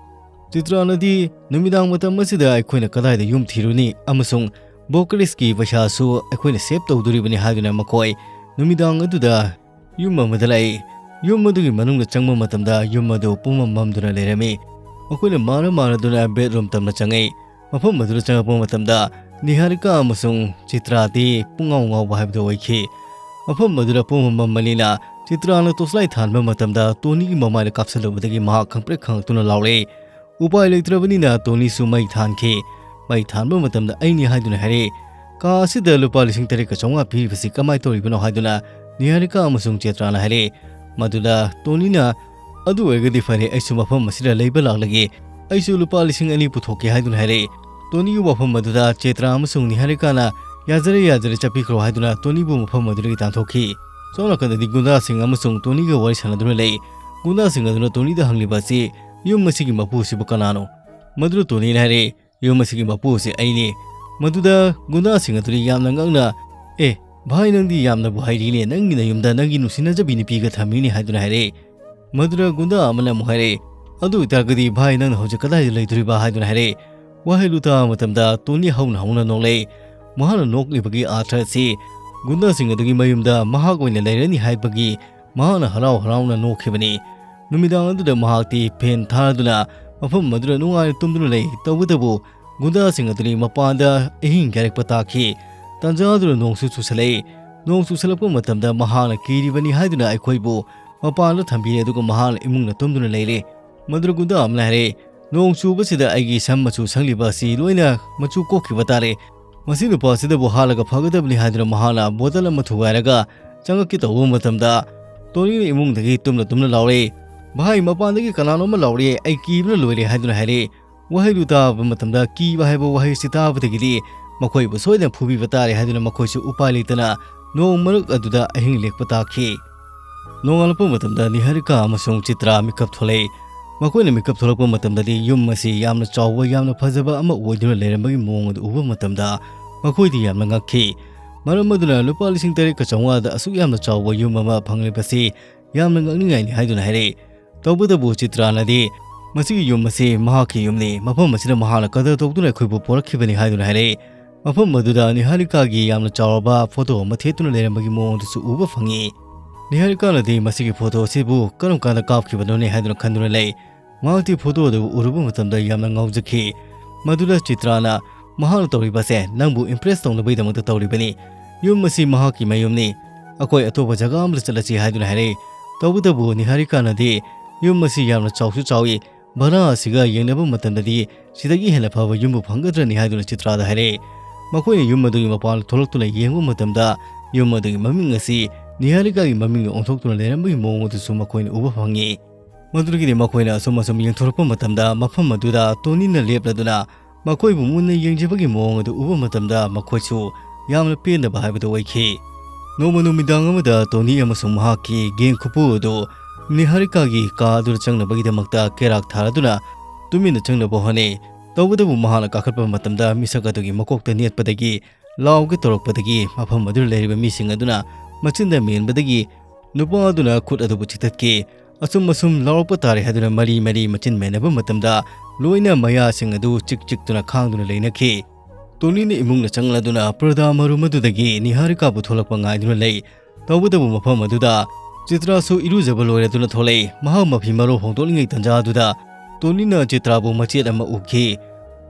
ꯆꯤꯇ꯭ꯔꯥꯅꯗꯤ, "ꯅꯨꯃꯤꯗꯥꯡ ꯃꯇꯝ ꯑꯁꯤꯗ ꯑꯩꯈꯣꯏꯅ ꯀꯗꯥꯏꯗ ꯌꯨꯝ ꯊꯤꯔꯨꯅꯤ ꯑꯃꯁꯨꯡ ꯕ꯭ꯔꯣꯀꯔꯦꯖꯀꯤ ꯄꯩꯁꯥꯁꯨ ꯑꯩꯈꯣꯏꯅ ꯁꯦꯚ ꯇꯧꯗꯣꯔꯤꯕꯅꯤ ꯍꯥꯏꯗꯨꯅ ꯃꯈꯣꯏ ꯅꯨꯃꯤꯗꯥꯡ ꯑꯗꯨꯗ ꯌꯨꯝ ꯑꯃꯗ ꯂꯥꯛꯏ꯫ ꯌꯨꯝ ꯑꯗꯨꯒꯤ ꯃꯅꯨꯡꯗ ꯆꯪꯕ ꯃꯇꯝꯗ ꯌꯨꯝ ꯑꯗꯨ ꯄꯨꯝꯃꯝ ꯃꯝꯗꯨꯅ ꯂꯩꯔꯝꯃꯤ꯫ ꯃꯈꯣꯏꯅ ꯃꯥꯔ ꯃꯥꯔꯗꯨꯅ ꯕꯦꯗꯔꯨꯝ ꯇꯝꯅ ꯆꯪꯉꯛꯏ꯫ ꯃꯐꯝ ꯑꯗꯨꯗ ꯆꯪꯉꯛꯄ ꯃꯇꯝꯗ ꯅꯤꯍꯥꯔꯤꯀꯥ ꯑꯃꯁꯨꯡ ꯆꯤꯇ꯭ꯔꯥꯗꯤ ꯄꯨꯡꯉꯥꯎ ꯉꯥꯎꯕ ꯍꯥꯏꯕꯗꯨ ꯑꯣꯏꯈꯤ꯫ ꯃꯐꯝ ꯑꯗꯨꯗ ꯄꯨꯝꯃꯝ ꯃꯝꯕꯅꯤꯅ ꯆꯤꯇ꯭ꯔꯥꯅ ꯇꯣꯁꯂꯥꯏ ꯊꯥꯟꯕ ꯃꯇꯝꯗ ꯇꯣꯅꯤꯒꯤ ꯃꯃꯥꯏꯗ ꯀꯥꯞꯁꯤꯜꯂꯨꯕꯗꯒꯤ ꯃꯍꯥꯛ ꯈꯪꯄ꯭ꯔꯦꯛ ꯈꯪꯉꯛꯇꯨꯅ ꯂꯥꯎꯔꯛꯏ꯫ ꯎꯄꯥꯏ ꯂꯩꯇ꯭ꯔꯕꯅꯤꯅ ꯇꯣꯅꯤꯁꯨ ꯃꯩ ꯊꯥꯟꯈꯤ꯫ ꯃꯩ ꯊꯥꯟꯕ ꯃꯇꯝꯗ ꯑꯩꯅꯤ ꯍꯥꯏꯗꯨꯅ ꯍꯥꯏꯔꯛꯏ꯫ "ꯀꯥ ꯑꯁꯤꯗ ꯂꯨꯄꯥ ꯂꯤꯁꯤꯡ ꯇꯔꯦꯠꯀ ꯆꯥꯝꯃꯉꯥ ꯄꯤꯔꯤꯕꯁꯤ ꯀꯃꯥꯏ ꯇꯧꯔꯤꯕꯅꯣ?" ꯍꯥꯏꯗꯨꯅ ꯅꯤꯍꯥꯔꯤꯀꯥ ꯑꯃꯁꯨꯡ ꯆꯦꯇ꯭ꯔꯥꯅ ꯍꯥꯏꯔꯛꯏ꯫ ꯃꯗꯨꯗ ꯇꯣꯅꯤꯅ, "ꯑꯗꯨ ꯑꯣꯏꯔꯒꯗꯤ ꯐꯔꯦ, ꯑꯩꯁꯨ ꯃꯐꯝ ꯑꯁꯤꯗ ꯂꯩꯕ ꯂꯥꯛꯂꯒꯦ, ꯑꯩꯁꯨ ꯂꯨꯄꯥ ꯂꯤꯁꯤꯡ ꯑꯅꯤ ꯄꯨꯊꯣꯛꯀꯦ" ꯍꯥꯏꯗꯨꯅ ꯍꯥꯏꯔꯛꯏ꯫ ꯇꯣꯅꯤꯒꯤ ꯋꯥꯐꯝ ꯑꯗꯨꯗ ꯆꯦꯇ꯭ꯔꯥ ꯑꯃꯁꯨꯡ ꯅꯤꯍꯥꯔꯤꯀꯥꯅ, "ꯌꯥꯖꯔꯦ, ꯌꯥꯖꯔꯦ, ꯆꯠꯄꯤꯈ꯭ꯔꯣ" ꯍꯥꯏꯗꯨꯅ ꯇꯣꯅꯤꯕꯨ ꯃꯐꯝ ꯑꯗꯨꯗꯒꯤ ꯇꯥꯟꯊꯣꯛꯈꯤ꯫ ꯁꯣꯝ ꯅꯥꯀꯟꯗꯗꯤ ꯒꯨꯟꯗꯥꯁꯤꯡ ꯑꯃꯁꯨꯡ ꯇꯣꯅꯤꯒ ꯋꯥꯔꯤ ꯁꯥꯟꯅꯗꯨꯅ ꯂꯩ꯫ ꯒꯨꯟꯗꯥꯁꯤꯡ ꯑꯗꯨꯅ ꯇꯣꯅꯤꯗ ꯍꯪꯂꯤꯕ ꯑꯁꯤ, "ꯌꯨꯝ ꯑꯁꯤꯒꯤ ꯃꯄꯨ ꯑꯁꯤꯕꯨ ꯀꯅꯥꯅꯣ?" ꯃꯗꯨꯗ ꯇꯣꯅꯤꯅ ꯍꯥꯏꯔꯛꯏ, "ꯌꯨꯝ ꯑꯁꯤꯒꯤ ꯃꯄꯨ ꯑꯁꯤ ꯑꯩꯅꯤ"꯫ ꯃꯗꯨꯗ ꯒꯨꯟꯗꯥꯁꯤꯡ ꯑꯗꯨꯅ ꯌꯥꯝꯅ ꯉꯛꯅ, "ꯑꯦ, ꯚꯥꯏ, ꯅꯪꯗꯤ ꯌꯥꯝꯅꯕꯨ ꯍꯩꯔꯤꯅꯦ, ꯅꯪꯒꯤ ꯅꯌꯨꯝꯗ ꯅꯪꯒꯤ ꯅꯨꯡꯁꯤꯅꯖꯕꯤ ꯅꯨꯄꯤꯒ ꯊꯝꯃꯤꯅꯦ" ꯍꯥꯏꯗꯨꯅ ꯍꯥꯏꯔꯛꯏ꯫ ꯃꯗꯨꯗ ꯒꯨꯟꯗꯥ ꯑꯃꯅ ꯑꯃꯨꯛ ꯍꯥꯏꯔꯛꯏ, "ꯑꯗꯨ ꯑꯣꯏꯇꯥꯔꯒꯗꯤ ꯚꯥꯏ, ꯅꯪꯅ ꯍꯧꯖꯤꯛ ꯀꯗꯥꯏꯗ ꯂꯩꯗꯣꯔꯤꯕ?" ꯍꯥꯏꯗꯨꯅ ꯍꯥꯏꯔꯛꯏ꯫ ꯋꯥꯍꯩꯗꯨ ꯇꯥꯕ ꯃꯇꯝꯗ ꯇꯣꯅꯤ ꯍꯧꯅ ꯍꯧꯅ ꯅꯣꯛꯂꯛꯏ꯫ ꯃꯍꯥꯛꯅ ꯅꯣꯛꯂꯤꯕꯒꯤ ꯑꯥꯔꯊ ꯑꯁꯤ ꯒꯨꯟꯗꯥꯁꯤꯡ ꯑꯗꯨꯒꯤ ꯃꯌꯨꯝꯗ ꯃꯍꯥꯛ ꯑꯣꯏꯅ ꯂꯩꯔꯅꯤ ꯍꯥꯏꯕꯒꯤ ꯃꯍꯥꯛꯅ ꯍꯔꯥꯎ ꯍꯔꯥꯎꯅ ꯅꯣꯛꯈꯤꯕꯅꯤ꯫ ꯅꯨꯃꯤꯗꯥꯡ ꯑꯗꯨꯗ ꯃꯍꯥꯛꯇꯤ ꯐꯦꯟ ꯊꯥꯗꯨꯅ ꯃꯐꯝ ꯑꯗꯨꯗ ꯅꯨꯡꯉꯥꯏꯅ ꯇꯨꯝꯗꯨꯅ ꯂꯩ꯫ ꯇꯧꯕꯇꯕꯨ ꯒꯨꯟꯗꯥꯁꯤꯡ ꯑꯗꯨꯗꯤ ꯃꯄꯥꯟꯗ ꯑꯍꯤꯡ ꯌꯥꯔꯛꯄ ꯇꯥꯈꯤ꯫ ꯇꯥꯟꯖꯥ ꯑꯗꯨꯗ ꯅꯣꯡꯁꯨ ꯆꯨꯁꯜꯂꯛꯏ꯫ ꯅꯣꯡ ꯆꯨꯁꯜꯂꯛꯄ ꯃꯇꯝꯗ ꯃꯍꯥꯛꯅ ꯀꯤꯔꯤꯕꯅꯤ ꯍꯥꯏꯗꯨꯅ ꯑꯩꯈꯣꯏꯕꯨ ꯃꯄꯥꯟꯗ ꯊꯝꯕꯤꯔꯦ, ꯑꯗꯨꯒ ꯃꯍꯥꯛꯅ ꯏꯃꯨꯡꯗ ꯇꯨꯝꯗꯨꯅ ꯂꯩꯔꯦ꯫ ꯃꯗꯨꯗ ꯒꯨꯟꯗꯥ ꯑꯃꯅ ꯍꯥꯏꯔꯦ, "ꯅꯣꯡ ꯆꯨꯕꯁꯤꯗ ꯑꯩꯒꯤ ꯁꯝ ꯃꯆꯨ ꯁꯪꯂꯤꯕ ꯑꯁꯤ ꯂꯣꯏꯅ ꯃꯆꯨ ꯀꯣꯛꯈꯤꯕ ꯇꯥꯔꯦ꯫ ꯃꯁꯤ ꯅꯨꯄꯥꯁꯤꯗꯕꯨ ꯍꯥꯠꯂꯒ ꯐꯒꯗꯕꯅꯤ" ꯍꯥꯏꯗꯨꯅ ꯃꯍꯥꯛꯅ ꯕꯣꯇꯜ ꯑꯃ ꯊꯨꯒꯥꯏꯔꯒ ꯆꯪꯉꯛꯀꯦ ꯇꯧꯕ ꯃꯇꯝꯗ, ꯇꯣꯅꯤꯅ ꯏꯃꯨꯡꯗꯒꯤ ꯇꯨꯝꯅ ꯇꯨꯝꯅ ꯂꯥꯎꯔꯦ, "ꯚꯥꯏ, ꯃꯄꯥꯟꯗꯒꯤ ꯀꯅꯥꯅꯣꯝꯃ ꯂꯥꯎꯔꯦ, ꯑꯩ ꯀꯤꯕꯅ ꯂꯣꯏꯔꯦ" ꯍꯥꯏꯗꯨꯅ ꯍꯥꯏꯔꯦ꯫ ꯋꯥꯍꯩꯗꯨ ꯇꯥꯕ ꯃꯇꯝꯗ ꯀꯤꯕ ꯍꯥꯏꯕ ꯋꯥꯍꯩꯁꯤ ꯇꯥꯕꯗꯒꯤꯗꯤ ꯃꯈꯣꯏꯕꯨ ꯁꯣꯏꯗꯅ ꯐꯨꯕꯤꯕ ꯇꯥꯔꯦ ꯍꯥꯏꯗꯨꯅ ꯃꯈꯣꯏꯁꯨ ꯎꯄꯥꯏ ꯂꯩꯇꯅ ꯅꯣꯡ ꯃꯔꯛ ꯑꯗꯨꯗ ꯑꯍꯤꯡ ꯂꯦꯛꯄ ꯇꯥꯈꯤ꯫ ꯅꯣꯡꯉꯥꯜꯂꯛꯄ ꯃꯇꯝꯗ ꯅꯤꯍꯥꯔꯤꯀꯥ ꯑꯃꯁꯨꯡ ꯆꯤꯇ꯭ꯔꯥ ꯃꯤꯀꯞ ꯊꯣꯛꯂꯛꯏ꯫ ꯃꯈꯣꯏꯅ ꯃꯤꯀꯞ ꯊꯣꯛꯂꯛꯄ ꯃꯇꯝꯗꯗꯤ ꯌꯨꯝ ꯑꯁꯤ ꯌꯥꯝꯅ ꯆꯥꯎꯕ, ꯌꯥꯝꯅ ꯐꯖꯕ ꯑꯃ ꯑꯣꯏꯗꯨꯅ ꯂꯩꯔꯝꯕꯒꯤ ꯃꯑꯣꯡ ꯑꯗꯨ ꯎꯕ ꯃꯇꯝꯗ ꯃꯈꯣꯏꯗꯤ ꯌꯥꯝꯅ ꯉꯛꯈꯤ꯫ ꯃꯔꯝ ꯑꯗꯨꯅ ꯂꯨꯄꯥ ꯂꯤꯁꯤꯡ ꯇꯔꯦꯠꯀ ꯆꯥꯝꯃꯉꯥꯗ ꯑꯁꯨꯛ ꯌꯥꯝꯅ ꯆꯥꯎꯕ ꯌꯨꯝ ꯑꯃ ꯐꯪꯂꯤꯕꯁꯤ ꯌꯥꯝꯅ ꯉꯛꯅꯤꯡꯉꯥꯏꯅꯤ ꯍꯥꯏꯗꯨꯅ ꯍꯥꯏꯔꯛꯏ꯫ ꯇꯧꯕꯇꯕꯨ ꯆꯤꯇ꯭ꯔꯥꯅꯗꯤ ꯃꯁꯤꯒꯤ ꯌꯨꯝ ꯑꯁꯤ ꯃꯍꯥꯛꯀꯤ ꯌꯨꯝꯅꯤ, ꯃꯐꯝ ꯑꯁꯤꯗ ꯃꯍꯥꯛꯅ ꯀꯗꯔ ꯇꯧꯗꯨꯅ ꯑꯩꯈꯣꯏꯕꯨ ꯄꯣꯔꯛꯈꯤꯕꯅꯤ ꯍꯥꯏꯗꯨꯅ ꯍꯥꯏꯔꯛꯏ꯫ ꯃꯐꯝ ꯑꯗꯨꯗ ꯅꯤꯍꯥꯔꯤꯀꯥꯒꯤ ꯌꯥꯝꯅ ꯆꯥꯎꯔꯕ ꯐꯣꯇꯣ ꯑꯃ ꯊꯦꯠꯇꯨꯅ ꯂꯩꯔꯝꯕꯒꯤ ꯃꯑꯣꯡ ꯑꯗꯨꯁꯨ ꯎꯕ ꯐꯪꯉꯤ꯫ ꯅꯤꯍꯥꯔꯤꯀꯥꯅꯗꯤ ꯃꯁꯤꯒꯤ ꯐꯣꯇꯣ ꯑꯁꯤꯕꯨ ꯀꯔꯝ ꯀꯥꯟꯗ ꯀꯥꯞꯈꯤꯕꯅꯣꯅꯦ ꯍꯥꯏꯗꯨꯅ ꯈꯟꯗꯨꯅ ꯂꯩ꯫ ꯃꯍꯥꯛꯇꯤ ꯐꯣꯇꯣ ꯑꯗꯨ ꯎꯔꯨꯕ ꯃꯇꯝꯗ ꯌꯥꯝꯅ ꯉꯥꯎꯖꯈꯤ꯫ ꯃꯗꯨꯗ ꯆꯤꯇ꯭ꯔꯥꯅ, "ꯃꯍꯥꯛꯅ ꯇꯧꯔꯤꯕꯁꯦ ꯅꯪꯕꯨ ꯏꯝꯄ꯭ꯔꯦꯁ ꯇꯧꯅꯕꯒꯤꯗꯃꯛꯇ ꯇꯧꯔꯤꯕꯅꯤ꯫ ꯌꯨꯝ ꯑꯁꯤ ꯃꯍꯥꯛꯀꯤ ꯃꯌꯨꯝꯅꯤ꯫ ꯑꯩꯈꯣꯏ ꯑꯇꯣꯞꯄ ꯖꯒꯥ ꯑꯃꯗ ꯆꯠꯂꯁꯤ" ꯍꯥꯏꯗꯨꯅ ꯍꯥꯏꯔꯛꯏ꯫ ꯇꯧꯕꯇꯕꯨ ꯅꯤꯍꯥꯔꯤꯀꯥꯅꯗꯤ, "ꯌꯨꯝ ꯑꯁꯤ ꯌꯥꯝꯅ ꯆꯥꯎꯁꯨ ꯆꯥꯎꯏ, ꯚꯔꯥ ꯑꯁꯤꯒ ꯌꯦꯡꯅꯕ ꯃꯇꯝꯗꯗꯤ ꯁꯤꯗꯒꯤ ꯍꯦꯟꯅ ꯐꯕ ꯌꯨꯝꯕꯨ ꯐꯪꯒꯗ꯭ꯔꯅꯤ?" ꯍꯥꯏꯗꯨꯅ ꯆꯤꯇ꯭ꯔꯥꯗ ꯍꯥꯏꯔꯛꯏ꯫ ꯃꯈꯣꯏꯅ ꯌꯨꯝ ꯑꯗꯨꯒꯤ ꯃꯄꯥꯟꯗ ꯊꯣꯛꯂꯛꯇꯨꯅ ꯌꯦꯡꯕ ꯃꯇꯝꯗ, ꯌꯨꯝ ꯑꯗꯨꯒꯤ ꯃꯃꯤꯡ ꯑꯁꯤ ꯅꯤꯍꯥꯔꯤꯀꯥꯒꯤ ꯃꯃꯤꯡꯗ ꯑꯣꯟꯊꯣꯛꯇꯨꯅ ꯂꯩꯔꯝꯕꯒꯤ ꯃꯑꯣꯡ ꯑꯗꯨꯁꯨ ꯃꯈꯣꯏꯅ ꯎꯕ ꯐꯪꯉꯤ꯫ ꯃꯗꯨꯗꯒꯤꯗꯤ ꯃꯈꯣꯏꯅ ꯑꯁꯨꯝ ꯑꯁꯨꯝ ꯌꯦꯡꯊꯣꯔꯛꯄ ꯃꯇꯝꯗ, ꯃꯐꯝ ꯑꯗꯨꯗ ꯇꯣꯅꯤꯅ ꯂꯦꯞꯂꯗꯨꯅ ꯃꯈꯣꯏꯕꯨ ꯃꯨꯟꯅ ꯌꯦꯡꯖꯕꯒꯤ ꯃꯑꯣꯡ ꯑꯗꯨ ꯎꯕ ꯃꯇꯝꯗ, ꯃꯈꯣꯏꯁꯨ ꯌꯥꯝꯅ ꯄꯦꯟꯗꯕ ꯍꯥꯏꯕꯗꯨ ꯑꯣꯏꯈꯤ꯫ ꯅꯣꯡꯃ ꯅꯨꯃꯤꯗꯥꯡ ꯑꯃꯗ ꯇꯣꯅꯤ ꯑꯃꯁꯨꯡ ꯃꯍꯥꯛꯀꯤ ꯒꯦꯡ ꯈꯨꯄꯨ ꯑꯗꯨ ꯅꯤꯍꯥꯔꯤꯀꯥꯒꯤ ꯀꯥ ꯑꯗꯨꯗ ꯆꯪꯅꯕꯒꯤꯗꯃꯛꯇ ꯀꯦꯔꯥꯛ ꯊꯥꯔꯗꯨꯅ ꯇꯨꯃꯤꯟꯅ ꯆꯪꯅꯕ ꯍꯣꯠꯅꯩ꯫ ꯇꯧꯕꯇꯕꯨ ꯃꯍꯥꯛꯅ ꯀꯥꯈꯠꯄ ꯃꯇꯝꯗ, ꯃꯤꯁꯛ ꯑꯗꯨꯒꯤ ꯃꯀꯣꯛꯇ ꯅꯦꯠꯄꯗꯒꯤ ꯂꯥꯎꯒꯦ ꯇꯧꯔꯛꯄꯗꯒꯤ, ꯃꯐꯝ ꯑꯗꯨꯗ ꯂꯩꯔꯤꯕ ꯃꯤꯁꯤꯡ ꯑꯗꯨꯅ ꯃꯆꯤꯟꯗ ꯃꯦꯟꯕꯗꯒꯤ ꯅꯨꯄꯥ ꯑꯗꯨꯅ ꯈꯨꯠ ꯑꯗꯨꯕꯨ ꯆꯤꯛꯊꯠꯈꯤ꯫ ꯑꯁꯨꯝ ꯑꯁꯨꯝ ꯂꯥꯎꯔꯛꯄ ꯇꯥꯔꯦ ꯍꯥꯏꯗꯨꯅ ꯃꯔꯤ ꯃꯔꯤ ꯃꯆꯤꯟ ꯃꯦꯟꯅꯕ ꯃꯇꯝꯗ, ꯂꯣꯏꯅ ꯃꯌꯥꯁꯤꯡ ꯑꯗꯨ ꯆꯤꯛ ꯆꯤꯛꯇꯨꯅ ꯈꯥꯡꯗꯨꯅ ꯂꯩꯅꯈꯤ꯫ ꯇꯣꯅꯤꯅ ꯏꯃꯨꯡꯅ ꯆꯪꯂꯗꯨꯅ ꯄꯔꯗꯥ ꯃꯔꯨꯝ ꯑꯗꯨꯗꯒꯤ ꯅꯤꯍꯥꯔꯤꯀꯥꯕꯨ ꯊꯣꯛꯂꯛꯄ ꯉꯥꯏꯗꯨꯅ ꯂꯩ꯫ ꯇꯧꯕꯇꯕꯨ ꯃꯐꯝ ꯑꯗꯨꯗ ꯆꯤꯇ꯭ꯔꯥꯁꯨ ꯏꯔꯨꯖꯕ ꯂꯣꯏꯔꯗꯨꯅ ꯊꯣꯛꯂꯛꯏ꯫ ꯃꯍꯥꯛ ꯃꯐꯤ ꯃꯔꯣꯜ ꯍꯣꯡꯗꯣꯛꯂꯤꯉꯩ ꯇꯟꯖꯥ ꯑꯗꯨꯗ ꯇꯣꯅꯤꯅ ꯆꯤꯇ꯭ꯔꯥꯕꯨ ꯃꯆꯦꯠ ꯑꯃ ꯎꯈꯤ꯫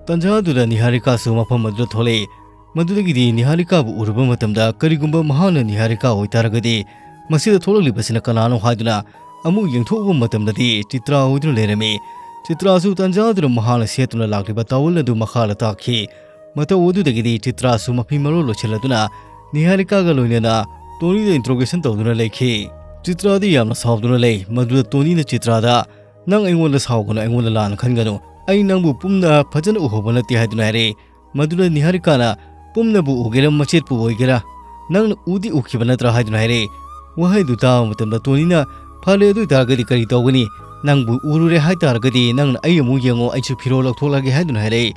ꯇꯟꯖꯥ ꯑꯗꯨꯗ ꯅꯤꯍꯥꯔꯤꯀꯥꯁꯨ ꯃꯐꯝ ꯑꯗꯨꯗ ꯊꯣꯛꯂꯛꯏ꯫ ꯃꯗꯨꯗꯒꯤꯗꯤ ꯅꯤꯍꯥꯔꯤꯀꯥꯕꯨ ꯎꯔꯨꯕ ꯃꯇꯝꯗ, ꯀꯔꯤꯒꯨꯝꯕ ꯃꯍꯥꯛꯅ ꯅꯤꯍꯥꯔꯤꯀꯥ ꯑꯣꯏꯇꯥꯔꯒꯗꯤ, ꯃꯁꯤꯗ ꯊꯣꯛꯂꯛꯂꯤꯕꯁꯤꯅ ꯀꯅꯥꯅꯣ ꯍꯥꯏꯗꯨꯅ ꯑꯃꯨꯛ ꯌꯦꯡꯊꯣꯛꯎꯕ ꯃꯇꯝꯗꯗꯤ, ꯆꯤꯇ꯭ꯔꯥ ꯑꯣꯏꯗꯨꯅ ꯂꯩꯔꯝꯃꯤ꯫ ꯆꯤꯇ꯭ꯔꯥꯁꯨ ꯇꯟꯖꯥ ꯑꯗꯨꯗ ꯃꯍꯥꯛꯅ ꯁꯦꯠꯇꯨꯅ ꯂꯥꯛꯂꯤꯕ ꯇꯥꯋꯦꯜ ꯑꯗꯨ ꯃꯈꯥꯗ ꯇꯥꯈꯤ꯫ ꯃꯇꯧ ꯑꯗꯨꯗꯒꯤꯗꯤ ꯆꯤꯇ꯭ꯔꯥꯁꯨ ꯃꯐꯤ ꯃꯔꯣꯜ ꯂꯣꯏꯁꯤꯜꯂꯗꯨꯅ ꯅꯤꯍꯥꯔꯤꯀꯥꯒ ꯂꯣꯏꯅꯅ ꯇꯣꯅꯤꯗ ꯏꯟꯇ꯭ꯔꯣꯒꯦꯁꯟ ꯇꯧꯗꯨꯅ ꯂꯩꯈꯤ꯫ ꯆꯤꯇ꯭ꯔꯥꯗꯤ ꯌꯥꯝꯅ ꯁꯥꯎꯗꯨꯅ ꯂꯩ꯫ ꯃꯗꯨꯗ ꯇꯣꯅꯤꯅ ꯆꯤꯇ꯭ꯔꯥꯗ, "ꯅꯪ ꯑꯩꯉꯣꯟꯗ ꯁꯥꯎꯒꯅꯨ, ꯑꯩꯉꯣꯟꯗ ꯂꯥꯟꯅ ꯈꯟꯒꯅꯨ꯫ ꯑꯩ ꯅꯪꯕꯨ ꯄꯨꯝꯅ ꯐꯖꯅ ꯎꯍꯧꯕ ꯅꯠꯇꯦ" ꯍꯥꯏꯗꯨꯅ ꯍꯥꯏꯔꯛꯏ꯫ ꯃꯗꯨꯗ ꯅꯤꯍꯥꯔꯤꯀꯥꯅ, "ꯄꯨꯝꯅꯕꯨ ꯎꯒꯦꯔꯥ ꯃꯆꯦꯠꯄꯨ ꯑꯣꯏꯒꯦꯔꯥ, ꯅꯪꯅ ꯎꯗꯤ ꯎꯈꯤꯕ ꯅꯠꯇ꯭ꯔꯥ?" ꯍꯥꯏꯗꯨꯅ ꯍꯥꯏꯔꯛꯏ꯫ ꯋꯥꯍꯩꯗꯨ ꯇꯥꯕ ꯃꯇꯝꯗ ꯇꯣꯅꯤꯅ, "ꯐꯔꯦ, ꯑꯗꯨ ꯑꯣꯏꯇꯥꯔꯒꯗꯤ ꯀꯔꯤ ꯇꯧꯒꯅꯤ? ꯅꯪꯕꯨ ꯎꯔꯨꯔꯦ ꯍꯥꯏꯇꯥꯔꯒꯗꯤ ꯅꯪꯅ ꯑꯩ ꯑꯃꯨꯛ ꯌꯦꯡꯉꯣ, ꯑꯩꯁꯨ ꯐꯤꯔꯣꯜ ꯂꯧꯊꯣꯛꯂꯒꯦ" ꯍꯥꯏꯗꯨꯅ ꯍꯥꯏꯔꯛꯏ꯫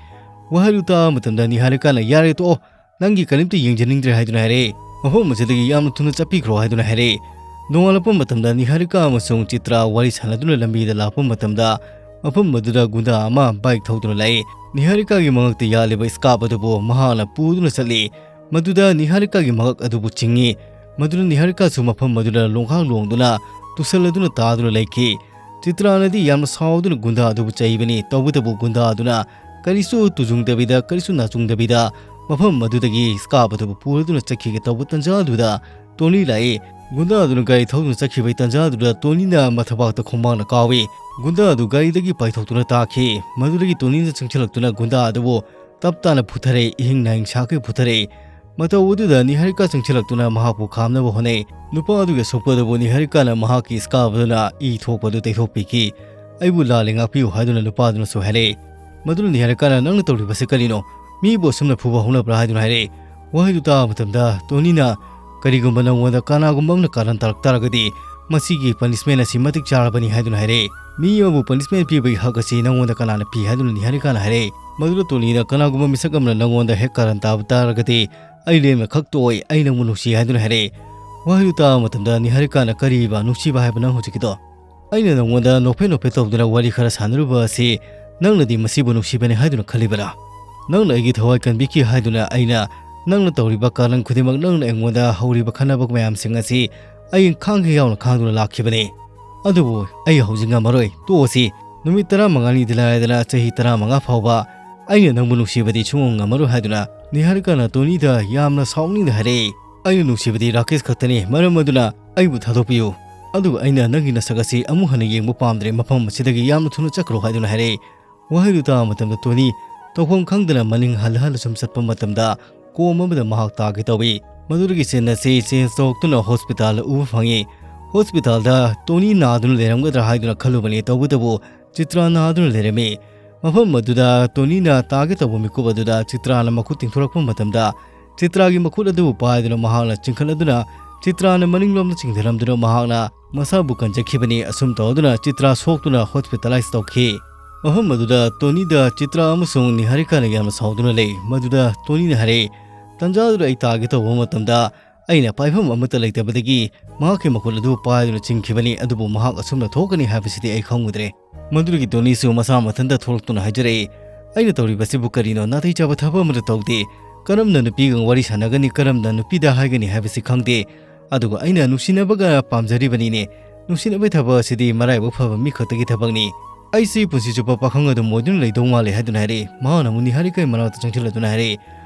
ꯋꯥꯍꯩꯗꯨ ꯇꯥꯕ ꯃꯇꯝꯗ ꯅꯤꯍꯥꯔꯤꯀꯥꯅ, "ꯌꯥꯔꯦ, ꯇꯣꯛꯑꯣ, ꯅꯪꯒꯤ ꯀꯔꯤꯝꯇ ꯌꯦꯡꯖꯅꯤꯡꯗ꯭ꯔꯦ" ꯍꯥꯏꯗꯨꯅ ꯍꯥꯏꯔꯛꯏ꯫ "ꯃꯐꯝ ꯑꯁꯤꯗꯒꯤ ꯌꯥꯝꯅ ꯊꯨꯅ ꯆꯠꯄꯤꯈ꯭ꯔꯣ" ꯍꯥꯏꯗꯨꯅ ꯍꯥꯏꯔꯛꯏ꯫ ꯅꯣꯡꯉꯥꯜꯂꯛꯄ ꯃꯇꯝꯗ ꯅꯤꯍꯥꯔꯤꯀꯥ ꯑꯃꯁꯨꯡ ꯆꯤꯇ꯭ꯔꯥ ꯋꯥꯔꯤ ꯁꯥꯟꯅꯗꯨꯅ ꯂꯝꯕꯤꯗ ꯂꯥꯛꯄ ꯃꯇꯝꯗ, ꯃꯐꯝ ꯑꯗꯨꯗ ꯒꯨꯟꯗꯥ ꯑꯃ ꯕꯥꯏꯛ ꯊꯧꯗꯨꯅ ꯂꯥꯛꯏ꯫ ꯅꯤꯍꯥꯔꯤꯀꯥꯒꯤ ꯃꯉꯛꯇ ꯌꯥꯜꯂꯤꯕ ꯏꯁꯀꯥꯞ ꯑꯗꯨꯕꯨ ꯃꯍꯥꯛꯅ ꯄꯨꯗꯨꯅ ꯆꯠꯂꯤ꯫ ꯃꯗꯨꯗ ꯅꯤꯍꯥꯔꯤꯀꯥꯒꯤ ꯃꯉꯛ ꯑꯗꯨꯕꯨ ꯆꯤꯡꯏ꯫ ꯃꯗꯨꯅ ꯅꯤꯍꯥꯔꯤꯀꯥꯁꯨ ꯃꯐꯝ ꯑꯗꯨꯗ ꯂꯣꯡꯈꯥꯛ ꯂꯣꯡꯗꯨꯅ ꯇꯨꯁꯜꯂꯗꯨꯅ ꯇꯥꯗꯨꯅ ꯂꯩꯈꯤ꯫ ꯆꯤꯇ꯭ꯔꯥꯅꯗꯤ ꯌꯥꯝꯅ ꯁꯥꯎꯗꯨꯅ ꯒꯨꯟꯗꯥ ꯑꯗꯨꯕꯨ ꯆꯩꯕꯅꯤ꯫ ꯇꯧꯕꯇꯕꯨ ꯒꯨꯟꯗꯥ ꯑꯗꯨꯅ ꯀꯔꯤꯁꯨ ꯇꯨꯖꯨꯡꯗꯕꯤꯗ, ꯀꯔꯤꯁꯨ ꯅꯥꯆꯨꯡꯗꯕꯤꯗ ꯃꯐꯝ ꯑꯗꯨꯗꯒꯤ ꯏꯁꯀꯥꯞ ꯑꯗꯨꯕꯨ ꯄꯨꯔꯗꯨꯅ ꯆꯠꯈꯤꯒꯦ ꯇꯧꯕ ꯇꯟꯖꯥ ꯑꯗꯨꯗ ꯇꯣꯅꯤ ꯂꯥꯛꯏ꯫ ꯒꯨꯟꯗꯥ ꯑꯗꯨꯅ ꯒꯥꯔꯤ ꯊꯧꯗꯨꯅ ꯆꯠꯈꯤꯕꯒꯤ ꯇꯟꯖꯥ ꯑꯗꯨꯗ ꯇꯣꯅꯤꯅ ꯃꯊꯕꯥꯛꯇ ꯈꯣꯡꯕꯥꯡꯅ ꯀꯥꯎꯏ꯫ ꯒꯨꯟꯗꯥ ꯑꯗꯨ ꯒꯥꯔꯤꯗꯒꯤ ꯄꯥꯏꯊꯣꯛꯇꯨꯅ ꯇꯥꯈꯤ꯫ ꯃꯗꯨꯗꯒꯤ ꯇꯣꯅꯤꯅ ꯆꯪꯁꯤꯜꯂꯛꯇꯨꯅ ꯒꯨꯟꯗꯥ ꯑꯗꯨꯕꯨ ꯇꯞ ꯇꯥꯅ ꯐꯨꯊꯔꯦ, ꯏꯍꯤꯡ ꯅꯥꯍꯤꯡ ꯁꯥꯈꯩ ꯐꯨꯊꯔꯦ꯫ ꯃꯇꯧ ꯑꯗꯨꯗ ꯅꯤꯍꯥꯔꯤꯀꯥ ꯆꯪꯁꯤꯜꯂꯛꯇꯨꯅ ꯃꯍꯥꯛꯄꯨ ꯈꯥꯝꯅꯕ ꯍꯣꯠꯅꯩ꯫ ꯅꯨꯄꯥ ꯑꯗꯨꯒꯤ ꯑꯁꯣꯛꯄ ꯑꯗꯨꯕꯨ ꯅꯤꯍꯥꯔꯤꯀꯥꯅ ꯃꯍꯥꯛꯀꯤ ꯏꯁꯀꯥꯞ ꯑꯗꯨꯅ ꯏ ꯊꯣꯛꯄ ꯑꯗꯨ ꯇꯩꯊꯣꯛꯄꯤꯈꯤ꯫ "ꯑꯩꯕꯨ ꯂꯥꯜꯂꯦ, ꯉꯥꯛꯄꯤꯌꯨ" ꯍꯥꯏꯗꯨꯅ ꯅꯨꯄꯥ ꯑꯗꯨꯅꯁꯨ ꯍꯥꯏꯔꯛꯏ꯫ ꯃꯗꯨꯅ ꯅꯤꯍꯥꯔꯤꯀꯥꯅ, "ꯅꯪꯅ ꯇꯧꯔꯤꯕꯁꯤ ꯀꯔꯤꯅꯣ? ꯃꯤꯕꯨ ꯑꯁꯨꯝꯅ ꯐꯨꯕ ꯍꯧꯅꯕ꯭ꯔꯥ?" ꯍꯥꯏꯗꯨꯅ ꯍꯥꯏꯔꯛꯏ꯫ ꯋꯥꯍꯩꯗꯨ ꯇꯥꯕ ꯃꯇꯝꯗ ꯇꯣꯅꯤꯅ, "ꯀꯔꯤꯒꯨꯝꯕ ꯅꯉꯣꯟꯗ ꯀꯅꯥꯒꯨꯝꯕ ꯑꯃꯅ ꯀꯥꯔꯟ ꯇꯥꯔꯛ ꯇꯥꯔꯒꯗꯤ ꯃꯁꯤꯒꯤ ꯄꯅꯤꯁꯃꯦꯟ ꯑꯁꯤ ꯃꯇꯤꯛ ꯆꯥꯔꯕꯅꯤ" ꯍꯥꯏꯗꯨꯅ ꯍꯥꯏꯔꯛꯏ꯫ "ꯃꯤ ꯑꯃꯕꯨ ꯄꯅꯤꯁꯃꯦꯟ ꯄꯤꯕꯒꯤ ꯍꯛ ꯑꯁꯤ ꯅꯉꯣꯟꯗ ꯀꯅꯥꯅ ꯄꯤ?" ꯍꯥꯏꯗꯨꯅ ꯅꯤꯍꯥꯔꯤꯀꯥꯅ ꯍꯥꯏꯔꯛꯏ꯫ ꯃꯗꯨꯗ ꯇꯣꯅꯤꯅ, "ꯀꯅꯥꯒꯨꯝꯕ ꯃꯤꯁꯛ ꯑꯃꯅ ꯅꯉꯣꯟꯗ ꯍꯦꯛ ꯀꯥꯔꯟ ꯇꯥꯕ ꯇꯥꯔꯒꯗꯤ ꯑꯩ ꯂꯦꯝꯅ ꯈꯛ ꯇꯣꯛꯑꯣꯏ, ꯑꯩ ꯅꯪꯕꯨ ꯅꯨꯡꯁꯤ" ꯍꯥꯏꯗꯨꯅ ꯍꯥꯏꯔꯛꯏ꯫ ꯋꯥꯍꯩꯗꯨ ꯇꯥꯕ ꯃꯇꯝꯗ ꯅꯤꯍꯥꯔꯤꯀꯥꯅ, "ꯀꯔꯤꯕ ꯅꯨꯡꯁꯤꯕ ꯍꯥꯏꯕ ꯅꯪ ꯍꯧꯖꯤꯛꯀꯤꯗꯣ? ꯑꯩꯅ ꯅꯉꯣꯟꯗ ꯅꯣꯛꯐꯦꯠ ꯅꯣꯛꯐꯦꯠ ꯇꯧꯗꯨꯅ ꯋꯥꯔꯤ ꯈꯔ ꯁꯥꯟꯅꯔꯨꯕ ꯑꯁꯤ ꯅꯪꯅꯗꯤ ꯃꯁꯤꯕꯨ ꯅꯨꯡꯁꯤꯕꯅꯤ ꯍꯥꯏꯗꯨꯅ ꯈꯜꯂꯤꯕꯔꯥ? ꯅꯪꯅ ꯑꯩꯒꯤ ꯊꯋꯥꯏ ꯀꯟꯕꯤꯈꯤ ꯍꯥꯏꯗꯨꯅ ꯑꯩꯅ ꯅꯪꯅ ꯇꯧꯔꯤꯕ ꯀꯥꯔꯟ ꯈꯨꯗꯤꯡꯃꯛ, ꯅꯪꯅ ꯑꯩꯉꯣꯟꯗ ꯍꯧꯔꯤꯕ ꯈꯟꯅꯕ ꯃꯌꯥꯝꯁꯤꯡ ꯑꯁꯤ ꯑꯩ ꯈꯥꯡꯒꯦ ꯌꯥꯎꯅ ꯈꯥꯡꯗꯨꯅ ꯂꯥꯛꯈꯤꯕꯅꯤ꯫ ꯑꯗꯨꯕꯨ ꯑꯩ ꯍꯧꯖꯤꯛ ꯉꯝꯃꯔꯣꯏ, ꯇꯣꯛꯑꯁꯤ꯫ ꯅꯨꯃꯤꯠ ꯇꯔꯥꯃꯉꯥꯅꯤꯗꯤ ꯂꯥꯏꯔꯗꯅ ꯆꯍꯤ ꯇꯔꯥꯃꯉꯥ ꯐꯥꯎꯕ ꯑꯩꯅ ꯅꯪꯕꯨ ꯅꯨꯡꯁꯤꯕꯗꯤ ꯁꯨꯡꯉꯝ ꯉꯝꯃꯔꯣꯏ" ꯍꯥꯏꯗꯨꯅ ꯅꯤꯍꯥꯔꯤꯀꯥꯅ ꯇꯣꯅꯤꯗ ꯌꯥꯝꯅ ꯁꯥꯎꯅꯤꯡꯅ ꯍꯥꯏꯔꯛꯏ꯫ "ꯑꯩꯅ ꯅꯨꯡꯁꯤꯕꯗꯤ ꯔꯥꯀꯦꯁ ꯈꯛꯇꯅꯤ, ꯃꯔꯝ ꯑꯗꯨꯅ ꯑꯩꯕꯨ ꯊꯥꯗꯣꯛꯄꯤꯌꯨ꯫ ꯑꯗꯨꯒ ꯑꯩꯅ ꯅꯪꯒꯤ ꯅꯁꯛ ꯑꯁꯤ ꯑꯃꯨꯛ ꯍꯟꯅ ꯌꯦꯡꯕ ꯄꯥꯝꯗ꯭ꯔꯦ, ꯃꯐꯝ ꯑꯁꯤꯗꯒꯤ ꯌꯥꯝꯅ ꯊꯨꯅ ꯆꯠꯈ꯭ꯔꯣ" ꯍꯥꯏꯗꯨꯅ ꯍꯥꯏꯔꯛꯏ꯫ ꯋꯥꯍꯩꯗꯨ ꯇꯥꯕ ꯃꯇꯝꯗ ꯇꯣꯅꯤ ꯇꯧꯐꯝ ꯈꯪꯗꯅ ꯃꯅꯤꯡ ꯍꯜꯂ ꯍꯜꯂ ꯁꯨꯝ ꯆꯠꯄ ꯃꯇꯝꯗ ꯀꯣꯝ ꯑꯃꯗ ꯃꯍꯥꯛ ꯇꯥꯒꯦ ꯇꯧꯏ꯫ ꯃꯗꯨꯗꯒꯤ ꯁꯤꯟ ꯑꯁꯤ ꯆꯦꯟꯖ ꯇꯧꯔꯛꯇꯨꯅ ꯍꯣꯁꯄꯤꯇꯥꯜꯗ ꯎꯕ ꯐꯪꯏ꯫ ꯍꯣꯁꯄꯤꯇꯥꯜꯗ ꯇꯣꯅꯤ ꯅꯥꯗꯨꯅ ꯂꯩꯔꯝꯒꯗ꯭ꯔꯥ ꯍꯥꯏꯗꯨꯅ ꯈꯜꯂꯨꯕꯅꯤ, ꯇꯧꯕꯇꯕꯨ ꯆꯤꯇ꯭ꯔꯥ ꯅꯥꯗꯨꯅ ꯂꯩꯔꯝꯃꯤ꯫ ꯃꯐꯝ ꯑꯗꯨꯗ ꯇꯣꯅꯤꯅ ꯇꯥꯒꯦ ꯇꯧꯕ ꯃꯤꯀꯨꯞ ꯑꯗꯨꯗ ꯆꯤꯇ꯭ꯔꯥꯅ ꯃꯈꯨꯠ ꯇꯤꯡꯊꯣꯔꯛꯄ ꯃꯇꯝꯗ ꯆꯤꯇ꯭ꯔꯥꯒꯤ ꯃꯈꯨꯠ ꯑꯗꯨꯕꯨ ꯄꯥꯏꯗꯨꯅ ꯃꯍꯥꯛꯅ ꯆꯤꯡꯈꯠꯂꯗꯨꯅ ꯆꯤꯇ꯭ꯔꯥꯅ ꯃꯅꯤꯡꯂꯣꯝꯗ ꯆꯤꯡꯊꯔꯝꯗꯨꯅ ꯃꯍꯥꯛꯅ ꯃꯁꯥꯕꯨ ꯀꯟꯖꯈꯤꯕꯅꯤ꯫ ꯑꯁꯨꯝ ꯇꯧꯗꯨꯅ ꯆꯤꯇ꯭ꯔꯥ ꯁꯣꯛꯇꯨꯅ ꯍꯣꯁꯄꯤꯇꯥꯂꯥꯏꯁ ꯇꯧꯈꯤ꯫ ꯃꯐꯝ ꯑꯗꯨꯗ ꯇꯣꯅꯤꯗ ꯆꯤꯇ꯭ꯔꯥ ꯑꯃꯁꯨꯡ ꯅꯤꯍꯥꯔꯤꯀꯥꯅ ꯌꯥꯝꯅ ꯁꯥꯎꯗꯨꯅ ꯂꯩ꯫ ꯃꯗꯨꯗ ꯇꯣꯅꯤꯅ ꯍꯥꯏꯔꯛꯏ, "ꯇꯟꯖꯥꯗꯨꯗ ꯑꯩ ꯇꯥꯒꯦ ꯇꯧꯕ ꯃꯇꯝꯗ ꯑꯩꯅ ꯄꯥꯏꯐꯝ ꯑꯃꯠꯇ ꯂꯩꯇꯕꯗꯒꯤ ꯃꯍꯥꯛꯀꯤ ꯃꯈꯨꯠ ꯑꯗꯨ ꯄꯥꯏꯗꯨꯅ ꯆꯤꯡꯈꯤꯕꯅꯤ, ꯑꯗꯨꯕꯨ ꯃꯍꯥꯛ ꯑꯁꯨꯝꯅ ꯊꯣꯛꯀꯅꯤ ꯍꯥꯏꯕꯁꯤꯗꯤ ꯑꯩ ꯈꯪꯉꯨꯗ꯭ꯔꯦ"꯫ ꯃꯗꯨꯗꯒꯤ ꯇꯣꯅꯤꯁꯨ ꯃꯁꯥ ꯃꯊꯟꯇ ꯊꯣꯛꯂꯛꯇꯨꯅ ꯍꯥꯏꯖꯔꯛꯏ, ꯑꯩꯅ ꯇꯧꯔꯤꯕꯁꯤꯕꯨ ꯀꯔꯤꯅꯣ? ꯅꯥꯇꯩ ꯆꯥꯕ ꯊꯕꯛ ꯑꯃꯠꯇ ꯇꯧꯗꯦ꯫ ꯀꯔꯝꯅ ꯅꯨꯄꯤꯒ ꯋꯥꯔꯤ ꯁꯥꯟꯅꯒꯅꯤ, ꯀꯔꯝꯅ ꯅꯨꯄꯤꯗ ꯍꯥꯏꯒꯅꯤ ꯍꯥꯏꯕꯁꯤ ꯈꯪꯗꯦ꯫ ꯑꯗꯨꯒ ꯑꯩꯅ ꯅꯨꯡꯁꯤꯅꯕꯒ ꯄꯥꯝꯖꯔꯤꯕꯅꯤꯅꯦ꯫ ꯅꯨꯡꯁꯤꯅꯕꯒꯤ ꯊꯕꯛ ꯑꯁꯤꯗꯤ ꯃꯔꯥꯏꯕꯛ ꯐꯕ ꯃꯤ ꯈꯛꯇꯒꯤ ꯊꯕꯛꯅꯤ꯫ ꯑꯩꯁꯤ ꯄꯨꯟꯁꯤ ꯆꯨꯞꯄ ꯄꯥꯈꯪ ꯑꯗꯨꯝ ꯑꯣꯏꯗꯨꯅ ꯂꯩꯗꯧ ꯃꯥꯜꯂꯦ ꯍꯥꯏꯗꯨꯅ ꯍꯥꯏꯔꯛꯏ꯫ ꯃꯍꯥꯛꯅ ꯑꯃꯨꯛ ꯅꯤꯍꯥꯔꯤꯀꯥꯒꯤ ꯃꯅꯥꯛꯇ ꯆꯪꯁꯤꯜꯂꯗꯨꯅ ꯍꯥꯏꯔꯛꯏ,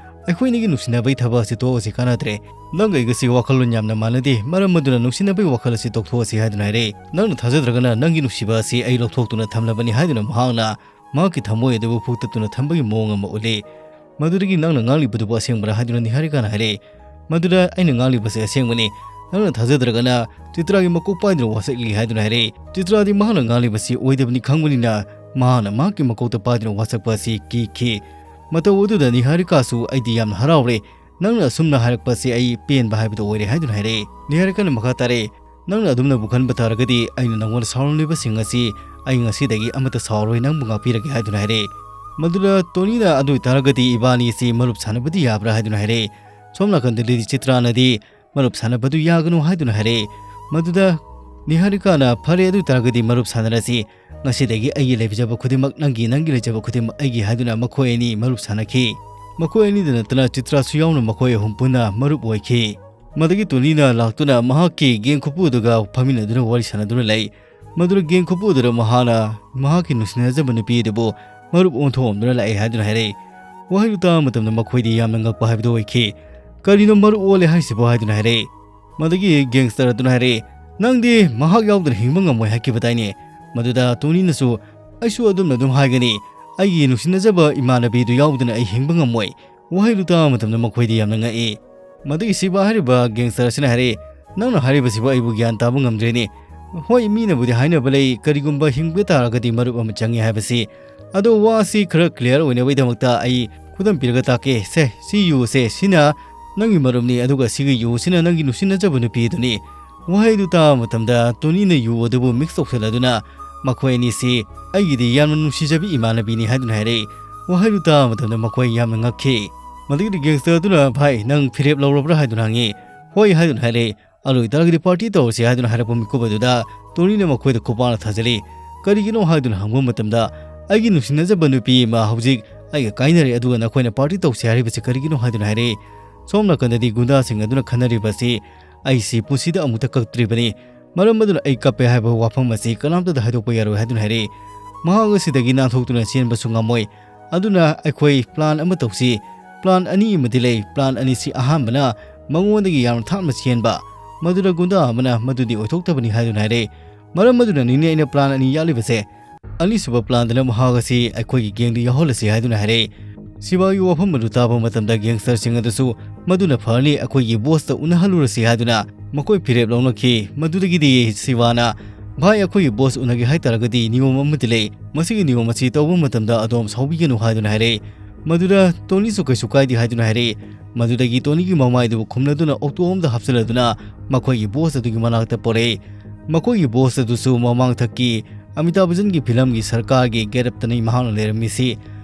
"ꯑꯩꯈꯣꯏ ꯑꯅꯤꯒꯤ ꯅꯨꯡꯁꯤꯅꯕꯒꯤ ꯊꯕꯛ ꯑꯁꯤ ꯇꯣꯛꯑꯁꯤ, ꯀꯥꯟꯅꯗ꯭ꯔꯦ꯫ ꯅꯪꯒ ꯑꯩꯒꯁꯤ ꯋꯥꯈꯜꯂꯣꯟ ꯌꯥꯝꯅ ꯃꯥꯟꯅꯗꯦ꯫ ꯃꯔꯝ ꯑꯗꯨꯅ ꯅꯨꯡꯁꯤꯅꯕꯒꯤ ꯋꯥꯈꯜ ꯑꯁꯤ ꯇꯣꯛꯊꯣꯛꯑꯁꯤ" ꯍꯥꯏꯗꯨꯅ ꯍꯥꯏꯔꯛꯏ꯫ "ꯅꯪꯅ ꯊꯥꯖꯗ꯭ꯔꯒꯅ ꯅꯪꯒꯤ ꯅꯨꯡꯁꯤꯕ ꯑꯁꯤ ꯑꯩ ꯂꯧꯊꯣꯛꯇꯨꯅ ꯊꯝꯂꯕꯅꯤ" ꯍꯥꯏꯗꯨꯅ ꯃꯍꯥꯛꯅ ꯃꯍꯥꯛꯀꯤ ꯊꯃꯣꯏ ꯑꯗꯨꯕꯨ ꯐꯨꯛꯇꯠꯇꯨꯅ ꯊꯝꯕꯒꯤ ꯃꯑꯣꯡ ꯑꯃ ꯎꯠꯂꯤ꯫ "ꯃꯗꯨꯗꯒꯤ ꯅꯪꯅ ꯉꯥꯡꯂꯤꯕꯗꯨꯕꯨ ꯑꯁꯦꯡꯕꯔꯥ?" ꯍꯥꯏꯗꯨꯅ ꯅꯤꯍꯥꯔꯤꯀꯥꯅ ꯍꯥꯏꯔꯛꯏ꯫ "ꯃꯗꯨꯗ ꯑꯩꯅ ꯉꯥꯡꯂꯤꯕꯁꯦ ꯑꯁꯦꯡꯕꯅꯤ꯫ ꯅꯪꯅ ꯊꯥꯖꯗ꯭ꯔꯒꯅ ꯆꯤꯇ꯭ꯔꯥꯒꯤ ꯃꯀꯣꯛ ꯄꯥꯏꯗꯨꯅ ꯋꯥꯁꯛꯂꯤ" ꯍꯥꯏꯗꯨꯅ ꯍꯥꯏꯔꯛꯏ꯫ ꯆꯤꯇ꯭ꯔꯥꯗꯤ ꯃꯍꯥꯛꯅ ꯉꯥꯡꯂꯤꯕꯁꯤ ꯑꯣꯏꯗꯕꯅꯤ ꯈꯪꯕꯅꯤꯅ ꯃꯍꯥꯛꯅ ꯃꯍꯥꯛꯀꯤ ꯃꯀꯣꯛꯇ ꯄꯥꯏꯗꯨꯅ ꯋꯥꯁꯛꯄ ꯑꯁꯤ ꯀꯤꯈꯤ꯫ ꯃꯇꯧ ꯑꯗꯨꯗ ꯅꯤꯍꯥꯔꯤꯀꯥꯁꯨ, "ꯑꯩꯗꯤ ꯌꯥꯝꯅ ꯍꯔꯥꯎꯔꯦ꯫ ꯅꯪꯅ ꯑꯁꯨꯝꯅ ꯍꯥꯏꯔꯛꯄꯁꯤ ꯑꯩ ꯄꯦꯟꯕ ꯍꯥꯏꯕꯗꯨ ꯑꯣꯏꯔꯦ" ꯍꯥꯏꯗꯨꯅ ꯍꯥꯏꯔꯛꯏ꯫ ꯅꯤꯍꯥꯔꯤꯀꯥꯅ ꯃꯈꯥ ꯇꯥꯔꯛꯏ, "ꯅꯪꯅ ꯑꯗꯨꯝꯅꯕꯨ ꯈꯟꯕ ꯇꯥꯔꯒꯗꯤ ꯑꯩꯅ ꯅꯪꯉꯣꯟꯗ ꯁꯥꯎꯔꯝꯂꯤꯕꯁꯤꯡ ꯑꯁꯤ ꯑꯩ ꯉꯁꯤꯗꯒꯤ ꯑꯃꯠꯇ ꯁꯥꯎꯔꯔꯣꯏ, ꯅꯪꯕꯨ ꯉꯥꯛꯄꯤꯔꯒꯦ" ꯍꯥꯏꯗꯨꯅ ꯍꯥꯏꯔꯛꯏ꯫ ꯃꯗꯨꯗ ꯇꯣꯅꯤꯅ, "ꯑꯗꯨ ꯑꯣꯏꯇꯥꯔꯒꯗꯤ ꯏꯕꯥꯅꯤ ꯑꯁꯤ ꯃꯔꯨꯞ ꯁꯥꯟꯅꯕꯗꯤ ꯌꯥꯕ꯭ꯔꯥ?" ꯍꯥꯏꯗꯨꯅ ꯍꯥꯏꯔꯛꯏ꯫ ꯁꯣꯝ ꯅꯥꯀꯟꯗ ꯂꯦꯗꯤ ꯆꯤꯇ꯭ꯔꯥꯅꯗꯤ, "ꯃꯔꯨꯞ ꯁꯥꯟꯅꯕꯗꯨ ꯌꯥꯒꯅꯨ" ꯍꯥꯏꯗꯨꯅ ꯍꯥꯏꯔꯛꯏ꯫ ꯃꯗꯨꯗ ꯅꯤꯍꯥꯔꯤꯀꯥꯅ, "ꯐꯔꯦ, ꯑꯗꯨ ꯑꯣꯏꯇꯥꯔꯒꯗꯤ ꯃꯔꯨꯞ ꯁꯥꯟꯅꯔꯁꯤ꯫ ꯉꯁꯤꯗꯒꯤ ꯑꯩꯒꯤ ꯂꯩꯖꯕ ꯈꯨꯗꯤꯡꯃꯛ ꯅꯪꯒꯤ, ꯅꯪꯒꯤ ꯂꯩꯖꯕ ꯈꯨꯗꯤꯡꯃꯛ ꯑꯩꯒꯤ" ꯍꯥꯏꯗꯨꯅ ꯃꯈꯣꯏ ꯑꯅꯤ ꯃꯔꯨꯞ ꯁꯥꯟꯅꯈꯤ꯫ ꯃꯈꯣꯏ ꯑꯅꯤꯗ ꯅꯠꯇꯅ ꯆꯤꯇ꯭ꯔꯥꯁꯨ ꯌꯥꯎꯅ ꯃꯈꯣꯏ ꯑꯍꯨꯝ ꯄꯨꯟꯅ ꯃꯔꯨꯞ ꯑꯣꯏꯈꯤ꯫ ꯃꯗꯨꯒꯤ ꯇꯣꯅꯤꯅ ꯂꯥꯛꯇꯨꯅ ꯃꯍꯥꯛꯀꯤ ꯒꯦꯡ ꯈꯨꯄꯨ ꯑꯗꯨꯒ ꯐꯝꯃꯤꯟꯅꯗꯨꯅ ꯋꯥꯔꯤ ꯁꯥꯟꯅꯗꯨꯅ ꯂꯩ꯫ ꯃꯗꯨꯗ ꯒꯦꯡ ꯈꯨꯄꯨ ꯑꯗꯨꯗ ꯃꯍꯥꯛꯅ ꯃꯍꯥꯛꯀꯤ ꯅꯨꯡꯁꯤꯅꯖꯕ ꯅꯨꯄꯤ ꯑꯗꯨꯕꯨ ꯃꯔꯨꯞ ꯑꯣꯟꯊꯣꯛꯑꯝꯗꯨꯅ ꯂꯥꯛꯑꯦ ꯍꯥꯏꯗꯨꯅ ꯍꯥꯏꯔꯛꯏ꯫ ꯋꯥꯍꯩꯗꯨ ꯇꯥꯕ ꯃꯇꯝꯗ ꯃꯈꯣꯏꯗꯤ ꯌꯥꯝꯅ ꯉꯛꯄ ꯍꯥꯏꯕꯗꯨ ꯑꯣꯏꯈꯤ꯫ "ꯀꯔꯤꯅꯣ ꯃꯔꯨꯞ ꯑꯣꯜꯂꯦ ꯍꯥꯏꯁꯤꯕꯣ?" ꯍꯥꯏꯗꯨꯅ ꯍꯥꯏꯔꯛꯏ꯫ ꯃꯗꯨꯒꯤ ꯒꯦꯡꯁꯇꯔ ꯑꯗꯨꯅ ꯍꯥꯏꯔꯛꯏ, "ꯅꯪꯗꯤ ꯃꯍꯥꯛ ꯌꯥꯎꯗꯅ ꯍꯤꯡꯕ ꯉꯝꯃꯣꯏ ꯍꯥꯏꯈꯤꯕꯗꯥꯏꯅꯦ?" ꯃꯗꯨꯗ ꯇꯣꯅꯤꯅꯁꯨ, "ꯑꯩꯁꯨ ꯑꯗꯨꯝꯅ ꯑꯗꯨꯝ ꯍꯥꯏꯒꯅꯤ, ꯑꯩꯒꯤ ꯅꯨꯡꯁꯤꯅꯖꯕ ꯏꯃꯥꯟꯅꯕꯤꯗꯨ ꯌꯥꯎꯗꯅ ꯑꯩ ꯍꯤꯡꯕ ꯉꯝꯃꯣꯏ"꯫ ꯋꯥꯍꯩꯗꯨ ꯇꯥꯕ ꯃꯇꯝꯗ ꯃꯈꯣꯏꯗꯤ ꯌꯥꯝꯅ ꯉꯛꯏ꯫ ꯃꯗꯨꯒꯤ ꯁꯤꯕꯥ ꯍꯥꯏꯔꯤꯕ ꯒꯦꯡꯁꯇꯔ ꯑꯁꯤꯅ ꯍꯥꯏꯔꯛꯏ, "ꯅꯪꯅ ꯍꯥꯏꯔꯤꯕꯁꯤꯕꯨ ꯑꯩꯕꯨ ꯒ꯭ꯌꯥꯟ ꯇꯥꯕ ꯉꯝꯗ꯭ꯔꯦꯅꯦ꯫ ꯍꯣꯏ, ꯃꯤꯅꯕꯨꯗꯤ ꯍꯥꯏꯅꯕ ꯂꯩ, ꯀꯔꯤꯒꯨꯝꯕ ꯍꯤꯡꯕ ꯇꯥꯔꯒꯗꯤ ꯃꯔꯨꯞ ꯑꯃ ꯆꯪꯉꯤ ꯍꯥꯏꯕꯁꯤ꯫ ꯑꯗꯣ ꯋꯥ ꯑꯁꯤ ꯈꯔ ꯀ꯭ꯂꯤꯌꯥꯔ ꯑꯣꯏꯅꯕꯒꯤꯗꯃꯛꯇ ꯑꯩ ꯈꯨꯗꯝ ꯄꯤꯔꯒ ꯇꯥꯛꯀꯦ꯫ ꯁꯦ, ꯁꯤ ꯌꯨ ꯑꯁꯦ, ꯁꯤꯅ ꯅꯪꯒꯤ ꯃꯔꯨꯞꯅꯤ, ꯑꯗꯨꯒ ꯁꯤꯒꯤ ꯌꯨ ꯑꯁꯤꯅ ꯅꯪꯒꯤ ꯅꯨꯡꯁꯤꯅꯖꯕ ꯅꯨꯄꯤ ꯑꯗꯨꯅꯤ"꯫ ꯋꯥꯍꯩꯗꯨ ꯇꯥꯕ ꯃꯇꯝꯗ ꯇꯣꯅꯤꯅ ꯌꯨ ꯑꯗꯨꯕꯨ ꯃꯤꯛꯁ ꯇꯧꯁꯤꯜꯂꯗꯨꯅ, "ꯃꯈꯣꯏ ꯑꯅꯤꯁꯤ ꯑꯩꯒꯤꯗꯤ ꯌꯥꯝꯅ ꯅꯨꯡꯁꯤꯖꯕꯤ ꯏꯃꯥꯟꯅꯕꯤꯅꯤ" ꯍꯥꯏꯗꯨꯅ ꯍꯥꯏꯔꯛꯏ꯫ ꯋꯥꯍꯩꯗꯨ ꯇꯥꯕ ꯃꯇꯝꯗ ꯃꯈꯣꯏ ꯌꯥꯝꯅ ꯉꯛꯈꯤ꯫ ꯃꯗꯨꯒꯤꯗꯤ ꯒꯦꯡꯁꯇꯔ ꯑꯗꯨꯅ, "ꯚꯥꯏ, ꯅꯪ ꯐꯤꯔꯦꯞ ꯂꯧꯔꯕ꯭ꯔꯥ?" ꯍꯥꯏꯗꯨꯅ ꯍꯪꯉꯤ꯫ "ꯍꯣꯏ" ꯍꯥꯏꯗꯨꯅ ꯍꯥꯏꯔꯛꯏ꯫ "ꯑꯗꯨ ꯑꯣꯏꯇꯥꯔꯒꯗꯤ ꯄꯥꯔꯇꯤ ꯇꯧꯔꯁꯤ" ꯍꯥꯏꯗꯨꯅ ꯍꯥꯏꯔꯛꯄ ꯃꯤꯀꯨꯞ ꯑꯗꯨꯗ ꯇꯣꯅꯤꯅ ꯃꯈꯣꯏꯗ ꯈꯨꯄꯥꯛꯅ ꯊꯥꯖꯤꯜꯂꯤ꯫ "ꯀꯔꯤꯒꯤꯅꯣ?" ꯍꯥꯏꯗꯨꯅ ꯍꯪꯕ ꯃꯇꯝꯗ, "ꯑꯩꯒꯤ ꯅꯨꯡꯁꯤꯅꯖꯕ ꯅꯨꯄꯤ ꯑꯃ ꯍꯧꯖꯤꯛ ꯑꯩꯒ ꯀꯥꯏꯅꯔꯦ, ꯑꯗꯨꯒ ꯅꯈꯣꯏꯅ ꯄꯥꯔꯇꯤ ꯇꯧꯁꯦ ꯍꯥꯏꯔꯤꯕꯁꯤ ꯀꯔꯤꯒꯤꯅꯣ?" ꯍꯥꯏꯗꯨꯅ ꯍꯥꯏꯔꯛꯏ꯫ ꯁꯣꯝ ꯅꯥꯀꯟꯗꯗꯤ ꯒꯨꯟꯗꯥꯁꯤꯡ ꯑꯗꯨꯅ ꯈꯟꯅꯔꯤꯕꯁꯤ, "ꯑꯩꯁꯤ ꯄꯨꯟꯁꯤꯗ ꯑꯃꯨꯛꯇ ꯀꯛꯇ꯭ꯔꯤꯕꯅꯤ, ꯃꯔꯝ ꯑꯗꯨꯅ ꯑꯩ ꯀꯞꯄꯦ ꯍꯥꯏꯕ ꯋꯥꯐꯝ ꯑꯁꯤ ꯀꯅꯥꯝꯇꯗ ꯍꯥꯏꯗꯣꯛꯄ ꯌꯥꯔꯣꯏ" ꯍꯥꯏꯗꯨꯅ ꯍꯥꯏꯔꯛꯏ꯫ ꯃꯍꯥꯛ ꯑꯁꯤꯗꯒꯤ ꯅꯥꯟꯊꯣꯛꯇꯨꯅ ꯆꯦꯟꯕꯁꯨ ꯉꯝꯃꯣꯏ꯫ "ꯑꯗꯨꯅ ꯑꯩꯈꯣꯏ ꯄ꯭ꯂꯥꯟ ꯑꯃ ꯇꯧꯁꯤ꯫ ꯄ꯭ꯂꯥꯟ ꯑꯅꯤ ꯑꯃꯗꯤ ꯂꯩ꯫ ꯄ꯭ꯂꯥꯟ ꯑꯅꯤꯁꯤ, ꯑꯍꯥꯟꯕꯅ ꯃꯉꯣꯟꯗꯒꯤ ꯌꯥꯝꯅ ꯊꯥꯞꯅ ꯆꯦꯟꯕ, ꯃꯗꯨꯗ ꯒꯨꯟꯗꯥ ꯑꯃꯅ ꯃꯗꯨꯗꯤ ꯑꯣꯏꯊꯣꯛꯇꯕꯅꯤ" ꯍꯥꯏꯗꯨꯅ ꯍꯥꯏꯔꯛꯏ꯫ "ꯃꯔꯝ ꯑꯗꯨꯅꯅꯤꯅꯦ ꯑꯩꯅ ꯄ꯭ꯂꯥꯟ ꯑꯅꯤ ꯌꯥꯠꯂꯤꯕꯁꯦ꯫ ꯑꯅꯤꯁꯨꯕ ꯄ꯭ꯂꯥꯟꯗꯅ ꯃꯍꯥꯛ ꯑꯁꯤ ꯑꯩꯈꯣꯏꯒꯤ ꯒꯦꯡꯗ ꯌꯥꯎꯍꯜꯂꯁꯤ" ꯍꯥꯏꯗꯨꯅ ꯍꯥꯏꯔꯛꯏ꯫ ꯁꯤꯕꯥꯒꯤ ꯋꯥꯐꯝ ꯑꯗꯨ ꯇꯥꯕ ꯃꯇꯝꯗ ꯒꯦꯡꯁꯇꯔꯁꯤꯡ ꯑꯗꯨꯁꯨ "ꯃꯗꯨꯅ ꯐꯔꯅꯤ, ꯑꯩꯈꯣꯏꯒꯤ ꯕꯣꯁꯇ ꯎꯅꯍꯜꯂꯨꯔꯁꯤ" ꯍꯥꯏꯗꯨꯅ ꯃꯈꯣꯏ ꯐꯤꯔꯦꯞ ꯂꯧꯅꯈꯤ꯫ ꯃꯗꯨꯗꯒꯤꯗꯤ ꯁꯤꯕꯥꯅ, "ꯚꯥꯏ, ꯑꯩꯈꯣꯏꯒꯤ ꯕꯣꯁ ꯎꯅꯒꯦ ꯍꯥꯏꯇꯥꯔꯒꯗꯤ ꯅꯤꯌꯣꯝ ꯑꯃꯗꯤ ꯂꯩ꯫ ꯃꯁꯤꯒꯤ ꯅꯤꯌꯣꯝ ꯑꯁꯤ ꯇꯧꯕ ꯃꯇꯝꯗ ꯑꯗꯣꯝ ꯁꯥꯎꯕꯤꯒꯅꯨ" ꯍꯥꯏꯗꯨꯅ ꯍꯥꯏꯔꯛꯏ꯫ ꯃꯗꯨꯗ ꯇꯣꯅꯤꯁꯨ "ꯀꯩꯁꯨ ꯀꯥꯏꯗꯦ" ꯍꯥꯏꯗꯨꯅ ꯍꯥꯏꯔꯛꯏ꯫ ꯃꯗꯨꯗꯒꯤ ꯇꯣꯅꯤꯒꯤ ꯃꯃꯥꯏꯗꯨ ꯈꯨꯝꯂꯗꯨꯅ ꯑꯣꯛꯇꯣ ꯑꯃꯗ ꯍꯥꯞꯆꯤꯜꯂꯗꯨꯅ ꯃꯈꯣꯏꯒꯤ ꯕꯣꯁ ꯑꯗꯨꯒꯤ ꯃꯅꯥꯛꯇ ꯄꯣꯔꯛꯏ꯫ ꯃꯈꯣꯏꯒꯤ ꯕꯣꯁ ꯑꯗꯨꯁꯨ ꯃꯃꯥꯡꯊꯛꯀꯤ ꯑꯃꯤꯇꯥꯕ ꯕꯆꯟꯒꯤ ꯐꯤꯂꯝꯒꯤ ꯁꯔꯀꯥꯔꯒꯤ ꯒꯦꯠꯑꯞꯇꯅꯤ ꯃꯍꯥꯛꯅ ꯂꯩꯔꯝꯃꯤꯁꯤ꯫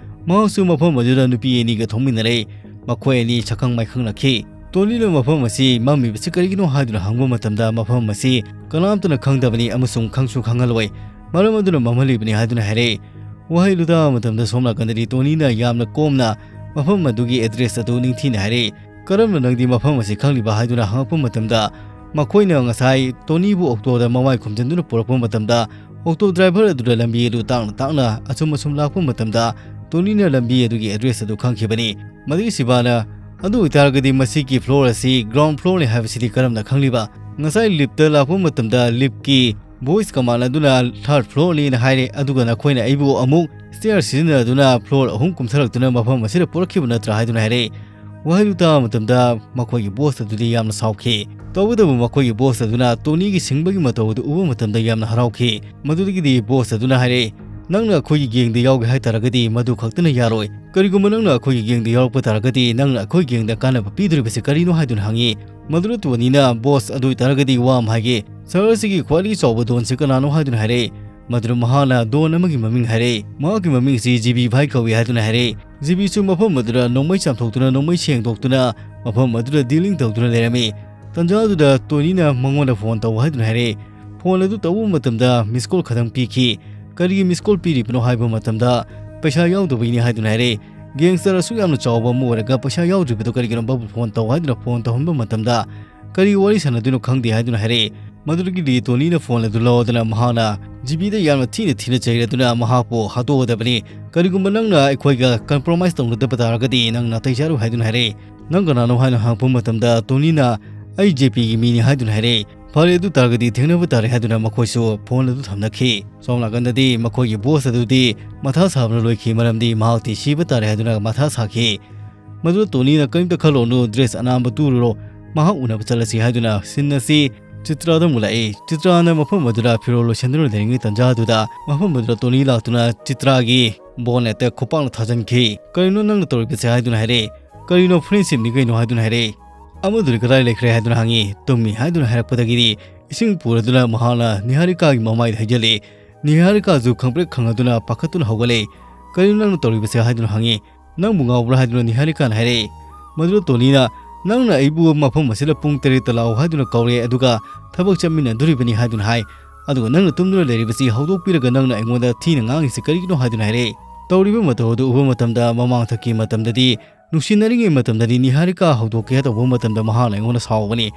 ꯃꯍꯥꯛꯁꯨ ꯃꯐꯝ ꯑꯗꯨꯗ ꯅꯨꯄꯤ ꯑꯅꯤꯒ ꯊꯣꯛꯃꯤꯟꯅꯔꯦ꯫ ꯃꯈꯣꯏ ꯑꯅꯤ ꯁꯛꯈꯪ ꯃꯥꯏꯈꯪꯅꯈꯤ꯫ ꯇꯣꯅꯤꯅ ꯃꯐꯝ ꯑꯁꯤ ꯃꯝꯃꯤꯕꯁꯤ ꯀꯔꯤꯒꯤꯅꯣ ꯍꯥꯏꯗꯨꯅ ꯍꯪꯕ ꯃꯇꯝꯗ, ꯃꯐꯝ ꯑꯁꯤ ꯀꯅꯥꯝꯇꯅ ꯈꯪꯗꯕꯅꯤ ꯑꯃꯁꯨꯡ ꯈꯪꯁꯨ ꯈꯪꯍꯜꯂꯣꯏ, ꯃꯔꯝ ꯑꯗꯨꯅ ꯃꯝꯍꯜꯂꯤꯕꯅꯤ ꯍꯥꯏꯗꯨꯅ ꯍꯥꯏꯔꯛꯏ꯫ ꯋꯥꯍꯩ ꯑꯗꯨ ꯇꯥꯕ ꯃꯇꯝꯗ ꯁꯣꯝ ꯅꯥꯀꯟꯗꯗꯤ ꯇꯣꯅꯤꯅ ꯌꯥꯝꯅ ꯀꯣꯝꯅ ꯃꯐꯝ ꯑꯗꯨꯒꯤ ꯑꯦꯗ꯭ꯔꯦꯁ ꯑꯗꯨ ꯅꯤꯡꯊꯤꯅ ꯍꯥꯏꯔꯛꯏ꯫ "ꯀꯔꯝꯅ ꯅꯪꯗꯤ ꯃꯐꯝ ꯑꯁꯤ ꯈꯪꯂꯤꯕ?" ꯍꯥꯏꯗꯨꯅ ꯍꯪꯉꯛꯄ ꯃꯇꯝꯗ, ꯃꯈꯣꯏꯅ ꯉꯁꯥꯏ ꯇꯣꯅꯤꯕꯨ ꯑꯣꯛꯇꯣꯗ ꯃꯃꯥꯏ ꯈꯨꯝꯖꯤꯟꯗꯨꯅ ꯄꯨꯔꯛꯄ ꯃꯇꯝꯗ, ꯑꯣꯛꯇꯣ ꯗ꯭ꯔꯥꯏꯚꯔ ꯑꯗꯨꯗ ꯂꯝꯕꯤ ꯑꯗꯨ ꯇꯥꯛꯅ ꯇꯥꯛꯅ ꯑꯁꯨꯝ ꯑꯁꯨꯝ ꯂꯥꯛꯄ ꯃꯇꯝꯗ, ꯇꯣꯅꯤꯅ ꯂꯝꯕꯤ ꯑꯗꯨꯒꯤ ꯑꯦꯗ꯭ꯔꯦꯁ ꯑꯗꯨ ꯈꯪꯈꯤꯕꯅꯤ꯫ ꯃꯗꯨꯒꯤ ꯁꯤꯕꯥꯅ, "ꯑꯗꯨ ꯑꯣꯏꯇꯥꯔꯒꯗꯤ ꯃꯁꯤꯒꯤ ꯐ꯭ꯂꯣꯔ ꯑꯁꯤ ꯒ꯭ꯔꯥꯎꯟ ꯐ꯭ꯂꯣꯔꯅꯤ ꯍꯥꯏꯕꯁꯤꯗꯤ ꯀꯔꯝꯅ ꯈꯪꯂꯤꯕ? ꯉꯁꯥꯏ ꯂꯤꯐꯇ ꯂꯥꯛꯄ ꯃꯇꯝꯗ ꯂꯤꯐꯀꯤ ꯚꯣꯏꯁ ꯀꯃꯥꯟ ꯑꯗꯨꯅ ꯊꯥꯔꯠ ꯐ꯭ꯂꯣꯔꯅꯤꯅ ꯍꯥꯏꯔꯦ, ꯑꯗꯨꯒ ꯅꯈꯣꯏꯅ ꯑꯩꯕꯨ ꯑꯃꯨꯛ ꯁ꯭ꯇꯦꯌꯔ ꯁꯤꯖꯤꯟꯅꯗꯨꯅ ꯐ꯭ꯂꯣꯔ ꯑꯍꯨꯝ ꯀꯨꯝꯊꯔꯛꯇꯨꯅ ꯃꯐꯝ ꯑꯁꯤꯗ ꯄꯨꯔꯛꯈꯤꯕ ꯅꯠꯇ꯭ꯔꯥ?" ꯍꯥꯏꯗꯨꯅ ꯍꯥꯏꯔꯛꯏ꯫ ꯋꯥꯍꯩꯗꯨ ꯇꯥꯕ ꯃꯇꯝꯗ ꯃꯈꯣꯏꯒꯤ ꯕꯣꯁ ꯑꯗꯨꯗꯤ ꯌꯥꯝꯅ ꯁꯥꯎꯈꯤ꯫ ꯇꯧꯕꯇꯕꯨ ꯃꯈꯣꯏꯒꯤ ꯕꯣꯁ ꯑꯗꯨꯅ ꯇꯣꯅꯤꯒꯤ ꯁꯤꯡꯕꯒꯤ ꯃꯇꯧ ꯑꯗꯨ ꯎꯕ ꯃꯇꯝꯗ ꯌꯥꯝꯅ ꯍꯔꯥꯎꯈꯤ꯫ ꯃꯗꯨꯗꯒꯤꯗꯤ ꯕꯣꯁ ꯑꯗꯨꯅ ꯍꯥꯏꯔꯛꯏ, "ꯅꯪꯅ ꯑꯩꯈꯣꯏꯒꯤ ꯒꯦꯡꯗ ꯌꯥꯎꯒꯦ ꯍꯥꯏ ꯇꯥꯔꯒꯗꯤ ꯃꯗꯨ ꯈꯛꯇꯅ ꯌꯥꯔꯣꯏ꯫ ꯀꯔꯤꯒꯨꯝꯕ ꯅꯪꯅ ꯑꯩꯈꯣꯏꯒꯤ ꯒꯦꯡꯗ ꯌꯥꯎꯔꯛꯄ ꯇꯥꯔꯒꯗꯤ ꯅꯪꯅ ꯑꯩꯈꯣꯏ ꯒꯦꯡꯗ ꯀꯥꯟꯅꯕ ꯄꯤꯗꯣꯔꯤꯕꯁꯤ ꯀꯔꯤꯅꯣ?" ꯍꯥꯏꯗꯨꯅ ꯍꯪꯉꯤ꯫ ꯃꯗꯨꯗ ꯇꯣꯅꯤꯅ, "ꯕꯣꯁ, ꯑꯗꯨ ꯑꯣꯏꯇꯥꯔꯒꯗꯤ ꯋꯥ ꯑꯃ ꯍꯥꯏꯒꯦ꯫ ꯁꯍꯔ ꯑꯁꯤꯒꯤ ꯈ꯭ꯋꯥꯏꯗꯒꯤ ꯆꯥꯎꯕ ꯗꯣꯟꯁꯤ ꯀꯅꯥꯅꯣ?" ꯍꯥꯏꯗꯨꯅ ꯍꯥꯏꯔꯛꯏ꯫ ꯃꯗꯨꯗ ꯃꯍꯥꯛꯅ ꯗꯣꯟ ꯑꯃꯒꯤ ꯃꯃꯤꯡ ꯍꯥꯏꯔꯛꯏ꯫ ꯃꯍꯥꯛꯀꯤ ꯃꯃꯤꯡ ꯑꯁꯤ ꯖꯤꯕꯤ ꯚꯥꯏ ꯀꯧꯏ ꯍꯥꯏꯗꯨꯅ ꯍꯥꯏꯔꯛꯏ꯫ ꯖꯤꯕꯤꯁꯨ ꯃꯐꯝ ꯑꯗꯨꯗ ꯅꯣꯡꯃꯩ ꯆꯥꯝꯊꯣꯛꯇꯨꯅ, ꯅꯣꯡꯃꯩ ꯁꯦꯡꯗꯣꯛꯇꯨꯅ, ꯃꯐꯝ ꯑꯗꯨꯗ ꯗꯤꯂꯤꯡ ꯇꯧꯗꯨꯅ ꯂꯩꯔꯝꯃꯤ꯫ ꯇꯟꯖꯥ ꯑꯗꯨꯗ ꯇꯣꯅꯤꯅ ꯃꯉꯣꯟꯗ ꯐꯣꯟ ꯇꯧ ꯍꯥꯏꯗꯨꯅ ꯍꯥꯏꯔꯛꯏ꯫ ꯐꯣꯟ ꯑꯗꯨ ꯇꯧꯕ ꯃꯇꯝꯗ ꯃꯤꯁ ꯀꯣꯜ ꯈꯛꯇꯪ ꯄꯤꯈꯤ꯫ "ꯀꯔꯤꯒꯤ ꯃꯤꯁ ꯀꯣꯜ ꯄꯤꯔꯤꯕꯅꯣ?" ꯍꯥꯏꯕ ꯃꯇꯝꯗ, "ꯄꯩꯁꯥ ꯌꯥꯎꯗꯕꯒꯤꯅꯤ" ꯍꯥꯏꯗꯨꯅ ꯍꯥꯏꯔꯛꯏ꯫ "ꯒꯦꯡꯁꯇꯔ ꯑꯁꯨꯛ ꯌꯥꯝꯅ ꯆꯥꯎꯕ ꯑꯃ ꯑꯣꯏꯔꯒ ꯄꯩꯁꯥ ꯌꯥꯎꯗ꯭ꯔꯤꯕꯗꯨ ꯀꯔꯤꯒꯤꯅꯣ? ꯃꯕꯨ ꯐꯣꯟ ꯇꯧ" ꯍꯥꯏꯗꯨꯅ ꯐꯣꯟ ꯇꯧꯍꯟꯕ ꯃꯇꯝꯗ, "ꯀꯔꯤ ꯋꯥꯔꯤ ꯁꯥꯟꯅꯗꯣꯏꯅꯣ ꯈꯪꯗꯦ" ꯍꯥꯏꯗꯨꯅ ꯍꯥꯏꯔꯛꯏ꯫ ꯃꯗꯨꯗꯒꯤꯗꯤ ꯇꯣꯅꯤꯅ ꯐꯣꯟ ꯑꯗꯨ ꯂꯧꯗꯨꯅ ꯃꯍꯥꯛꯅ ꯖꯤꯕꯤꯗ ꯌꯥꯝꯅ ꯊꯤꯅ ꯊꯤꯅ ꯆꯩꯔꯗꯨꯅ ꯃꯍꯥꯛꯄꯨ ꯍꯥꯠꯇꯣꯛꯀꯗꯕꯅꯤ꯫ "ꯀꯔꯤꯒꯨꯝꯕ ꯅꯪꯅ ꯑꯩꯈꯣꯏꯒ ꯀꯝꯄ꯭ꯔꯣꯃꯥꯏꯁ ꯇꯧꯅꯗꯕ ꯇꯥꯔꯒꯗꯤ ꯅꯪ ꯅꯥꯇꯩ ꯆꯥꯔꯣꯏ" ꯍꯥꯏꯗꯨꯅ ꯍꯥꯏꯔꯛꯏ꯫ "ꯅꯪ ꯀꯅꯥꯅꯣ?" ꯍꯥꯏꯅ ꯍꯪꯉꯛꯄ ꯃꯇꯝꯗ ꯇꯣꯅꯤꯅ, "ꯑꯩ ꯖꯦ ꯄꯤꯒꯤ ꯃꯤꯅꯤ" ꯍꯥꯏꯗꯨꯅ ꯍꯥꯏꯔꯛꯏ꯫ "ꯐꯔꯦ, ꯑꯗꯨ ꯇꯥꯔꯒꯗꯤ ꯊꯦꯡꯅꯕ ꯇꯥꯔꯦ" ꯍꯥꯏꯗꯨꯅ ꯃꯈꯣꯏꯁꯨ ꯐꯣꯟ ꯑꯗꯨ ꯊꯝꯅꯈꯤ꯫ ꯁꯣꯝ ꯅꯥꯀꯟꯗꯗꯤ ꯃꯈꯣꯏꯒꯤ ꯕꯣꯁ ꯑꯗꯨꯗꯤ ꯃꯊꯥ ꯁꯥꯕꯅ ꯂꯣꯏꯈꯤ, ꯃꯔꯝꯗꯤ ꯃꯍꯥꯛꯇꯤ ꯁꯤꯕ ꯇꯥꯔꯦ ꯍꯥꯏꯗꯨꯅ ꯃꯊꯥ ꯁꯥꯈꯤ꯫ ꯃꯗꯨꯗ ꯇꯣꯅꯤꯅ, "ꯀꯔꯤꯝꯇ ꯈꯜꯂꯨꯅꯨ, ꯗ꯭ꯔꯦꯁ ꯑꯅꯥꯟꯕ ꯇꯨꯔꯨꯔꯣ, ꯃꯍꯥꯛ ꯎꯅꯕ ꯆꯠꯂꯁꯤ" ꯍꯥꯏꯗꯨꯅ ꯁꯤꯟ ꯑꯁꯤ ꯆꯤꯇ꯭ꯔꯥꯗ ꯑꯃꯨꯛ ꯂꯥꯛꯏ꯫ ꯆꯤꯇ꯭ꯔꯥꯅ ꯃꯐꯝ ꯑꯗꯨꯗ ꯐꯤꯔꯣꯜ ꯂꯣꯏꯁꯤꯟꯗꯨꯅ ꯂꯩꯔꯤꯉꯩ ꯇꯟꯖꯥ ꯑꯗꯨꯗ ꯃꯐꯝ ꯑꯗꯨꯗ ꯇꯣꯅꯤ ꯂꯥꯛꯇꯨꯅ ꯆꯤꯇ꯭ꯔꯥꯒꯤ ꯕꯣꯅꯦꯠꯇ ꯈꯨꯄꯥꯛꯅ ꯊꯥꯖꯤꯟꯈꯤ꯫ "ꯀꯔꯤꯅꯣ ꯅꯪꯅ ꯇꯧꯔꯤꯕꯁꯦ?" ꯍꯥꯏꯗꯨꯅ ꯍꯥꯏꯔꯛꯏ꯫ "ꯀꯔꯤꯅꯣ, ꯐ꯭ꯔꯦꯟꯁꯤꯞꯅꯤ ꯀꯩꯅꯣ?" ꯍꯥꯏꯗꯨꯅ ꯍꯥꯏꯔꯛꯏ꯫ "ꯑꯃꯗꯨꯗꯤ ꯀꯗꯥꯏ ꯂꯩꯈ꯭ꯔꯦ?" ꯍꯥꯏꯗꯨꯅ ꯍꯪꯉꯤ꯫ "ꯇꯨꯝꯃꯤ" ꯍꯥꯏꯗꯨꯅ ꯍꯥꯏꯔꯛꯄꯗꯒꯤꯗꯤ ꯏꯁꯤꯡ ꯄꯨꯔꯗꯨꯅ ꯃꯍꯥꯛꯅ ꯅꯤꯍꯥꯔꯤꯀꯥꯒꯤ ꯃꯃꯥꯏꯗ ꯍꯩꯖꯤꯜꯂꯤ꯫ ꯅꯤꯍꯥꯔꯤꯀꯥꯁꯨ ꯈꯪꯄ꯭ꯔꯦꯛ ꯈꯪꯉꯗꯨꯅ ꯄꯥꯈꯠꯇꯨꯅ ꯍꯧꯒꯠꯂꯛꯏ꯫ "ꯀꯔꯤꯅꯣ ꯅꯪꯅ ꯇꯧꯔꯤꯕꯁꯦ?" ꯍꯥꯏꯗꯨꯅ ꯍꯪꯉꯤ꯫ "ꯅꯪꯕꯨ ꯉꯥꯎꯕ꯭ꯔꯥ?" ꯍꯥꯏꯗꯨꯅ ꯅꯤꯍꯥꯔꯤꯀꯥꯅ ꯍꯥꯏꯔꯛꯏ꯫ ꯃꯗꯨꯗ ꯇꯣꯅꯤꯅ, "ꯅꯪꯅ ꯑꯩꯕꯨ ꯃꯐꯝ ꯑꯁꯤꯗ ꯄꯨꯡ ꯇꯔꯦꯠꯇ ꯂꯥꯛꯑꯣ ꯍꯥꯏꯗꯨꯅ ꯀꯧꯔꯦ, ꯑꯗꯨꯒ ꯊꯕꯛ ꯆꯠꯃꯤꯟꯅꯗꯣꯔꯤꯕꯅꯤ" ꯍꯥꯏꯗꯨꯅ ꯍꯥꯏ꯫ "ꯑꯗꯨꯒ ꯅꯪꯅ ꯇꯨꯝꯗꯨꯅ ꯂꯩꯔꯤꯕꯁꯤ ꯍꯧꯗꯣꯛꯄꯤꯔꯒ ꯅꯪꯅ ꯑꯩꯉꯣꯟꯗ ꯊꯤꯅ ꯉꯥꯡꯉꯤꯁꯤ ꯀꯔꯤꯒꯤꯅꯣ?" ꯍꯥꯏꯗꯨꯅ ꯍꯥꯏꯔꯛꯏ꯫ ꯇꯧꯔꯤꯕ ꯃꯇꯧ ꯑꯗꯨ ꯎꯕ ꯃꯇꯝꯗ ꯃꯃꯥꯡꯊꯛꯀꯤ ꯃꯇꯝꯗꯗꯤ, ꯅꯨꯡꯁꯤꯅꯔꯤꯉꯩ ꯃꯇꯝꯗꯗꯤ ꯅꯤꯍꯥꯔꯤꯀꯥ ꯍꯧꯗꯣꯛꯀꯦ ꯇꯧꯕ ꯃꯇꯝꯗ ꯃꯍꯥꯛꯅ ꯑꯩꯉꯣꯟꯗ ꯁꯥꯎꯕꯅꯤ꯫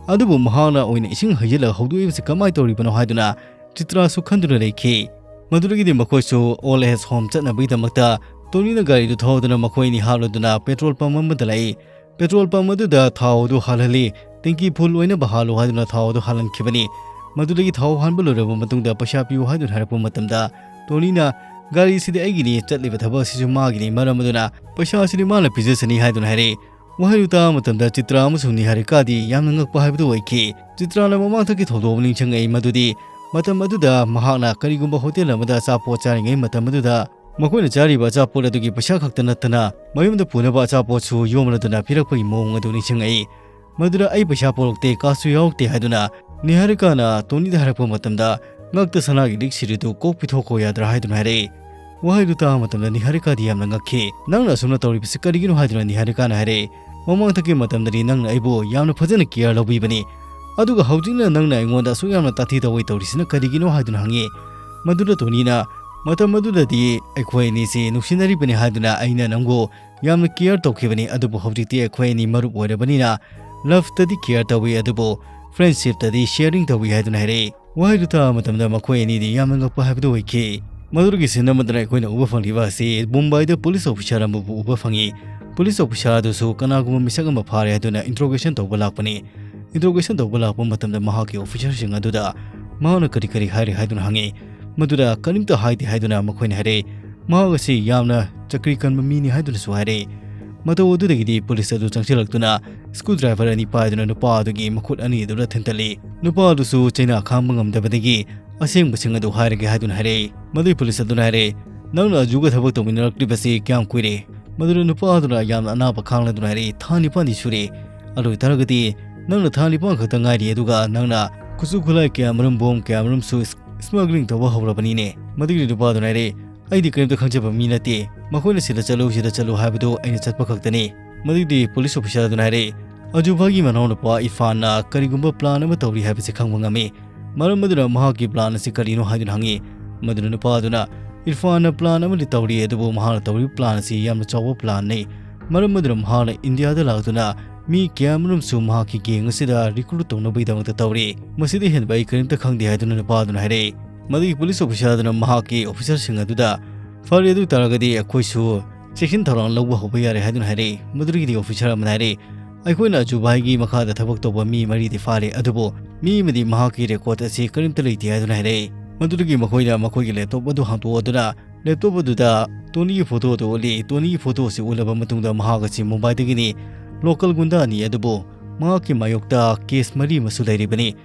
ꯑꯗꯨꯕꯨ ꯃꯍꯥꯛꯅ ꯑꯣꯏꯅ ꯏꯁꯤꯡ ꯍꯩꯖꯤꯜꯂꯒ ꯍꯧꯗꯣꯛꯏꯕꯁꯤ ꯀꯃꯥꯏꯅ ꯇꯧꯔꯤꯕꯅꯣ ꯍꯥꯏꯗꯨꯅ ꯆꯤꯇ꯭ꯔꯥꯁꯨ ꯈꯟꯗꯨꯅ ꯂꯩꯈꯤ꯫ ꯃꯗꯨꯗꯒꯤꯗꯤ ꯃꯈꯣꯏꯁꯨ ꯑꯣꯜ ꯑꯦꯖ ꯍꯣꯝ ꯆꯠꯅꯕꯒꯤꯗꯃꯛꯇ ꯇꯣꯅꯤꯅ ꯒꯥꯔꯤꯗꯨ ꯊꯧꯗꯨꯅ ꯃꯈꯣꯏ ꯑꯅꯤ ꯍꯥꯞꯂꯗꯨꯅ ꯄꯦꯇ꯭ꯔꯣꯜ ꯄꯝ ꯑꯃꯗ ꯂꯥꯛꯏ꯫ ꯄꯦꯇ꯭ꯔꯣꯜ ꯄꯝ ꯑꯗꯨꯗ ꯊꯥꯎ ꯑꯗꯨ ꯍꯥꯜꯍꯜꯂꯤ꯫ "ꯇꯦꯡꯀꯤ ꯐꯨꯜ ꯑꯣꯏꯅꯕ ꯍꯥꯜꯂꯨ" ꯍꯥꯏꯗꯨꯅ ꯊꯥꯎ ꯑꯗꯨ ꯍꯥꯜꯍꯟꯈꯤꯕꯅꯤ꯫ ꯃꯗꯨꯗꯒꯤ ꯊꯥꯎ ꯍꯥꯟꯕ ꯂꯣꯏꯔꯕ ꯃꯇꯨꯡꯗ ꯄꯩꯁꯥ ꯄꯤꯌꯨ ꯍꯥꯏꯗꯨꯅ ꯍꯥꯏꯔꯛꯄ ꯃꯇꯝꯗ, ꯇꯣꯅꯤꯅ, "ꯒꯥꯔꯤ ꯑꯁꯤꯗꯤ ꯑꯩꯒꯤꯅꯤ, ꯆꯠꯂꯤꯕ ꯊꯕꯛ ꯑꯁꯤꯁꯨ ꯃꯥꯒꯤꯅꯤ, ꯃꯔꯝ ꯑꯗꯨꯅ ꯄꯩꯁꯥ ꯑꯁꯤꯗꯤ ꯃꯥꯅ ꯄꯤꯖꯁꯅꯤ" ꯍꯥꯏꯗꯨꯅ ꯍꯥꯏꯔꯛꯏ꯫ ꯋꯥꯍꯩꯗꯨ ꯇꯥꯕ ꯃꯇꯝꯗ ꯆꯤꯇ꯭ꯔꯥ ꯑꯃꯁꯨꯡ ꯅꯤꯍꯥꯔꯤꯀꯥꯗꯤ ꯌꯥꯝꯅ ꯉꯛꯄ ꯍꯥꯏꯕꯗꯨ ꯑꯣꯏꯈꯤ꯫ ꯆꯤꯇ꯭ꯔꯥꯅ ꯃꯃꯥꯡꯊꯛꯀꯤ ꯊꯧꯗꯣꯛ ꯑꯃ ꯅꯤꯡꯁꯤꯡꯉꯛꯏ, ꯃꯗꯨꯗꯤ ꯃꯇꯝ ꯑꯗꯨꯗ ꯃꯍꯥꯛꯅ ꯀꯔꯤꯒꯨꯝꯕ ꯍꯣꯇꯦꯜ ꯑꯃꯗ ꯑꯆꯥꯄꯣꯠ ꯆꯥꯔꯤꯉꯩ ꯃꯇꯝ ꯑꯗꯨꯗ ꯃꯈꯣꯏꯅ ꯆꯥꯔꯤꯕ ꯑꯆꯥꯄꯣꯠ ꯑꯗꯨꯒꯤ ꯄꯩꯁꯥ ꯈꯛꯇ ꯅꯠꯇꯅ ꯃꯌꯨꯝꯗ ꯄꯨꯅꯕ ꯑꯆꯥꯄꯣꯠꯁꯨ ꯌꯣꯝꯂꯗꯨꯅ ꯄꯤꯔꯛꯄꯒꯤ ꯃꯑꯣꯡ ꯑꯗꯨ ꯅꯤꯡꯁꯤꯡꯉꯛꯏ꯫ ꯃꯗꯨꯗ "ꯑꯩ ꯄꯩꯁꯥ ꯄꯣꯔꯛꯇꯦ, ꯀꯥꯁꯨ ꯌꯥꯎꯔꯛꯇꯦ" ꯍꯥꯏꯗꯨꯅ ꯅꯤꯍꯥꯔꯤꯀꯥꯅ ꯇꯣꯅꯤꯗ ꯍꯥꯏꯔꯛꯄ ꯃꯇꯝꯗ, "ꯉꯛꯇ ꯁꯅꯥꯒꯤ ꯂꯤꯛ ꯁꯤꯔꯤꯗꯨ ꯀꯣꯛ ꯄꯤꯊꯣꯛꯈꯣ ꯌꯥꯗ꯭ꯔꯥ?" ꯍꯥꯏꯗꯨꯅ ꯍꯥꯏꯔꯛꯏ꯫ ꯋꯥꯍꯩꯗꯨ ꯇꯥꯕ ꯃꯇꯝꯗ ꯅꯤꯍꯥꯔꯤꯀꯥꯗꯤ ꯌꯥꯝꯅ ꯉꯛꯈꯤ꯫ "ꯅꯪꯅ ꯑꯁꯨꯝꯅ ꯇꯧꯔꯤꯕꯁꯤ ꯀꯔꯤꯒꯤꯅꯣ?" ꯍꯥꯏꯗꯨꯅ ꯅꯤꯍꯥꯔꯤꯀꯥꯅ ꯍꯥꯏꯔꯛꯏ꯫ "ꯃꯃꯥꯡꯊꯛꯀꯤ ꯃꯇꯝꯗꯗꯤ ꯅꯪꯅ ꯑꯩꯕꯨ ꯌꯥꯝꯅ ꯐꯖꯅ ꯀꯤꯌꯔ ꯂꯧꯕꯤꯕꯅꯤ, ꯑꯗꯨꯒ ꯍꯧꯖꯤꯛꯅ ꯅꯪꯅ ꯑꯩꯉꯣꯟꯗ ꯑꯁꯨꯛ ꯌꯥꯝꯅ ꯇꯥꯊꯤ ꯇꯧꯑꯣꯏ ꯇꯧꯔꯤꯁꯤꯅ ꯀꯔꯤꯒꯤꯅꯣ?" ꯍꯥꯏꯗꯨꯅ ꯍꯪꯉꯤ꯫ ꯃꯗꯨꯗ ꯇꯣꯅꯤꯅ, "ꯃꯇꯝ ꯑꯗꯨꯗꯗꯤ ꯑꯩꯈꯣꯏ ꯑꯅꯤꯁꯤ ꯅꯨꯡꯁꯤꯅꯔꯤꯕꯅꯤ ꯍꯥꯏꯗꯨꯅ ꯑꯩꯅ ꯅꯪꯕꯨ ꯌꯥꯝꯅ ꯀꯤꯌꯔ ꯇꯧꯈꯤꯕꯅꯤ, ꯑꯗꯨꯕꯨ ꯍꯧꯖꯤꯛꯇꯤ ꯑꯩꯈꯣꯏ ꯑꯅꯤ ꯃꯔꯨꯞ ꯑꯣꯏꯔꯕꯅꯤꯅ ꯂꯚꯇꯗꯤ ꯀꯤꯌꯔ ꯇꯧꯏ, ꯑꯗꯨꯕꯨ ꯐ꯭ꯔꯦꯟꯁꯤꯞꯇꯗꯤ ꯁꯤꯌꯔꯤꯡ ꯇꯧꯏ" ꯍꯥꯏꯗꯨꯅ ꯍꯥꯏꯔꯛꯏ꯫ ꯋꯥꯍꯩꯗꯨ ꯇꯥꯕ ꯃꯇꯝꯗ ꯃꯈꯣꯏ ꯑꯅꯤꯗꯤ ꯌꯥꯝꯅ ꯉꯛꯄ ꯍꯥꯏꯕꯗꯨ ꯑꯣꯏꯈꯤ꯫ ꯃꯗꯨꯗꯒꯤ ꯁꯤꯟ ꯑꯃꯗꯅ ꯑꯩꯈꯣꯏꯅ ꯎꯕ ꯐꯪꯂꯤꯕ ꯑꯁꯤ ꯃꯨꯝꯕꯥꯏꯗ ꯄꯨꯂꯤꯁ ꯑꯣꯐꯤꯁꯥꯔ ꯑꯃꯕꯨ ꯎꯕ ꯐꯪꯏ꯫ ꯄꯨꯂꯤꯁ ꯑꯣꯐꯤꯁꯥꯔ ꯑꯗꯨꯁꯨ ꯀꯅꯥꯒꯨꯝꯕ ꯃꯤꯁꯛ ꯑꯃ ꯐꯥꯔꯦ ꯍꯥꯏꯗꯨꯅ ꯏꯟꯇ꯭ꯔꯣꯒꯦꯁꯟ ꯇꯧꯕ ꯂꯥꯛꯄꯅꯤ꯫ ꯏꯟꯇ꯭ꯔꯣꯒꯦꯁꯟ ꯇꯧꯕ ꯂꯥꯛꯄ ꯃꯇꯝꯗ ꯃꯍꯥꯛꯀꯤ ꯑꯣꯐꯤꯁꯥꯔꯁꯤꯡ ꯑꯗꯨꯗ ꯃꯍꯥꯛꯅ ꯀꯔꯤ ꯀꯔꯤ ꯍꯥꯏꯔꯤ ꯍꯥꯏꯗꯨꯅ ꯍꯪꯉꯤ꯫ ꯃꯗꯨꯗ ꯀꯔꯤꯝꯇ ꯍꯥꯏꯗꯦ ꯍꯥꯏꯗꯨꯅ ꯃꯈꯣꯏꯅ ꯍꯥꯏꯔꯛꯏ꯫ ꯃꯍꯥꯛ ꯑꯁꯤ ꯌꯥꯝꯅ ꯆꯀ꯭ꯔꯤ ꯀꯟꯕ ꯃꯤꯅꯤ ꯍꯥꯏꯗꯨꯅꯁꯨ ꯍꯥꯏꯔꯛꯏ꯫ ꯃꯇꯧ ꯑꯗꯨꯗꯒꯤꯗꯤ ꯄꯨꯂꯤꯁ ꯑꯗꯨ ꯆꯪꯁꯤꯜꯂꯛꯇꯨꯅ ꯁ꯭ꯀ꯭ꯔꯨ ꯗ꯭ꯔꯥꯏꯚꯔ ꯑꯅꯤ ꯄꯥꯏꯗꯨꯅ ꯅꯨꯄꯥ ꯑꯗꯨꯒꯤ ꯃꯈꯨꯠ ꯑꯅꯤ ꯑꯗꯨꯗ ꯊꯤꯟꯇꯠꯂꯤ꯫ ꯅꯨꯄꯥ ꯑꯗꯨꯁꯨ ꯆꯩꯅꯥ ꯈꯥꯡꯕ ꯉꯝꯗꯕꯗꯒꯤ ꯑꯁꯦꯡꯕꯁꯤꯡ ꯑꯗꯨ ꯍꯥꯏꯔꯒꯦ ꯍꯥꯏꯗꯨꯅ ꯍꯥꯏꯔꯛꯏ꯫ ꯃꯗꯨꯒꯤ ꯄꯨꯂꯤꯁ ꯑꯗꯨꯅ ꯍꯥꯏꯔꯛꯏ, "ꯅꯪꯅ ꯑꯖꯨꯒ ꯊꯕꯛ ꯇꯧꯃꯤꯟꯅꯔꯛꯂꯤꯕꯁꯤ ꯀꯌꯥꯝ ꯀꯨꯏꯔꯦ?" ꯃꯗꯨꯗ ꯅꯨꯄꯥ ꯑꯗꯨꯅ ꯌꯥꯝꯅ ꯑꯅꯥꯕ ꯈꯥꯡꯂꯗꯨꯅ ꯍꯥꯏꯔꯛꯏ, "ꯊꯥ ꯅꯤꯄꯥꯟꯗꯤ ꯁꯨꯔꯦ꯫ ꯑꯗꯨ ꯑꯣꯏꯇꯥꯔꯒꯗꯤ ꯅꯪꯅ ꯊꯥ ꯅꯤꯄꯥꯟ ꯈꯛꯇ ꯉꯥꯏꯔꯤ, ꯑꯗꯨꯒ ꯅꯪꯅ ꯈꯨꯠꯁꯨ ꯈꯨꯠꯂꯥꯏ ꯀꯌꯥꯃꯔꯨꯝ, ꯕꯣꯝ ꯀꯌꯥꯃꯔꯨꯝꯁꯨ ꯁ꯭ꯃꯒ꯭ꯂꯤꯡ ꯇꯧꯕ ꯍꯧꯔꯕꯅꯤꯅꯦ?" ꯃꯗꯨꯒꯤ ꯅꯨꯄꯥ ꯑꯗꯨꯅ ꯍꯥꯏꯔꯛꯏ, "ꯑꯩꯗꯤ ꯀꯔꯤꯝꯇ ꯈꯪꯖꯕ ꯃꯤ ꯅꯠꯇꯦ꯫ ꯃꯈꯣꯏꯅ ꯁꯤꯗ ꯆꯠꯂꯨ, ꯁꯤꯗ ꯆꯠꯂꯨ ꯍꯥꯏꯕꯗꯨ ꯑꯩꯅ ꯆꯠꯄ ꯈꯛꯇꯅꯤ꯫" ꯃꯗꯨꯒꯤꯗꯤ ꯄꯨꯂꯤꯁ ꯑꯣꯐꯤꯁꯥꯔ ꯑꯗꯨꯅ ꯍꯥꯏꯔꯛꯏ, "ꯑꯖꯨꯚꯥꯏꯒꯤ ꯃꯅꯥꯎꯅꯨꯄꯥ ꯏꯔꯐꯥꯟꯅ ꯀꯔꯤꯒꯨꯝꯕ ꯄ꯭ꯂꯥꯟ ꯑꯃ ꯇꯧꯔꯤ ꯍꯥꯏꯕꯁꯤ ꯈꯪꯕ ꯉꯝꯃꯤ꯫ ꯃꯔꯝ ꯑꯗꯨꯅ ꯃꯍꯥꯛꯀꯤ ꯄ꯭ꯂꯥꯟ ꯑꯁꯤ ꯀꯔꯤꯅꯣ?" ꯍꯥꯏꯗꯨꯅ ꯍꯪꯉꯤ꯫ ꯃꯗꯨꯅ ꯅꯨꯄꯥ ꯑꯗꯨꯅ, "ꯏꯔꯐꯥꯟꯅ ꯄ꯭ꯂꯥꯟ ꯑꯃꯗꯤ ꯇꯧꯔꯤ, ꯑꯗꯨꯕꯨ ꯃꯍꯥꯛꯅ ꯇꯧꯔꯤꯕ ꯄ꯭ꯂꯥꯟ ꯑꯁꯤ ꯌꯥꯝꯅ ꯆꯥꯎꯕ ꯄ꯭ꯂꯥꯟꯅꯤ꯫ ꯃꯔꯝ ꯑꯗꯨꯅ ꯃꯍꯥꯛꯅ ꯏꯟꯗꯤꯌꯥꯗ ꯂꯥꯛꯇꯨꯅ ꯃꯤ ꯀꯌꯥꯃꯔꯨꯝꯁꯨ ꯃꯍꯥꯛꯀꯤ ꯒꯦꯡ ꯑꯁꯤꯗ ꯔꯤꯀ꯭ꯔꯨꯠ ꯇꯧꯅꯕꯒꯤꯗꯃꯛꯇ ꯇꯧꯔꯤ꯫ ꯃꯁꯤꯗꯒꯤ ꯍꯦꯟꯕ ꯑꯩ ꯀꯔꯤꯝꯇ ꯈꯪꯗꯦ" ꯍꯥꯏꯗꯨꯅ ꯅꯨꯄꯥ ꯑꯗꯨꯅ ꯍꯥꯏꯔꯛꯏ꯫ ꯃꯗꯨꯒꯤ ꯄꯨꯂꯤꯁ ꯑꯣꯐꯤꯁꯥꯔ ꯑꯗꯨꯅ ꯃꯍꯥꯛꯀꯤ ꯑꯣꯐꯤꯁꯥꯔꯁꯤꯡ ꯑꯗꯨꯗ, "ꯐꯔꯦ, ꯑꯗꯨ ꯑꯣꯏ ꯇꯥꯔꯒꯗꯤ ꯑꯩꯈꯣꯏꯁꯨ ꯆꯦꯛꯁꯤꯟ ꯊꯧꯔꯥꯡ ꯂꯧꯕ ꯍꯧꯕ ꯌꯥꯔꯦ" ꯍꯥꯏꯗꯨꯅ ꯍꯥꯏꯔꯛꯏ꯫ ꯃꯗꯨꯗꯒꯤꯗꯤ ꯑꯣꯐꯤꯁꯥꯔ ꯑꯃꯅ ꯍꯥꯏꯔꯛꯏ, "ꯑꯩꯈꯣꯏꯅ ꯑꯖꯨꯚꯥꯏꯒꯤ ꯃꯈꯥꯗ ꯊꯕꯛ ꯇꯧꯕ ꯃꯤ ꯃꯔꯤꯗꯤ ꯐꯥꯔꯦ, ꯑꯗꯨꯕꯨ ꯃꯤ ꯑꯃꯗꯤ ꯃꯍꯥꯛꯀꯤ ꯔꯦꯀꯣꯔꯗ ꯑꯁꯤ ꯀꯔꯤꯝꯇ ꯂꯩꯇꯦ" ꯍꯥꯏꯗꯨꯅ ꯍꯥꯏꯔꯛꯏ꯫ ꯃꯗꯨꯗꯒꯤ ꯃꯈꯣꯏꯅ ꯃꯈꯣꯏꯒꯤ ꯂꯦꯞꯇꯣꯞ ꯑꯗꯨ ꯍꯥꯡꯗꯣꯛꯑꯗꯨꯅ ꯂꯦꯞꯇꯣꯞ ꯑꯗꯨꯗ ꯇꯣꯅꯤꯒꯤ ꯐꯣꯇꯣ ꯑꯗꯨ ꯎꯠꯂꯤ꯫ ꯇꯣꯅꯤꯒꯤ ꯐꯣꯇꯣ ꯑꯁꯤ ꯎꯠꯂꯕ ꯃꯇꯨꯡꯗ ꯃꯍꯥꯛ ꯑꯁꯤ ꯃꯨꯝꯕꯥꯏꯗꯒꯤꯅꯤ꯫ ꯂꯣꯀꯦꯜ ꯒꯨꯟꯗꯥꯅꯤ, ꯑꯗꯨꯕꯨ ꯃꯍꯥꯛꯀꯤ ꯃꯥꯌꯣꯛꯇ ꯀꯦꯁ ꯃꯔꯤ ꯑꯃꯁꯨ ꯂꯩꯔꯤꯕꯅꯤ꯫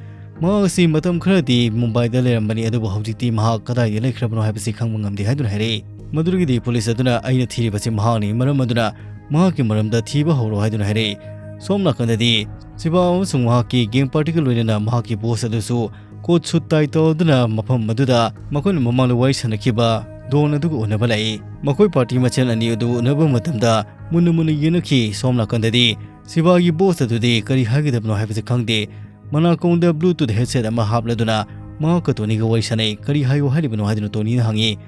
ꯃꯍꯥꯛ ꯑꯁꯤ ꯃꯇꯝ ꯈꯔꯗꯤ ꯃꯨꯝꯕꯥꯏꯗ ꯂꯩꯔꯝꯕꯅꯤ, ꯑꯗꯨꯕꯨ ꯍꯧꯖꯤꯛꯇꯤ ꯃꯍꯥꯛ ꯀꯗꯥꯏꯗ ꯂꯩꯈ꯭ꯔꯕꯅꯣ ꯍꯥꯏꯕꯁꯤ ꯈꯪꯕ ꯉꯝꯗꯦ ꯍꯥꯏꯗꯨꯅ ꯍꯥꯏꯔꯛꯏ꯫ ꯃꯗꯨꯗꯒꯤꯗꯤ ꯄꯨꯂꯤꯁ ꯑꯗꯨꯅ, "ꯑꯩꯅ ꯊꯤꯔꯤꯕꯁꯤ ꯃꯍꯥꯛꯅꯤ, ꯃꯔꯝ ꯑꯗꯨꯅ ꯃꯍꯥꯛꯀꯤ ꯃꯔꯝꯗ ꯊꯤꯕ ꯍꯧꯔꯣ" ꯍꯥꯏꯗꯨꯅ ꯍꯥꯏꯔꯛꯏ꯫ ꯁꯣꯝ ꯅꯥꯀꯟꯗꯗꯤ ꯁꯤꯕꯥ ꯑꯃꯁꯨꯡ ꯃꯍꯥꯛꯀꯤ ꯒꯦꯡ ꯄꯥꯔꯇꯤꯒ ꯂꯣꯏꯅꯅ ꯃꯍꯥꯛꯀꯤ ꯕꯣꯁ ꯑꯗꯨꯁꯨ ꯀꯣꯠ ꯁꯨꯠ ꯇꯥꯏ ꯇꯧꯗꯨꯅ ꯃꯐꯝ ꯑꯗꯨꯗ ꯃꯈꯣꯏꯅ ꯃꯃꯥꯡꯗ ꯋꯥꯔꯤ ꯁꯥꯟꯅꯈꯤꯕ ꯗꯣꯟ ꯑꯗꯨꯒ ꯎꯅꯕ ꯂꯥꯛꯏ꯫ ꯃꯈꯣꯏ ꯄꯥꯔꯇꯤ ꯃꯁꯦꯜ ꯑꯅꯤ ꯑꯗꯨ ꯎꯅꯕ ꯃꯇꯝꯗ ꯃꯨꯟꯅ ꯃꯨꯟꯅ ꯌꯦꯡꯅꯈꯤ꯫ ꯁꯣꯝ ꯅꯥꯀꯟꯗꯗꯤ ꯁꯤꯕꯥꯒꯤ ꯕꯣꯁ ꯑꯗꯨꯗꯤ ꯀꯔꯤ ꯍꯥꯏꯒꯗꯕꯅꯣ ꯍꯥꯏꯕꯁꯤ ꯈꯪꯗꯦ꯫ ꯃꯅꯥꯀꯣꯡꯗ ꯕ꯭ꯂꯨꯇꯨꯠ ꯍꯦꯗꯁꯦꯠ ꯑꯃ ꯍꯥꯞꯂꯗꯨꯅ ꯃꯍꯥꯛꯀ ꯇꯣꯅꯤꯒ ꯋꯥꯔꯤ ꯁꯥꯟꯅꯩ꯫ "ꯀꯔꯤ ꯍꯥꯏꯌꯨ ꯍꯥꯏꯔꯤꯕꯅꯣ?" ꯍꯥꯏꯗꯨꯅ ꯇꯣꯅꯤꯅ ꯍꯪꯉꯤ꯫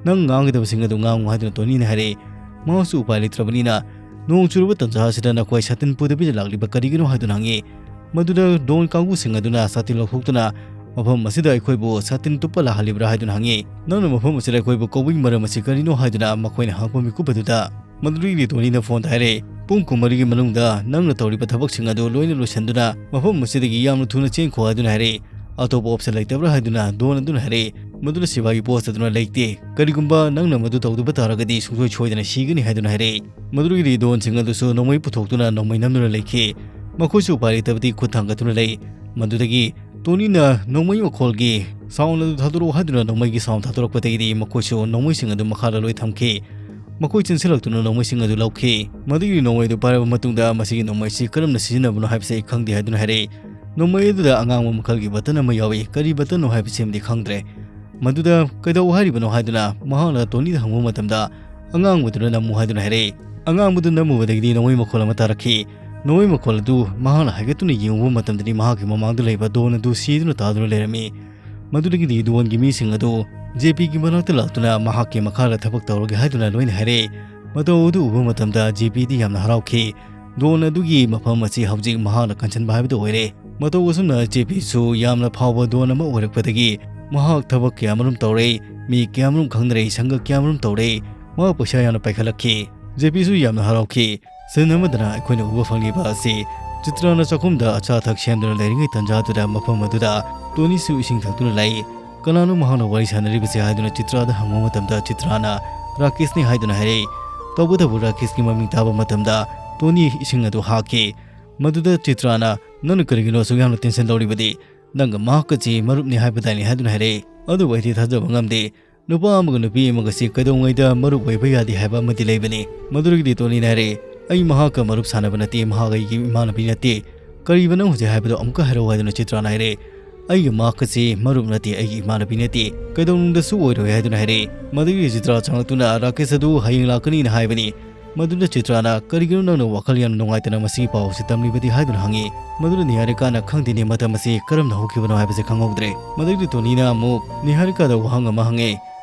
"ꯅꯪ ꯉꯥꯡꯒꯗꯕꯁꯤꯡ ꯑꯗꯨ ꯉꯥꯡꯉꯨ" ꯍꯥꯏꯗꯨꯅ ꯇꯣꯅꯤꯅ ꯍꯥꯏꯔꯛꯏ꯫ ꯃꯍꯥꯛꯁꯨ ꯎꯄꯥꯏ ꯂꯩꯇ꯭ꯔꯕꯅꯤꯅ, "ꯅꯣꯡ ꯆꯨꯔꯕ ꯇꯟꯖꯥ ꯑꯁꯤꯗ ꯅꯈꯣꯏ ꯁꯥꯇꯤꯟ ꯄꯨꯗꯕꯤꯗ ꯂꯥꯛꯂꯤꯕ ꯀꯔꯤꯒꯤꯅꯣ?" ꯍꯥꯏꯗꯨꯅ ꯍꯪꯉꯤ꯫ ꯃꯗꯨꯗ ꯗꯣꯟ ꯀꯥꯡꯕꯨꯁꯤꯡ ꯑꯗꯨꯅ ꯁꯥꯇꯤꯟ ꯂꯧꯊꯣꯛꯇꯨꯅ, "ꯃꯐꯝ ꯑꯁꯤꯗ ꯑꯩꯈꯣꯏꯕꯨ ꯁꯥꯇꯤꯟ ꯇꯨꯞꯄ ꯂꯥꯛꯍꯜꯂꯤꯕ꯭ꯔꯥ?" ꯍꯥꯏꯗꯨꯅ ꯍꯪꯉꯤ꯫ "ꯅꯪꯅ ꯃꯐꯝ ꯑꯁꯤꯗ ꯑꯩꯈꯣꯏꯕꯨ ꯀꯧꯕꯒꯤ ꯃꯔꯝ ꯑꯁꯤ ꯀꯔꯤꯅꯣ?" ꯍꯥꯏꯗꯨꯅ ꯃꯈꯣꯏꯅ ꯍꯪꯉꯛꯄ ꯃꯤꯀꯨꯞ ꯑꯗꯨꯗ, ꯃꯗꯨꯗꯒꯤꯗꯤ ꯇꯣꯅꯤꯅ ꯐꯣꯟꯗ ꯍꯥꯏꯔꯦ, "ꯄꯨꯡ ꯀꯨꯟꯃꯔꯤꯒꯤ ꯃꯅꯨꯡꯗ ꯅꯪꯅ ꯇꯧꯔꯤꯕ ꯊꯕꯛꯁꯤꯡ ꯑꯗꯨ ꯂꯣꯏꯅ ꯂꯣꯏꯁꯤꯟꯗꯨꯅ ꯃꯐꯝ ꯑꯁꯤꯗꯒꯤ ꯌꯥꯝꯅ ꯊꯨꯅ ꯆꯦꯟꯈꯣ" ꯍꯥꯏꯗꯨꯅ ꯍꯥꯏꯔꯦ꯫ "ꯑꯇꯣꯞꯄ ꯑꯣꯞꯁꯟ ꯂꯩꯇꯕ꯭ꯔꯥ?" ꯍꯥꯏꯗꯨꯅ ꯗꯣꯟ ꯑꯗꯨꯅ ꯍꯥꯏꯔꯦ꯫ ꯃꯗꯨꯗ ꯁꯤꯕꯥꯏꯒꯤ ꯄꯣꯁ ꯑꯗꯨꯅ, "ꯂꯩꯇꯦ꯫ ꯀꯔꯤꯒꯨꯝꯕ ꯅꯪꯅ ꯃꯗꯨ ꯇꯧꯗꯕ ꯇꯥꯔꯒꯗꯤ ꯁꯨꯡꯁꯣꯏ ꯁꯣꯏꯗꯅ ꯁꯤꯒꯅꯤ" ꯍꯥꯏꯗꯨꯅ ꯍꯥꯏꯔꯦ꯫ ꯃꯗꯨꯗꯒꯤꯗꯤ ꯗꯣꯟꯁꯤꯡ ꯑꯗꯨꯁꯨ ꯅꯣꯡꯃꯩ ꯄꯨꯊꯣꯛꯇꯨꯅ ꯅꯣꯡꯃꯩ ꯅꯝꯗꯨꯅ ꯂꯩꯈꯤ꯫ ꯃꯈꯣꯏꯁꯨ ꯎꯄꯥꯏ ꯂꯩꯇꯕꯗꯤ ꯈꯨꯠ ꯊꯥꯡꯒꯠꯇꯨꯅ ꯂꯩ꯫ ꯃꯗꯨꯗꯒꯤ ꯇꯣꯅꯤꯅ ꯅꯣꯡꯃꯩ ꯃꯈꯣꯜꯒꯤ ꯁꯥꯎꯟ ꯑꯗꯨ ꯊꯥꯗꯣꯔꯛꯎ ꯍꯥꯏꯗꯨꯅ ꯅꯣꯡꯃꯩꯒꯤ ꯁꯥꯎꯟ ꯊꯥꯗꯣꯔꯛꯄꯗꯒꯤꯗꯤ ꯃꯈꯣꯏꯁꯨ ꯅꯣꯡꯃꯩꯁꯤꯡ ꯑꯗꯨ ꯃꯈꯥꯗ ꯂꯣꯏ ꯊꯝꯈꯤ꯫ ꯃꯈꯣꯏ ꯆꯦꯟꯁꯤꯜꯂꯛꯇꯨꯅ ꯅꯣꯡꯃꯩꯁꯤꯡ ꯑꯗꯨ ꯂꯧꯈꯤ꯫ ꯃꯗꯨꯒꯤ ꯅꯣꯡꯃꯩ ꯑꯗꯨ ꯄꯥꯏꯔꯕ ꯃꯇꯨꯡꯗ, "ꯃꯁꯤꯒꯤ ꯅꯣꯡꯃꯩꯁꯤ ꯀꯔꯝꯅ ꯁꯤꯖꯤꯟꯅꯕꯅꯣ ꯍꯥꯏꯕꯁꯤ ꯑꯩ ꯈꯪꯗꯦ" ꯍꯥꯏꯗꯨꯅ ꯍꯥꯏꯔꯛꯏ꯫ ꯅꯣꯡꯃꯩ ꯑꯗꯨꯗ ꯑꯉꯥꯡꯕ ꯃꯈꯜꯒꯤ ꯕꯇꯟ ꯑꯃ ꯌꯥꯎꯏ꯫ ꯀꯔꯤ ꯕꯇꯟꯅꯣ ꯍꯥꯏꯕꯁꯤꯃꯗꯤ ꯈꯪꯗ꯭ꯔꯦ꯫ ꯃꯗꯨꯗ "ꯀꯩꯗꯧ ꯍꯥꯏꯔꯤꯕꯅꯣ?" ꯍꯥꯏꯗꯨꯅ ꯃꯍꯥꯛꯅ ꯇꯣꯅꯤꯗ ꯍꯪꯕ ꯃꯇꯝꯗ, "ꯑꯉꯥꯡꯕꯗꯨꯅ ꯅꯝꯃꯨ" ꯍꯥꯏꯗꯨꯅ ꯍꯥꯏꯔꯛꯏ꯫ ꯑꯉꯥꯡꯕꯗꯨ ꯅꯝꯃꯨꯕꯗꯒꯤꯗꯤ ꯅꯣꯡꯃꯩ ꯃꯈꯣꯜ ꯑꯃ ꯇꯥꯔꯛꯈꯤ꯫ ꯅꯣꯡꯃꯩ ꯃꯈꯣꯜ ꯑꯗꯨ ꯃꯍꯥꯛꯅ ꯍꯥꯏꯒꯠꯇꯨꯅ ꯌꯦꯡꯉꯨꯕ ꯃꯇꯝꯗꯗꯤ, ꯃꯍꯥꯛꯀꯤ ꯃꯃꯥꯡꯗ ꯂꯩꯕ ꯗꯣꯟ ꯑꯗꯨ ꯁꯤꯗꯨꯅ ꯇꯥꯗꯨꯅ ꯂꯩꯔꯝꯃꯤ꯫ ꯃꯗꯨꯗꯒꯤꯗꯤ ꯗꯣꯟꯒꯤ ꯃꯤꯁꯤꯡ ꯑꯗꯨ ꯖꯦ ꯄꯤꯒꯤ ꯃꯅꯥꯛꯇ ꯂꯥꯛꯇꯨꯅ ꯃꯍꯥꯛꯀꯤ ꯃꯈꯥꯗ ꯊꯕꯛ ꯇꯧꯔꯒꯦ ꯍꯥꯏꯗꯨꯅ ꯂꯣꯏꯅ ꯍꯥꯏꯔꯛꯏ꯫ ꯃꯇꯧ ꯑꯗꯨ ꯎꯕ ꯃꯇꯝꯗ ꯖꯦ ꯄꯤꯗꯤ ꯌꯥꯝꯅ ꯍꯔꯥꯎꯈꯤ꯫ ꯗꯣꯟ ꯑꯗꯨꯒꯤ ꯃꯐꯝ ꯑꯁꯤ ꯍꯧꯖꯤꯛ ꯃꯍꯥꯛꯅ ꯀꯟꯁꯤꯟꯕ ꯍꯥꯏꯕꯗꯨ ꯑꯣꯏꯔꯦ꯫ ꯃꯇꯧ ꯑꯁꯨꯝꯅ ꯖꯦ ꯄꯤꯁꯨ ꯌꯥꯝꯅ ꯐꯥꯎꯕ ꯗꯣꯟ ꯑꯃ ꯑꯣꯏꯔꯛꯄꯗꯒꯤ ꯃꯍꯥꯛ ꯊꯕꯛ ꯀꯌꯥꯃꯔꯨꯝ ꯇꯧꯔꯦ, ꯃꯤ ꯀꯌꯥꯃꯔꯨꯝ ꯈꯪꯅꯔꯦ, ꯁꯪꯒ ꯀꯌꯥꯃꯔꯨꯝ ꯇꯧꯔꯦ꯫ ꯃꯍꯥꯛ ꯄꯩꯁꯥ ꯌꯥꯝꯅ ꯄꯥꯏꯈꯠꯂꯛꯈꯤ꯫ ꯖꯦ ꯄꯤꯁꯨ ꯌꯥꯝꯅ ꯍꯔꯥꯎꯈꯤ꯫ ꯁꯤꯟ ꯑꯃꯗꯅ ꯑꯩꯈꯣꯏꯅ ꯎꯕ ꯐꯪꯂꯤꯕ ꯑꯁꯤ ꯆꯤꯇ꯭ꯔꯥꯅ ꯆꯥꯛꯈꯨꯝꯗ ꯑꯆꯥ ꯑꯊꯛ ꯁꯦꯝꯗꯨꯅ ꯂꯩꯔꯤꯉꯩ ꯇꯟꯖꯥꯗꯨꯗ ꯃꯐꯝ ꯑꯗꯨꯗ ꯇꯣꯅꯤꯁꯨ ꯏꯁꯤꯡ ꯊꯛꯇꯨꯅ ꯂꯩ꯫ "ꯀꯅꯥꯅꯣ ꯃꯍꯥꯛꯅ ꯋꯥꯔꯤ ꯁꯥꯟꯅꯔꯤꯕꯁꯦ?" ꯍꯥꯏꯗꯨꯅ ꯆꯤꯇ꯭ꯔꯥꯗ ꯍꯪꯕ ꯃꯇꯝꯗ ꯆꯤꯇ꯭ꯔꯥꯅ "ꯔꯥꯀꯦꯁꯅꯤ" ꯍꯥꯏꯗꯨꯅ ꯍꯥꯏꯔꯛꯏ꯫ ꯇꯧꯕꯇꯕꯨ ꯔꯥꯀꯦꯁꯀꯤ ꯃꯃꯤꯡ ꯇꯥꯕ ꯃꯇꯝꯗ ꯇꯣꯅꯤ ꯏꯁꯤꯡ ꯑꯗꯨ ꯍꯥꯀꯈꯤ꯫ ꯃꯗꯨꯗ ꯆꯤꯇ꯭ꯔꯥꯅ, "ꯅꯪꯅ ꯀꯔꯤꯒꯤꯅꯣ ꯑꯁꯨꯛ ꯌꯥꯝꯅ ꯇꯦꯟꯁꯟ ꯂꯧꯔꯤꯕꯗꯤ? ꯅꯪꯒ ꯃꯍꯥꯛꯀꯁꯤ ꯃꯔꯨꯞꯅꯤ ꯍꯥꯏꯕꯗꯥꯏꯅꯦ?" ꯍꯥꯏꯗꯨꯅ ꯍꯥꯏꯔꯛꯏ꯫ ꯑꯗꯨꯕꯨ ꯑꯩꯗꯤ ꯊꯥꯖꯕ ꯉꯝꯗꯦ꯫ ꯅꯨꯄꯥ ꯑꯃꯒ ꯅꯨꯄꯤ ꯑꯃꯒꯁꯤ ꯀꯩꯗꯧꯉꯩꯗ ꯃꯔꯨꯞ ꯑꯣꯏꯕ ꯌꯥꯗꯦ ꯍꯥꯏꯕ ꯑꯃꯗꯤ ꯂꯩꯕꯅꯤ꯫ ꯃꯗꯨꯗꯒꯤꯗꯤ ꯇꯣꯅꯤꯅ ꯍꯥꯏꯔꯛꯏ, "ꯑꯩ ꯃꯍꯥꯛꯀ ꯃꯔꯨꯞ ꯁꯥꯟꯅꯕ ꯅꯠꯇꯦ, ꯃꯍꯥꯛ ꯑꯩꯒꯤ ꯏꯃꯥꯟꯅꯕꯤ ꯅꯠꯇꯦ꯫ ꯀꯔꯤꯕ ꯅꯪ ꯍꯧꯖꯤꯛ ꯍꯥꯏꯕꯗꯣ? ꯑꯃꯨꯛꯀ ꯍꯥꯏꯔꯛꯎ" ꯍꯥꯏꯗꯨꯅ ꯆꯤꯇ꯭ꯔꯥꯅ ꯍꯥꯏꯔꯛꯏ꯫ "ꯑꯩꯒ ꯃꯍꯥꯛꯀꯁꯤ ꯃꯔꯨꯞ ꯅꯠꯇꯦ, ꯑꯩꯒꯤ ꯏꯃꯥꯟꯅꯕꯤ ꯅꯠꯇꯦ, ꯀꯩꯗꯧꯅꯨꯡꯗꯁꯨ ꯑꯣꯏꯔꯣꯏ" ꯍꯥꯏꯗꯨꯅ ꯍꯥꯏꯔꯛꯏ꯫ ꯃꯗꯨꯗꯒꯤ ꯆꯤꯇ꯭ꯔꯥ ꯆꯪꯂꯛꯇꯨꯅ ꯔꯥꯀꯦꯁ ꯑꯗꯨ ꯍꯌꯦꯡ ꯂꯥꯛꯀꯅꯤꯅ ꯍꯥꯏꯕꯅꯤ꯫ ꯃꯗꯨꯗ ꯆꯤꯇ꯭ꯔꯥꯅ, "ꯀꯔꯤꯒꯤꯅꯣ ꯅꯪꯅ ꯋꯥꯈꯜ ꯌꯥꯝ ꯅꯨꯡꯉꯥꯏꯇꯅ ꯃꯁꯤꯒꯤ ꯄꯥꯎ ꯑꯁꯤ ꯇꯝꯂꯤꯕꯗꯤ?" ꯍꯥꯏꯗꯨꯅ ꯍꯪꯉꯤ꯫ ꯃꯗꯨꯗ ꯅꯤꯍꯥꯔꯤꯀꯥꯅ, "ꯈꯪꯗꯦꯅꯦ, ꯃꯇꯝ ꯑꯁꯤ ꯀꯔꯝꯅ ꯍꯧꯈꯤꯕꯅꯣ ꯍꯥꯏꯕꯁꯤ ꯈꯪꯍꯧꯗ꯭ꯔꯦ"꯫ ꯃꯗꯨꯗꯤ ꯇꯣꯅꯤꯅ ꯑꯃꯨꯛ ꯅꯤꯍꯥꯔꯤꯀꯥꯗ ꯋꯥꯍꯪ ꯑꯃ ꯍꯪꯉꯦ,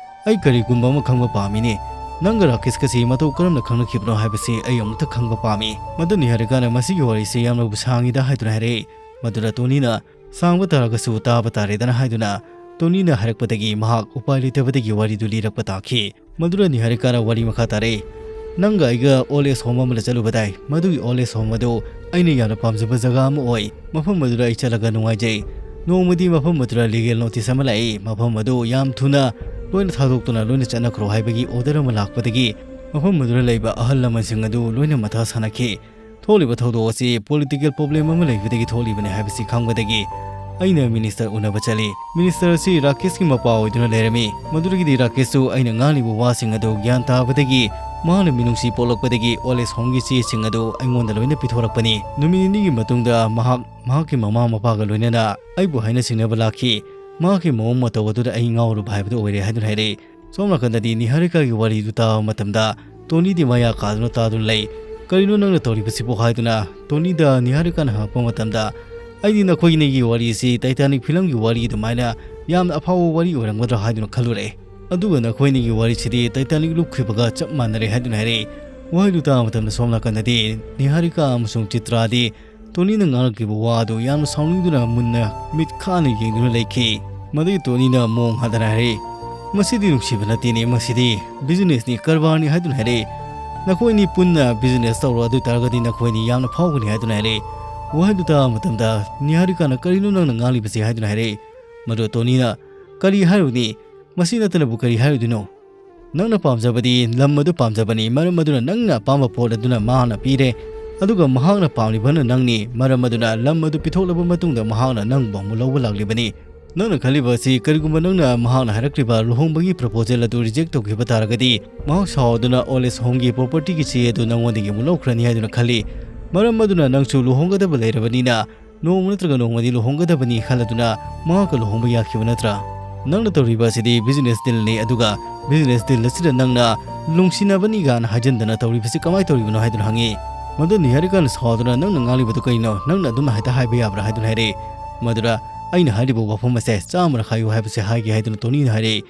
"ꯑꯩ ꯀꯔꯤꯒꯨꯝꯕ ꯑꯃ ꯈꯪꯕ ꯄꯥꯝꯃꯤꯅꯦ꯫ ꯅꯪꯒ ꯔꯥꯀꯦꯁꯀꯁꯤ ꯃꯇꯧ ꯀꯔꯝꯅ ꯈꯪꯅꯈꯤꯕꯅꯣ ꯍꯥꯏꯕꯁꯤ ꯑꯩ ꯑꯃꯨꯛꯇ ꯈꯪꯕ ꯄꯥꯝꯃꯤ"꯫ ꯃꯗꯨ ꯅꯤꯍꯥꯔꯤꯀꯥꯅ, "ꯃꯁꯤꯒꯤ ꯋꯥꯔꯤꯁꯤ ꯌꯥꯝꯅꯕꯨ ꯁꯥꯡꯉꯤꯗ" ꯍꯥꯏꯗꯨꯅ ꯍꯥꯏꯔꯛꯏ꯫ ꯃꯗꯨꯗ ꯇꯣꯅꯤꯅ, "ꯁꯥꯡꯕ ꯇꯥꯔꯒꯁꯨ ꯇꯥꯕ ꯇꯥꯔꯦꯗꯅ" ꯍꯥꯏꯗꯨꯅ ꯇꯣꯅꯤꯅ ꯍꯥꯏꯔꯛꯄꯗꯒꯤ ꯃꯍꯥꯛ ꯎꯄꯥꯏ ꯂꯩꯇꯕꯗꯒꯤ ꯋꯥꯔꯤꯗꯨ ꯂꯤꯔꯛꯄ ꯇꯥꯈꯤ꯫ ꯃꯗꯨꯗ ꯅꯤꯍꯥꯔꯤꯀꯥꯅ ꯋꯥꯔꯤ ꯃꯈꯥ ꯇꯥꯔꯛꯏ, "ꯅꯪꯒ ꯑꯩꯒ old age home ꯑꯃꯗ ꯆꯠꯂꯨꯕꯗꯥꯏ? ꯃꯗꯨꯒꯤ old age home ꯑꯗꯨ ꯑꯩꯅ ꯌꯥꯝꯅ ꯄꯥꯝꯖꯕ ꯖꯒꯥ ꯑꯃ ꯑꯣꯏ꯫ ꯃꯐꯝ ꯑꯗꯨꯗ ꯑꯩ ꯆꯠꯂꯒ ꯅꯨꯡꯉꯥꯏꯖꯩ꯫ ꯅꯣꯡꯃꯗꯤ ꯃꯐꯝ ꯑꯗꯨꯗ legal notice ꯑꯃ ꯂꯥꯛꯏ꯫ ꯃꯐꯝ ꯑꯗꯨ ꯌꯥꯝ ꯊꯨꯅ ꯂꯣꯏꯅ ꯊꯥꯗꯣꯛꯇꯨꯅ ꯂꯣꯏꯅ ꯆꯠꯅꯈ꯭ꯔꯣ ꯍꯥꯏꯕꯒꯤ order ꯑꯃ ꯂꯥꯛꯄꯗꯒꯤ ꯃꯐꯝ ꯑꯗꯨꯗ ꯂꯩꯕ ꯑꯍꯜ ꯂꯃꯟꯁꯤꯡ ꯑꯗꯨ ꯂꯣꯏꯅ ꯃꯊꯥ ꯁꯥꯅꯈꯤ꯫ ꯊꯣꯛꯂꯤꯕ ꯊꯧꯗꯣꯛ ꯑꯁꯤ political problem ꯑꯃ ꯂꯩꯕꯗꯒꯤ ꯊꯣꯛꯂꯤꯕꯅꯤ ꯍꯥꯏꯕꯁꯤ ꯈꯪꯕꯗꯒꯤ ꯑꯩꯅ minister ꯎꯅꯕ ꯆꯠꯂꯤ꯫ Minister ꯑꯁꯤ ꯔꯥꯀꯦꯁꯀꯤ ꯃꯄꯥ ꯑꯣꯏꯗꯨꯅ ꯂꯩꯔꯝꯃꯤ꯫ ꯃꯗꯨꯗꯒꯤꯗꯤ ꯔꯥꯀꯦꯁꯁꯨ ꯑꯩꯅ ꯉꯥꯡꯂꯤꯕ ꯋꯥꯁꯤꯡ ꯑꯗꯨ ꯒ꯭ꯌꯥꯟ ꯇꯥꯕꯗꯒꯤ ꯃꯍꯥꯛꯅ ꯃꯤꯅꯨꯡꯁꯤ ꯄꯣꯛꯂꯛꯄꯗꯒꯤ old age homeꯒꯤ ꯆꯦꯁꯤꯡ ꯑꯗꯨ ꯑꯩꯉꯣꯟꯗ ꯂꯣꯏꯅ ꯄꯤꯊꯣꯔꯛꯄꯅꯤ꯫ ꯅꯨꯃꯤꯠ ꯅꯤꯅꯤꯒꯤ ꯃꯇꯨꯡꯗ ꯃꯍꯥꯛ ꯃꯍꯥꯛꯀꯤ ꯃꯃꯥ ꯃꯄꯥꯒ ꯂꯣꯏꯅꯅ ꯑꯩꯕꯨ ꯍꯥꯏꯅ ꯁꯤꯡꯅꯕ ꯂꯥꯛꯈꯤ꯫ ꯃꯍꯥꯛꯀꯤ ꯃꯑꯣꯡ ꯃꯇꯧ ꯑꯗꯨꯗ ꯑꯩ ꯉꯥꯎꯔꯕ ꯍꯥꯏꯕꯗꯨ ꯑꯣꯏꯔꯦ ꯍꯥꯏꯗꯨꯅ ꯍꯥꯏꯔꯛꯏ꯫ ꯁꯣꯝ ꯅꯥꯀꯟꯗꯗꯤ ꯅꯤꯍꯥꯔꯤꯀꯥꯒꯤ ꯋꯥꯔꯤꯗꯨ ꯇꯥꯕ ꯃꯇꯝꯗ ꯇꯣꯅꯤꯗꯤ ꯃꯌꯥ ꯀꯥꯗꯨꯅ ꯇꯥꯗꯨꯅ ꯂꯩ꯫ "ꯀꯔꯤꯅꯣ ꯅꯪꯅ ꯇꯧꯔꯤꯕꯁꯤꯕꯨ?" ꯍꯥꯏꯗꯨꯅ ꯇꯣꯅꯤꯗ ꯅꯤꯍꯥꯔꯤꯀꯥꯅ ꯍꯪꯉꯛꯄ ꯃꯇꯝꯗ, "ꯑꯩꯗꯤ ꯅꯈꯣꯏ ꯑꯅꯤꯒꯤ ꯋꯥꯔꯤꯁꯤ Titanic filmꯒꯤ ꯋꯥꯔꯤ ꯑꯗꯨꯃꯥꯏꯅ ꯌꯥꯝꯅ ꯑꯐꯥꯎꯕ ꯋꯥꯔꯤ ꯑꯣꯏꯔꯝꯒꯗ꯭ꯔꯥ ꯍꯥꯏꯗꯨꯅ ꯈꯜꯂꯨꯔꯦ꯫ ꯑꯗꯨꯒ ꯅꯈꯣꯏ ꯑꯅꯤꯒꯤ ꯋꯥꯔꯤꯁꯤꯗꯤ Titanic ꯂꯨꯞꯈꯤꯕꯒ ꯆꯞ ꯃꯥꯟꯅꯔꯦ" ꯍꯥꯏꯗꯨꯅ ꯍꯥꯏꯔꯛꯏ꯫ ꯋꯥꯍꯩꯗꯨ ꯇꯥꯕ ꯃꯇꯝꯗ ꯁꯣꯝ ꯅꯥꯀꯟꯗꯗꯤ ꯅꯤꯍꯥꯔꯤꯀꯥ ꯑꯃꯁꯨꯡ ꯆꯤꯇ꯭ꯔꯥꯗꯤ ꯇꯣꯅꯤꯅ ꯉꯥꯡꯂꯛꯈꯤꯕ ꯋꯥ ꯑꯗꯨ ꯌꯥꯝꯅ ꯁꯥꯎꯅꯤꯡꯗꯨꯅ ꯃꯨꯟꯅ ꯃꯤꯠ ꯈꯥꯅ ꯌꯦꯡꯗꯨꯅ ꯂꯩꯈꯤ꯫ ꯃꯗꯨꯒꯤ ꯇꯣꯅꯤꯅ ꯃꯣꯡ ꯍꯥꯗꯅ ꯍꯥꯏꯔꯛꯏ, "ꯃꯁꯤꯗꯤ ꯅꯨꯡꯁꯤꯕ ꯅꯠꯇꯦꯅꯦ, ꯃꯁꯤꯗꯤ businessꯅꯤ, ꯀꯔꯕꯥꯔꯅꯤ" ꯍꯥꯏꯗꯨꯅ ꯍꯥꯏꯔꯛꯏ꯫ "ꯅꯈꯣꯏꯅꯤ ꯄꯨꯟꯅ business ꯇꯧꯔꯣ, ꯑꯗꯨ ꯑꯣꯏ ꯇꯥꯔꯒꯗꯤ ꯅꯈꯣꯏꯅꯤ ꯌꯥꯝꯅ ꯐꯥꯎꯒꯅꯤ" ꯍꯥꯏꯗꯨꯅ ꯍꯥꯏꯔꯛꯏ꯫ ꯋꯥꯍꯩꯗꯨ ꯇꯥꯕ ꯃꯇꯝꯗ ꯅꯤꯍꯥꯔꯤꯀꯥꯅ, "ꯀꯔꯤꯅꯣ ꯅꯪꯅ ꯉꯥꯡꯂꯤꯕꯁꯤ?" ꯍꯥꯏꯗꯨꯅ ꯍꯥꯏꯔꯛꯏ꯫ ꯃꯗꯨ ꯇꯣꯅꯤꯅ, "ꯀꯔꯤ ꯍꯥꯏꯔꯨꯅꯤ? ꯃꯁꯤ ꯅꯠꯇꯅꯕꯨ ꯀꯔꯤ ꯍꯥꯏꯔꯨꯗꯣꯏꯅꯣ? ꯅꯪꯅ ꯄꯥꯝꯖꯕꯗꯤ ꯂꯝ ꯑꯗꯨ ꯄꯥꯝꯖꯕꯅꯤ, ꯃꯔꯝ ꯑꯗꯨꯅ ꯅꯪꯅ ꯑꯄꯥꯝꯕ ꯄꯣꯠ ꯑꯗꯨꯅ ꯃꯍꯥꯛꯅ ꯄꯤꯔꯦ, ꯑꯗꯨꯒ ꯃꯍꯥꯛꯅ ꯄꯥꯝꯂꯤꯕꯅ ꯅꯪꯅꯤ, ꯃꯔꯝ ꯑꯗꯨꯅ ꯂꯝ ꯑꯗꯨ ꯄꯤꯊꯣꯛꯂꯕ ꯃꯇꯨꯡꯗ ꯃꯍꯥꯛꯅ ꯅꯪꯕꯨ ꯑꯃꯨꯛ ꯂꯧꯕ ꯂꯥꯛꯂꯤꯕꯅꯤ꯫ ꯅꯪꯅ ꯈꯜꯂꯤꯕ ꯑꯁꯤ ꯀꯔꯤꯒꯨꯝꯕ ꯅꯪꯅ ꯃꯍꯥꯛꯅ ꯍꯥꯏꯔꯛꯂꯤꯕ ꯂꯨꯍꯣꯡꯕꯒꯤ proposal ꯑꯗꯨ reject ꯇꯧꯈꯤꯕ ꯇꯥꯔꯒꯗꯤ ꯃꯍꯥꯛ ꯁꯥꯎꯗꯨꯅ old age homeꯒꯤ propertyꯒꯤ ꯆꯦ ꯑꯗꯨ ꯅꯪꯉꯣꯟꯗꯒꯤ ꯑꯃꯨꯛ ꯂꯧꯈ꯭ꯔꯅꯤ ꯍꯥꯏꯗꯨꯅ ꯈꯜꯂꯤ꯫ ꯃꯔꯝ ꯑꯗꯨꯅ ꯅꯪꯁꯨ ꯂꯨꯍꯣꯡꯒꯗꯕ ꯂꯩꯔꯕꯅꯤꯅ ꯅꯣꯡꯃ ꯅꯠꯇ꯭ꯔꯒ ꯅꯣꯡꯃꯗꯤ ꯂꯨꯍꯣꯡꯒꯗꯕꯅꯤ ꯈꯜꯂꯗꯨꯅ ꯃꯍꯥꯛꯀ ꯂꯨꯍꯣꯡꯕ ꯌꯥꯈꯤꯕ ꯅꯠꯇ꯭ꯔꯥ?" "ꯅꯪꯅ ꯇꯧꯔꯤꯕ ꯑꯁꯤꯗꯤ business dealꯅꯤ, ꯑꯗꯨꯒ business deal ꯑꯁꯤꯗ ꯅꯪꯅ ꯅꯨꯡꯁꯤꯅꯕꯅꯤ ꯀꯥꯏꯅ ꯍꯥꯏꯖꯤꯟꯗꯅ ꯇꯧꯔꯤꯕꯁꯤ ꯀꯃꯥꯏꯅ ꯇꯧꯔꯤꯕꯅꯣ?" ꯍꯥꯏꯗꯨꯅ ꯍꯪꯉꯤ꯫ ꯃꯗꯨ ꯅꯤꯍꯥꯔꯤꯀꯥꯅ ꯁꯥꯎꯗꯨꯅ, "ꯅꯪꯅ ꯉꯥꯡꯂꯤꯕꯗꯨ ꯀꯩꯅꯣ? ꯅꯪꯅ ꯑꯗꯨꯝꯅ ꯍꯦꯛꯇ ꯍꯥꯏꯕ ꯌꯥꯕ꯭ꯔꯥ?" ꯍꯥꯏꯗꯨꯅ ꯍꯥꯏꯔꯛꯏ꯫ ꯃꯗꯨꯗ "ꯑꯩꯅ ꯍꯥꯏꯔꯤꯕ ꯋꯥꯐꯝ ꯑꯁꯦ ꯆꯥꯝꯃꯔꯛ ꯍꯥꯏꯌꯨ ꯍꯥꯏꯕꯁꯦ ꯍꯥꯏꯒꯦ" ꯍꯥꯏꯗꯨꯅ ꯇꯣꯅꯤꯅ ꯍꯥꯏꯔꯛꯏ꯫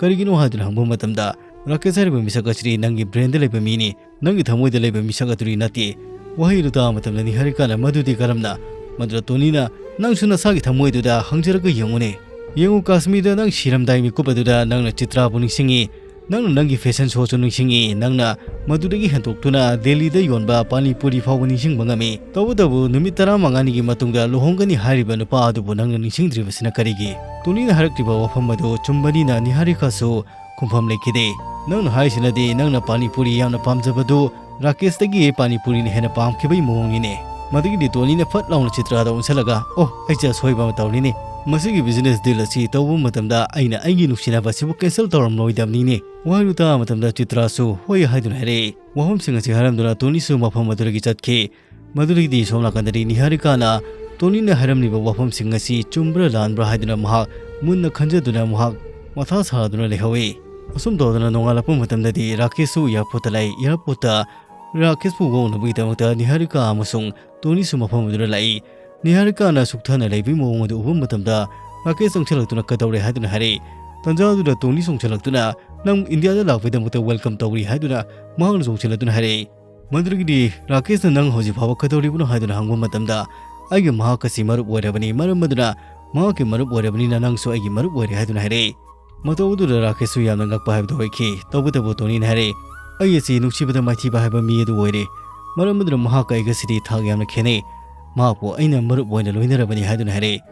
"ꯀꯔꯤꯒꯤꯅꯣ?" ꯍꯥꯏꯗꯨꯅ ꯍꯪꯕ ꯃꯇꯝꯗ, "ꯔꯥꯀꯦꯁ ꯍꯥꯏꯔꯤꯕ ꯃꯤꯁꯛ ꯑꯁꯤꯗꯤ ꯅꯪꯒꯤ brainꯗ ꯂꯩꯕ ꯃꯤꯅꯤ, ꯅꯪꯒꯤ ꯊꯃꯣꯏꯗ ꯂꯩꯕ ꯃꯤꯁꯛ ꯑꯗꯨꯗꯤ ꯅꯠꯇꯦ"꯫ ꯋꯥꯍꯩ ꯑꯗꯨ ꯇꯥꯕ ꯃꯇꯝꯗ ꯅꯤꯍꯥꯔꯤꯀꯥꯅ "ꯃꯗꯨꯗꯤ ꯀꯔꯝꯅ?" ꯃꯗꯨꯗ ꯇꯣꯅꯤꯅ, "ꯅꯪꯁꯨ ꯅꯁꯥꯒꯤ ꯊꯃꯣꯏꯗꯨꯗ ꯍꯪꯖꯔꯒ ꯌꯦꯡꯉꯨꯅꯦ꯫ ꯌꯦꯡꯉꯨ, ꯀꯥꯁꯃꯤꯔꯗ ꯅꯪ ꯁꯤꯔꯝꯗꯥꯏ ꯃꯤꯀꯨꯞ ꯑꯗꯨꯗ ꯅꯪꯅ ꯆꯤꯇ꯭ꯔꯥꯕꯨ ꯅꯤꯡꯁꯤꯡꯉꯤ, ꯅꯪꯅ ꯅꯪꯒꯤ fashion showꯁꯨ ꯅꯤꯡꯁꯤꯡꯉꯤ, ꯅꯪꯅ ꯃꯗꯨꯗꯒꯤ ꯍꯦꯟꯗꯣꯛꯇꯨꯅ ꯗꯦꯜꯂꯤꯗ ꯌꯣꯟꯕ ꯄꯥꯅꯤ ꯄꯨꯔꯤ ꯐꯥꯎꯕ ꯅꯤꯡꯁꯤꯡꯕ ꯉꯝꯃꯤ꯫ ꯇꯧꯕꯇꯕꯨ ꯅꯨꯃꯤꯠ ꯇꯔꯥꯃꯉꯥꯅꯤꯒꯤ ꯃꯇꯨꯡꯗ ꯂꯨꯍꯣꯡꯒꯅꯤ ꯍꯥꯏꯔꯤꯕ ꯅꯨꯄꯥ ꯑꯗꯨꯕꯨ ꯅꯪꯅ ꯅꯤꯡꯁꯤꯡꯗ꯭ꯔꯤꯕꯁꯤꯅ ꯀꯔꯤꯒꯤ?" ꯇꯣꯅꯤꯅ ꯍꯥꯏꯔꯛꯂꯤꯕ ꯋꯥꯐꯝ ꯑꯗꯨ ꯆꯨꯝꯕꯅꯤꯅ ꯅꯤꯍꯥꯔꯤꯀꯥꯁꯨ ꯈꯨꯝꯐꯝ ꯂꯩꯈꯤꯗꯦ꯫ "ꯅꯪꯅ ꯍꯥꯏꯁꯤꯅꯗꯤ ꯅꯪꯅ ꯄꯥꯅꯤ ꯄꯨꯔꯤ ꯌꯥꯝꯅ ꯄꯥꯝꯖꯕꯗꯨ ꯔꯥꯀꯦꯁꯇꯒꯤ ꯄꯥꯅꯤ ꯄꯨꯔꯤꯅ ꯍꯦꯟꯅ ꯄꯥꯝꯈꯤꯕꯒꯤ ꯃꯑꯣꯡꯅꯤꯅꯦ"꯫ ꯃꯗꯨꯒꯤꯗꯤ ꯇꯣꯅꯤꯅ ꯐꯠ ꯂꯥꯎꯅ ꯆꯤꯇ꯭ꯔꯥꯗ ꯑꯣꯟꯁꯤꯜꯂꯒ, "ꯑꯣ, ꯑꯩꯁꯦ ꯑꯁꯣꯏꯕ ꯑꯃ ꯇꯧꯔꯤꯅꯦ꯫ ꯃꯁꯤꯒꯤ business deal ꯑꯁꯤ ꯇꯧꯕ ꯃꯇꯝꯗ ꯑꯩꯅ ꯑꯩꯒꯤ ꯅꯨꯡꯁꯤꯅꯕ ꯑꯁꯤꯕꯨ cancel ꯇꯧꯔꯝꯂꯣꯏꯗꯕꯅꯤꯅꯦ"꯫ ꯋꯥꯍꯩꯗꯨ ꯇꯥꯕ ꯃꯇꯝꯗ ꯆꯤꯇ꯭ꯔꯥꯁꯨ "ꯍꯣꯏ" ꯍꯥꯏꯗꯨꯅ ꯍꯥꯏꯔꯛꯏ꯫ ꯋꯥꯐꯝꯁꯤꯡ ꯑꯁꯤ ꯍꯥꯏꯔꯝꯗꯨꯅ ꯇꯣꯅꯤꯁꯨ ꯃꯐꯝ ꯑꯗꯨꯗꯒꯤ ꯆꯠꯈꯤ꯫ ꯃꯗꯨꯗꯒꯤꯗꯤ ꯁꯣꯝ ꯅꯥꯀꯟꯗꯗꯤ ꯅꯤꯍꯥꯔꯤꯀꯥꯅ ꯇꯣꯅꯤꯅ ꯍꯥꯏꯔꯝꯂꯤꯕ ꯋꯥꯐꯝꯁꯤꯡ ꯑꯁꯤ ꯆꯨꯝꯕ꯭ꯔꯥ ꯂꯥꯟꯕ꯭ꯔꯥ ꯍꯥꯏꯗꯨꯅ ꯃꯍꯥꯛ ꯃꯨꯟꯅ ꯈꯟꯖꯗꯨꯅ ꯃꯍꯥꯛ ꯃꯊꯥ ꯁꯥꯗꯨꯅ ꯂꯩꯍꯧꯏ꯫ ꯑꯁꯨꯝ ꯇꯧꯗꯨꯅ ꯅꯣꯡꯉꯥꯜꯂꯛꯄ ꯃꯇꯝꯗꯗꯤ ꯔꯥꯀꯦꯁꯁꯨ airportꯇ ꯂꯥꯛꯏ꯫ Airportꯇ ꯔꯥꯀꯦꯁꯄꯨ ꯎꯅꯕꯒꯤꯗꯃꯛꯇ ꯅꯤꯍꯥꯔꯤꯀꯥ ꯑꯃꯁꯨꯡ ꯇꯣꯅꯤꯁꯨ ꯃꯐꯝ ꯑꯗꯨꯗ ꯂꯥꯛꯏ꯫ ꯅꯤꯍꯥꯔꯤꯀꯥꯅ ꯁꯨꯛꯊꯅ ꯂꯩꯕꯒꯤ ꯃꯑꯣꯡ ꯑꯗꯨ ꯎꯕ ꯃꯇꯝꯗ ꯔꯥꯀꯦꯁ ꯆꯪꯁꯤꯜꯂꯛꯇꯨꯅ "ꯀꯩꯗꯧꯔꯦ?" ꯍꯥꯏꯗꯨꯅ ꯍꯥꯏꯔꯛꯏ꯫ ꯇꯟꯖꯥ ꯑꯗꯨꯗ ꯇꯣꯅꯤ ꯆꯣꯡꯁꯤꯜꯂꯛꯇꯨꯅ "ꯅꯪ ꯏꯟꯗꯤꯌꯥꯗ ꯂꯥꯛꯄꯒꯤꯗꯃꯛꯇ welcome ꯇꯧꯔꯤ" ꯍꯥꯏꯗꯨꯅ ꯃꯍꯥꯛꯅ ꯆꯣꯡꯁꯤꯜꯂꯛꯇꯨꯅ ꯍꯥꯏꯔꯛꯏ꯫ ꯃꯗꯨꯗꯒꯤꯗꯤ ꯔꯥꯀꯦꯁꯅ "ꯅꯪ ꯍꯧꯖꯤꯛ ꯐꯥꯎꯕ ꯀꯩꯗꯧꯔꯤꯕꯅꯣ?" ꯍꯥꯏꯗꯨꯅ ꯍꯪꯕ ꯃꯇꯝꯗ, "ꯑꯩꯒ ꯃꯍꯥꯛꯀꯁꯤ ꯃꯔꯨꯞ ꯑꯣꯏꯔꯕꯅꯤ, ꯃꯔꯝ ꯑꯗꯨꯅ ꯃꯍꯥꯛꯀꯤ ꯃꯔꯨꯞ ꯑꯣꯏꯔꯕꯅꯤꯅ ꯅꯪꯁꯨ ꯑꯩꯒꯤ ꯃꯔꯨꯞ ꯑꯣꯏꯔꯦ" ꯍꯥꯏꯗꯨꯅ ꯍꯥꯏꯔꯛꯏ꯫ ꯃꯇꯧ ꯑꯗꯨꯗ ꯔꯥꯀꯦꯁꯁꯨ ꯌꯥꯝꯅ ꯉꯛꯄ ꯍꯥꯏꯕꯗꯨ ꯑꯣꯏꯈꯤ꯫ ꯇꯧꯕꯇꯕꯨ ꯇꯣꯅꯤꯅ ꯍꯥꯏꯔꯛꯏ, "ꯑꯩ ꯑꯁꯤ ꯅꯨꯡꯁꯤꯕꯗ ꯃꯥꯏꯊꯤꯕ ꯍꯥꯏꯕ ꯃꯤ ꯑꯗꯨ ꯑꯣꯏꯔꯦ, ꯃꯔꯝ ꯑꯗꯨꯅ ꯃꯍꯥꯛꯀ ꯑꯩꯒꯁꯤꯗꯤ ꯊꯥꯛ ꯌꯥꯝꯅ ꯈꯦꯠꯅꯩ꯫ ꯃꯍꯥꯛꯄꯨ ꯑꯩꯅ ꯃꯔꯨꯞ ꯑꯣꯏꯅ ꯂꯣꯏꯅꯔꯕꯅꯤ" ꯍꯥꯏꯗꯨꯅ ꯍꯥꯏꯔꯛꯏ꯫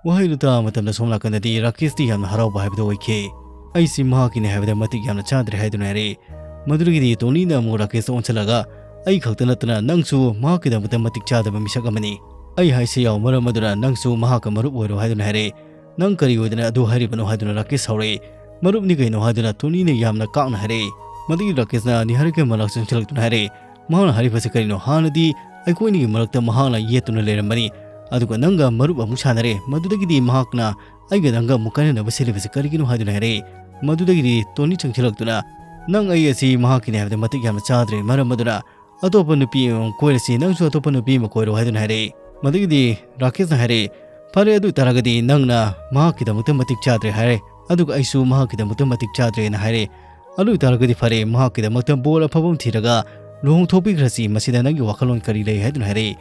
ꯋꯥꯍꯩꯗꯨ ꯇꯥꯕ ꯃꯇꯝꯗ ꯁꯣꯝ ꯅꯥꯀꯟꯗꯗꯤ ꯔꯥꯀꯦꯁꯇꯤ ꯌꯥꯝꯅ ꯍꯔꯥꯎꯕ ꯍꯥꯏꯕꯗꯨ ꯑꯣꯏꯈꯤ꯫ "ꯑꯩꯁꯤ ꯃꯍꯥꯛꯀꯤꯅꯤ ꯍꯥꯏꯕꯗ ꯃꯇꯤꯛ ꯌꯥꯝꯅ ꯆꯥꯗ꯭ꯔꯦ" ꯍꯥꯏꯗꯨꯅ ꯍꯥꯏꯔꯛꯏ꯫ ꯃꯗꯨꯗꯒꯤꯗꯤ ꯇꯣꯅꯤꯅ ꯑꯃꯨꯛ ꯔꯥꯀꯦꯁꯇ ꯑꯣꯟꯁꯤꯜꯂꯒ, "ꯑꯩ ꯈꯛꯇ ꯅꯠꯇꯅ ꯅꯪꯁꯨ ꯃꯍꯥꯛꯀꯤꯗꯃꯛꯇ ꯃꯇꯤꯛ ꯆꯥꯗꯕ ꯃꯤꯁꯛ ꯑꯃꯅꯤ꯫ ꯑꯩ ꯍꯥꯏꯁꯤ ꯌꯥꯎ, ꯃꯔꯝ ꯑꯗꯨꯅ ꯅꯪꯁꯨ ꯃꯍꯥꯛꯀ ꯃꯔꯨꯞ ꯑꯣꯏꯔꯣ" ꯍꯥꯏꯗꯨꯅ ꯍꯥꯏꯔꯛꯏ꯫ "ꯅꯪ ꯀꯔꯤ ꯑꯣꯏꯗꯅ ꯑꯗꯨ ꯍꯥꯏꯔꯤꯕꯅꯣ?" ꯍꯥꯏꯗꯨꯅ ꯔꯥꯀꯦꯁ ꯁꯥꯎꯔꯛꯏ꯫ "ꯃꯔꯨꯞꯅꯤ ꯀꯩꯅꯣ" ꯍꯥꯏꯗꯨꯅ ꯇꯣꯅꯤꯅ ꯌꯥꯝꯅ ꯀꯥꯛꯅ ꯍꯥꯏꯔꯛꯏ꯫ ꯃꯗꯨꯒꯤ ꯔꯥꯀꯦꯁꯅ ꯅꯤꯍꯥꯔꯤꯀꯥꯒꯤ ꯃꯅꯥꯛ ꯆꯪꯁꯤꯜꯂꯛꯇꯨꯅ ꯍꯥꯏꯔꯛꯏ, "ꯃꯍꯥꯛꯅ ꯍꯥꯏꯔꯤꯕꯁꯤ ꯀꯔꯤꯅꯣ? ꯍꯥꯟꯅꯗꯤ ꯑꯩꯈꯣꯏꯅꯤꯒꯤ ꯃꯔꯛꯇ ꯃꯍꯥꯛꯅ ꯌꯦꯠꯇꯨꯅ ꯂꯩꯔꯝꯕꯅꯤ, ꯑꯗꯨꯒ ꯅꯪꯒ ꯃꯔꯨꯞ ꯑꯃꯨꯛ ꯁꯥꯟꯅꯔꯦ꯫ ꯃꯗꯨꯗꯒꯤꯗꯤ ꯃꯍꯥꯛꯅ ꯑꯩꯒ ꯅꯪꯒ ꯑꯃꯨꯛ ꯀꯥꯏꯅꯅꯕ ꯁꯤꯜꯂꯤꯕꯁꯤ ꯀꯔꯤꯒꯤꯅꯣ ꯍꯥꯏꯗꯨꯅ ꯍꯥꯏꯔꯛꯏ꯫ ꯃꯗꯨꯗꯒꯤꯗꯤ ꯇꯣꯅꯤ ꯆꯪꯁꯤꯜꯂꯛꯇꯨꯅ, "ꯅꯪ ꯑꯩ ꯑꯁꯤ ꯃꯍꯥꯛꯀꯤꯅꯦ ꯍꯥꯏꯕꯗ ꯃꯇꯤꯛ ꯌꯥꯝꯅ ꯆꯥꯗ꯭ꯔꯦ, ꯃꯔꯝ ꯑꯗꯨꯅ ꯑꯇꯣꯞꯄ ꯅꯨꯄꯤ ꯑꯃ ꯀꯣꯏꯔꯁꯤ, ꯅꯪꯁꯨ ꯑꯇꯣꯞꯄ ꯅꯨꯄꯤ ꯑꯃ ꯀꯣꯏꯔꯣ" ꯍꯥꯏꯗꯨꯅ ꯍꯥꯏꯔꯛꯏ꯫ ꯃꯗꯨꯒꯤꯗꯤ ꯔꯥꯀꯦꯁꯅ ꯍꯥꯏꯔꯛꯏ, "ꯐꯔꯦ, ꯑꯗꯨ ꯑꯣꯏꯇꯥꯔꯒꯗꯤ ꯅꯪꯅ ꯃꯍꯥꯛꯀꯤꯗꯃꯛꯇ ꯃꯇꯤꯛ ꯆꯥꯗ꯭ꯔꯦ ꯍꯥꯏꯔꯦ, ꯑꯗꯨꯒ ꯑꯩꯁꯨ ꯃꯍꯥꯛꯀꯤꯗꯃꯛꯇ ꯃꯇꯤꯛ ꯆꯥꯗ꯭ꯔꯦꯅ ꯍꯥꯏꯔꯦ꯫ ꯑꯗꯨ ꯑꯣꯏꯇꯥꯔꯒꯗꯤ ꯐꯔꯦ, ꯃꯍꯥꯛꯀꯤꯗꯃꯛꯇ ꯕꯣꯔ ꯑꯐꯕ ꯑꯃ ꯊꯤꯔꯒ ꯂꯨꯍꯣꯡꯊꯣꯛꯄꯤꯈ꯭ꯔꯁꯤ, ꯃꯁꯤꯗ ꯅꯪꯒꯤ ꯋꯥꯈꯜꯂꯣꯟ ꯀꯔꯤ ꯂꯩ?" ꯍꯥꯏꯗꯨꯅ ꯍꯥꯏꯔꯛꯏ꯫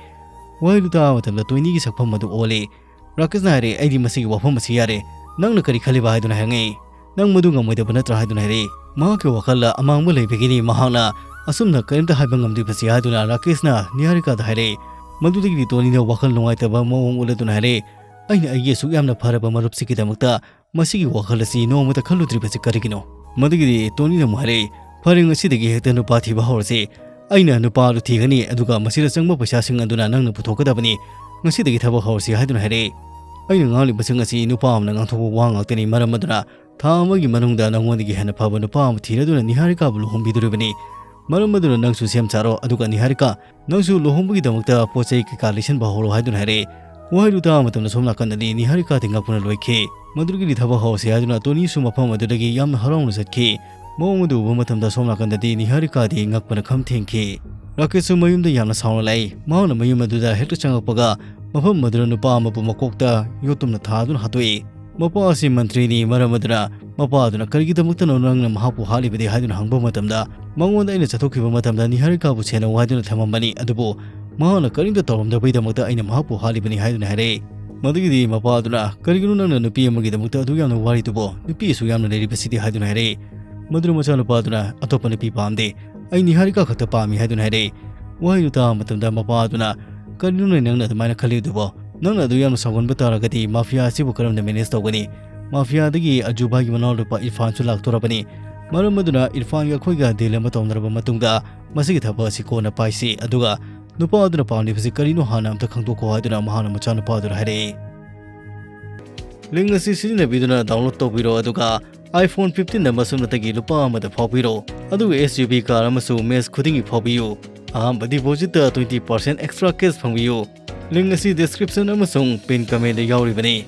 ꯋꯥꯍꯩꯗꯨ ꯇꯥꯕ ꯃꯇꯝꯗ ꯇꯣꯏꯅꯤꯒꯤ ꯁꯛꯐꯝ ꯑꯗꯨ ꯑꯣꯜꯂꯤ꯫ ꯔꯥꯀꯦꯁꯅ ꯍꯥꯏꯔꯦ, "ꯑꯩꯗꯤ ꯃꯁꯤꯒꯤ ꯋꯥꯐꯝ ꯑꯁꯤ ꯌꯥꯔꯦ꯫ ꯅꯪꯅ ꯀꯔꯤ ꯈꯜꯂꯤꯕ?" ꯍꯥꯏꯗꯨꯅ ꯍꯪꯉꯤ꯫ "ꯅꯪ ꯃꯗꯨ ꯉꯝꯃꯣꯏꯗꯕ ꯅꯠꯇ꯭ꯔꯥ?" ꯍꯥꯏꯗꯨꯅ ꯍꯥꯏꯔꯛꯏ꯫ ꯃꯍꯥꯛꯀꯤ ꯋꯥꯈꯜꯗ ꯑꯃꯥꯡꯕ ꯂꯩꯕꯒꯤꯅꯤ ꯃꯍꯥꯛꯅ ꯑꯁꯨꯝꯅ ꯀꯔꯤꯝꯇ ꯍꯥꯏꯕ ꯉꯝꯗ꯭ꯔꯤꯕꯁꯤ ꯍꯥꯏꯗꯨꯅ ꯔꯥꯀꯦꯁꯅ ꯅꯤꯍꯥꯔꯤꯀꯥꯗ ꯍꯥꯏꯔꯛꯏ꯫ ꯃꯗꯨꯗꯒꯤꯗꯤ ꯇꯣꯅꯤꯅ ꯋꯥꯈꯜ ꯅꯨꯡꯉꯥꯏꯇꯕ ꯃꯑꯣꯡ ꯎꯠꯂꯗꯨꯅ ꯍꯥꯏꯔꯛꯏ, "ꯑꯩꯅ ꯑꯩꯒꯤ ꯑꯁꯨꯛ ꯌꯥꯝꯅ ꯐꯔꯕ ꯃꯔꯨꯞꯁꯤꯒꯤꯗꯃꯛꯇ ꯃꯁꯤꯒꯤ ꯋꯥꯈꯜ ꯑꯁꯤ ꯅꯣꯡꯃꯇ ꯈꯜꯂꯨꯗ꯭ꯔꯤꯕꯁꯤ ꯀꯔꯤꯒꯤꯅꯣ?" ꯃꯗꯨꯒꯤꯗꯤ ꯇꯣꯅꯤꯅ ꯑꯃꯨꯛ ꯍꯥꯏꯔꯛꯏ, "ꯐꯔꯦ, ꯉꯁꯤꯗꯒꯤ ꯍꯦꯛꯇ ꯅꯨꯄꯥ ꯊꯤꯕ ꯍꯧꯔꯁꯤ꯫ ꯑꯩꯅ ꯅꯨꯄꯥ ꯑꯗꯨ ꯊꯤꯒꯅꯤ, ꯑꯗꯨꯒ ꯃꯁꯤꯗ ꯆꯪꯕ ꯄꯩꯁꯥꯁꯤꯡ ꯑꯗꯨꯅ ꯅꯪꯅ ꯄꯨꯊꯣꯛꯀꯗꯕꯅꯤ꯫ ꯉꯁꯤꯗꯒꯤ ꯊꯕꯛ ꯍꯧꯔꯁꯤ" ꯍꯥꯏꯗꯨꯅ ꯍꯥꯏꯔꯛꯏ꯫ "ꯑꯩꯅ ꯉꯥꯡꯂꯤꯕꯁꯤꯡ ꯑꯁꯤ ꯅꯨꯄꯥ ꯑꯃꯅ ꯉꯥꯡꯊꯣꯛꯄ ꯋꯥ ꯉꯥꯛꯇꯅꯤ, ꯃꯔꯝ ꯑꯗꯨꯅ ꯊꯥ ꯑꯃꯒꯤ ꯃꯅꯨꯡꯗ ꯅꯉꯣꯟꯗꯒꯤ ꯍꯦꯟꯅ ꯐꯕ ꯅꯨꯄꯥ ꯑꯃ ꯊꯤꯔꯗꯨꯅ ꯅꯤꯍꯥꯔꯤꯀꯥꯕꯨ ꯂꯨꯍꯣꯡꯕꯤꯗꯣꯔꯤꯕꯅꯤ꯫ ꯃꯔꯝ ꯑꯗꯨꯅ ꯅꯪꯁꯨ ꯁꯦꯝ ꯁꯥꯔꯣ, ꯑꯗꯨꯒ ꯅꯤꯍꯥꯔꯤꯀꯥ, ꯅꯪꯁꯨ ꯂꯨꯍꯣꯡꯕꯒꯤꯗꯃꯛꯇ ꯄꯣꯠ ꯆꯩ ꯀꯩꯀꯥ ꯂꯩꯁꯤꯟꯕ ꯍꯧꯔꯣ" ꯍꯥꯏꯗꯨꯅ ꯍꯥꯏꯔꯛꯏ꯫ ꯋꯥꯍꯩꯗꯨ ꯇꯥꯕ ꯃꯇꯝꯗ ꯁꯣꯝ ꯅꯥꯀꯟꯗꯗꯤ ꯅꯤꯍꯥꯔꯤꯀꯥꯗꯤ ꯉꯛꯄꯅ ꯂꯣꯏꯈꯤ꯫ ꯃꯗꯨꯗꯒꯤꯗꯤ ꯊꯕꯛ ꯍꯧꯔꯁꯤ ꯍꯥꯏꯗꯨꯅ ꯇꯣꯅꯤꯁꯨ ꯃꯐꯝ ꯑꯗꯨꯗꯒꯤ ꯌꯥꯝꯅ ꯍꯔꯥꯎꯅ ꯆꯠꯈꯤ꯫ ꯃꯑꯣꯡ ꯑꯗꯨ ꯎꯕ ꯃꯇꯝꯗ ꯁꯣꯝ ꯅꯥꯀꯟꯗꯗꯤ ꯅꯤꯍꯥꯔꯤꯀꯥꯗꯤ ꯉꯛꯄꯅ ꯈꯝ ꯊꯦꯡꯈꯤ꯫ ꯔꯥꯀꯦꯁꯁꯨ ꯃꯌꯨꯝꯗ ꯌꯥꯝꯅ ꯁꯥꯎꯅ ꯂꯥꯛꯏ꯫ ꯃꯍꯥꯛꯅ ꯃꯌꯨꯝ ꯑꯗꯨꯗ ꯍꯦꯛꯇ ꯆꯪꯉꯛꯄꯒ ꯃꯐꯝ ꯑꯗꯨꯗ ꯅꯨꯄꯥ ꯑꯃꯕꯨ ꯃꯀꯣꯛꯇ ꯌꯣꯠꯇꯨꯝꯅ ꯊꯥꯗꯨꯅ ꯍꯥꯠꯇꯣꯛꯏ꯫ ꯃꯄꯥ ꯑꯁꯤ ꯃꯟꯇ꯭ꯔꯤꯅꯤ, ꯃꯔꯝ ꯑꯗꯨꯅ ꯃꯄꯥ ꯑꯗꯨꯅ "ꯀꯔꯤꯒꯤꯗꯃꯛꯇꯅꯣ ꯅꯪꯅ ꯃꯍꯥꯛꯄꯨ ꯍꯥꯠꯂꯤꯕꯗꯤ?" ꯍꯥꯏꯗꯨꯅ ꯍꯪꯕ ꯃꯇꯝꯗ, "ꯃꯉꯣꯟꯗ ꯑꯩꯅ ꯆꯠꯊꯣꯛꯈꯤꯕ ꯃꯇꯝꯗ ꯅꯤꯍꯥꯔꯤꯀꯥꯕꯨ ꯁꯦꯟꯅꯧ ꯍꯥꯏꯗꯨꯅ ꯊꯝꯃꯝꯕꯅꯤ, ꯑꯗꯨꯕꯨ ꯃꯍꯥꯛꯅ ꯀꯔꯤꯝꯇ ꯇꯧꯔꯝꯗꯕꯒꯤꯗꯃꯛꯇ ꯑꯩꯅ ꯃꯍꯥꯛꯄꯨ ꯍꯥꯠꯂꯤꯕꯅꯤ" ꯍꯥꯏꯗꯨꯅ ꯍꯥꯏꯔꯛꯏ꯫ ꯃꯗꯨꯒꯤꯗꯤ ꯃꯄꯥ ꯑꯗꯨꯅ, "ꯀꯔꯤꯒꯤꯅꯣ ꯅꯪꯅ ꯅꯨꯄꯤ ꯑꯃꯒꯤꯗꯃꯛꯇ ꯑꯗꯨꯛ ꯌꯥꯝꯅ ꯋꯥꯔꯤꯗꯨꯕꯣ? ꯅꯨꯄꯤ ꯑꯁꯨꯛ ꯌꯥꯝꯅ ꯂꯩꯔꯤꯕꯁꯤꯗꯤ?" ꯍꯥꯏꯗꯨꯅ ꯍꯥꯏꯔꯛꯏ꯫ ꯃꯗꯨꯅ ꯃꯆꯥꯅꯨꯄꯥ ꯑꯗꯨꯅ, "ꯑꯇꯣꯞꯄ ꯅꯨꯄꯤ ꯄꯥꯝꯗꯦ, ꯑꯩ ꯅꯤꯍꯥꯔꯤꯀꯥ ꯈꯛꯇ ꯄꯥꯝꯃꯤ" ꯍꯥꯏꯗꯨꯅ ꯍꯥꯏꯔꯛꯏ꯫ ꯋꯥꯍꯩꯗꯨ ꯇꯥꯕ ꯃꯇꯝꯗ ꯃꯄꯥ ꯑꯗꯨꯅ, "ꯀꯔꯤꯅꯣꯅꯦ ꯅꯪꯅ ꯑꯗꯨꯃꯥꯏꯅ ꯈꯜꯂꯤꯗꯨꯕꯣ? ꯅꯪꯅ ꯑꯗꯨ ꯌꯥꯝꯅ ꯁꯥꯎꯒꯟꯕ ꯇꯥꯔꯒꯗꯤ ꯃꯥꯐꯤꯌꯥ ꯑꯁꯤꯕꯨ ꯀꯔꯝꯅ ꯃꯦꯅꯦꯖ ꯇꯧꯒꯅꯤ? ꯃꯥꯐꯤꯌꯥꯗꯒꯤ ꯑꯖꯨꯕꯥꯏꯒꯤ ꯃꯅꯥꯎꯅꯨꯄꯥ ꯏꯔꯐꯥꯟꯁꯨ ꯂꯥꯛꯇꯣꯔꯕꯅꯤ꯫ ꯃꯔꯝ ꯑꯗꯨꯅ ꯏꯔꯐꯥꯟꯒ ꯑꯩꯈꯣꯏꯒ ꯗꯤꯜ ꯑꯃ ꯇꯧꯅꯔꯕ ꯃꯇꯨꯡꯗ ꯃꯁꯤꯒꯤ ꯊꯕꯛ ꯑꯁꯤ ꯀꯣꯟꯅ ꯄꯥꯏꯁꯤ, ꯑꯗꯨꯒ ꯅꯨꯄꯥ ꯑꯗꯨꯅ ꯄꯥꯝꯂꯤꯕꯁꯤ ꯀꯔꯤꯅꯣ ꯍꯥꯟꯅ ꯑꯝꯇ ꯈꯪꯗꯣꯛꯈꯣ" ꯍꯥꯏꯗꯨꯅ ꯃꯍꯥꯛꯅ ꯃꯆꯥꯅꯨꯄꯥ ꯑꯗꯨꯗ ꯍꯥꯏꯔꯛꯏ꯫ ꯂꯤꯡ ꯑꯁꯤ ꯁꯤꯖꯤꯟꯅꯕꯤꯗꯨꯅ ꯗꯥꯎꯟꯂꯣꯗ ꯇꯧꯕꯤꯔꯣ, ꯑꯗꯨꯒ iPhone fifteen ꯑꯃꯁꯨꯡ ꯅꯠꯇꯒꯤ ꯂꯨꯄꯥ ꯑꯃꯗ ꯐꯥꯎꯕꯤꯔꯣ, ꯑꯗꯨꯒ SUV car ꯑꯃꯁꯨ ꯃꯦꯆ ꯈꯨꯗꯤꯡꯒꯤ ꯐꯥꯎꯕꯤꯌꯨ꯫ ꯑꯍꯥꯟꯕ deposit ꯇ twenty percent extra cash ꯐꯪꯕꯤꯌꯨ꯫ Link ꯑꯁꯤ description ꯑꯃꯁꯨꯡ pin commentꯗ ꯌꯥꯎꯔꯤꯕꯅꯤ꯫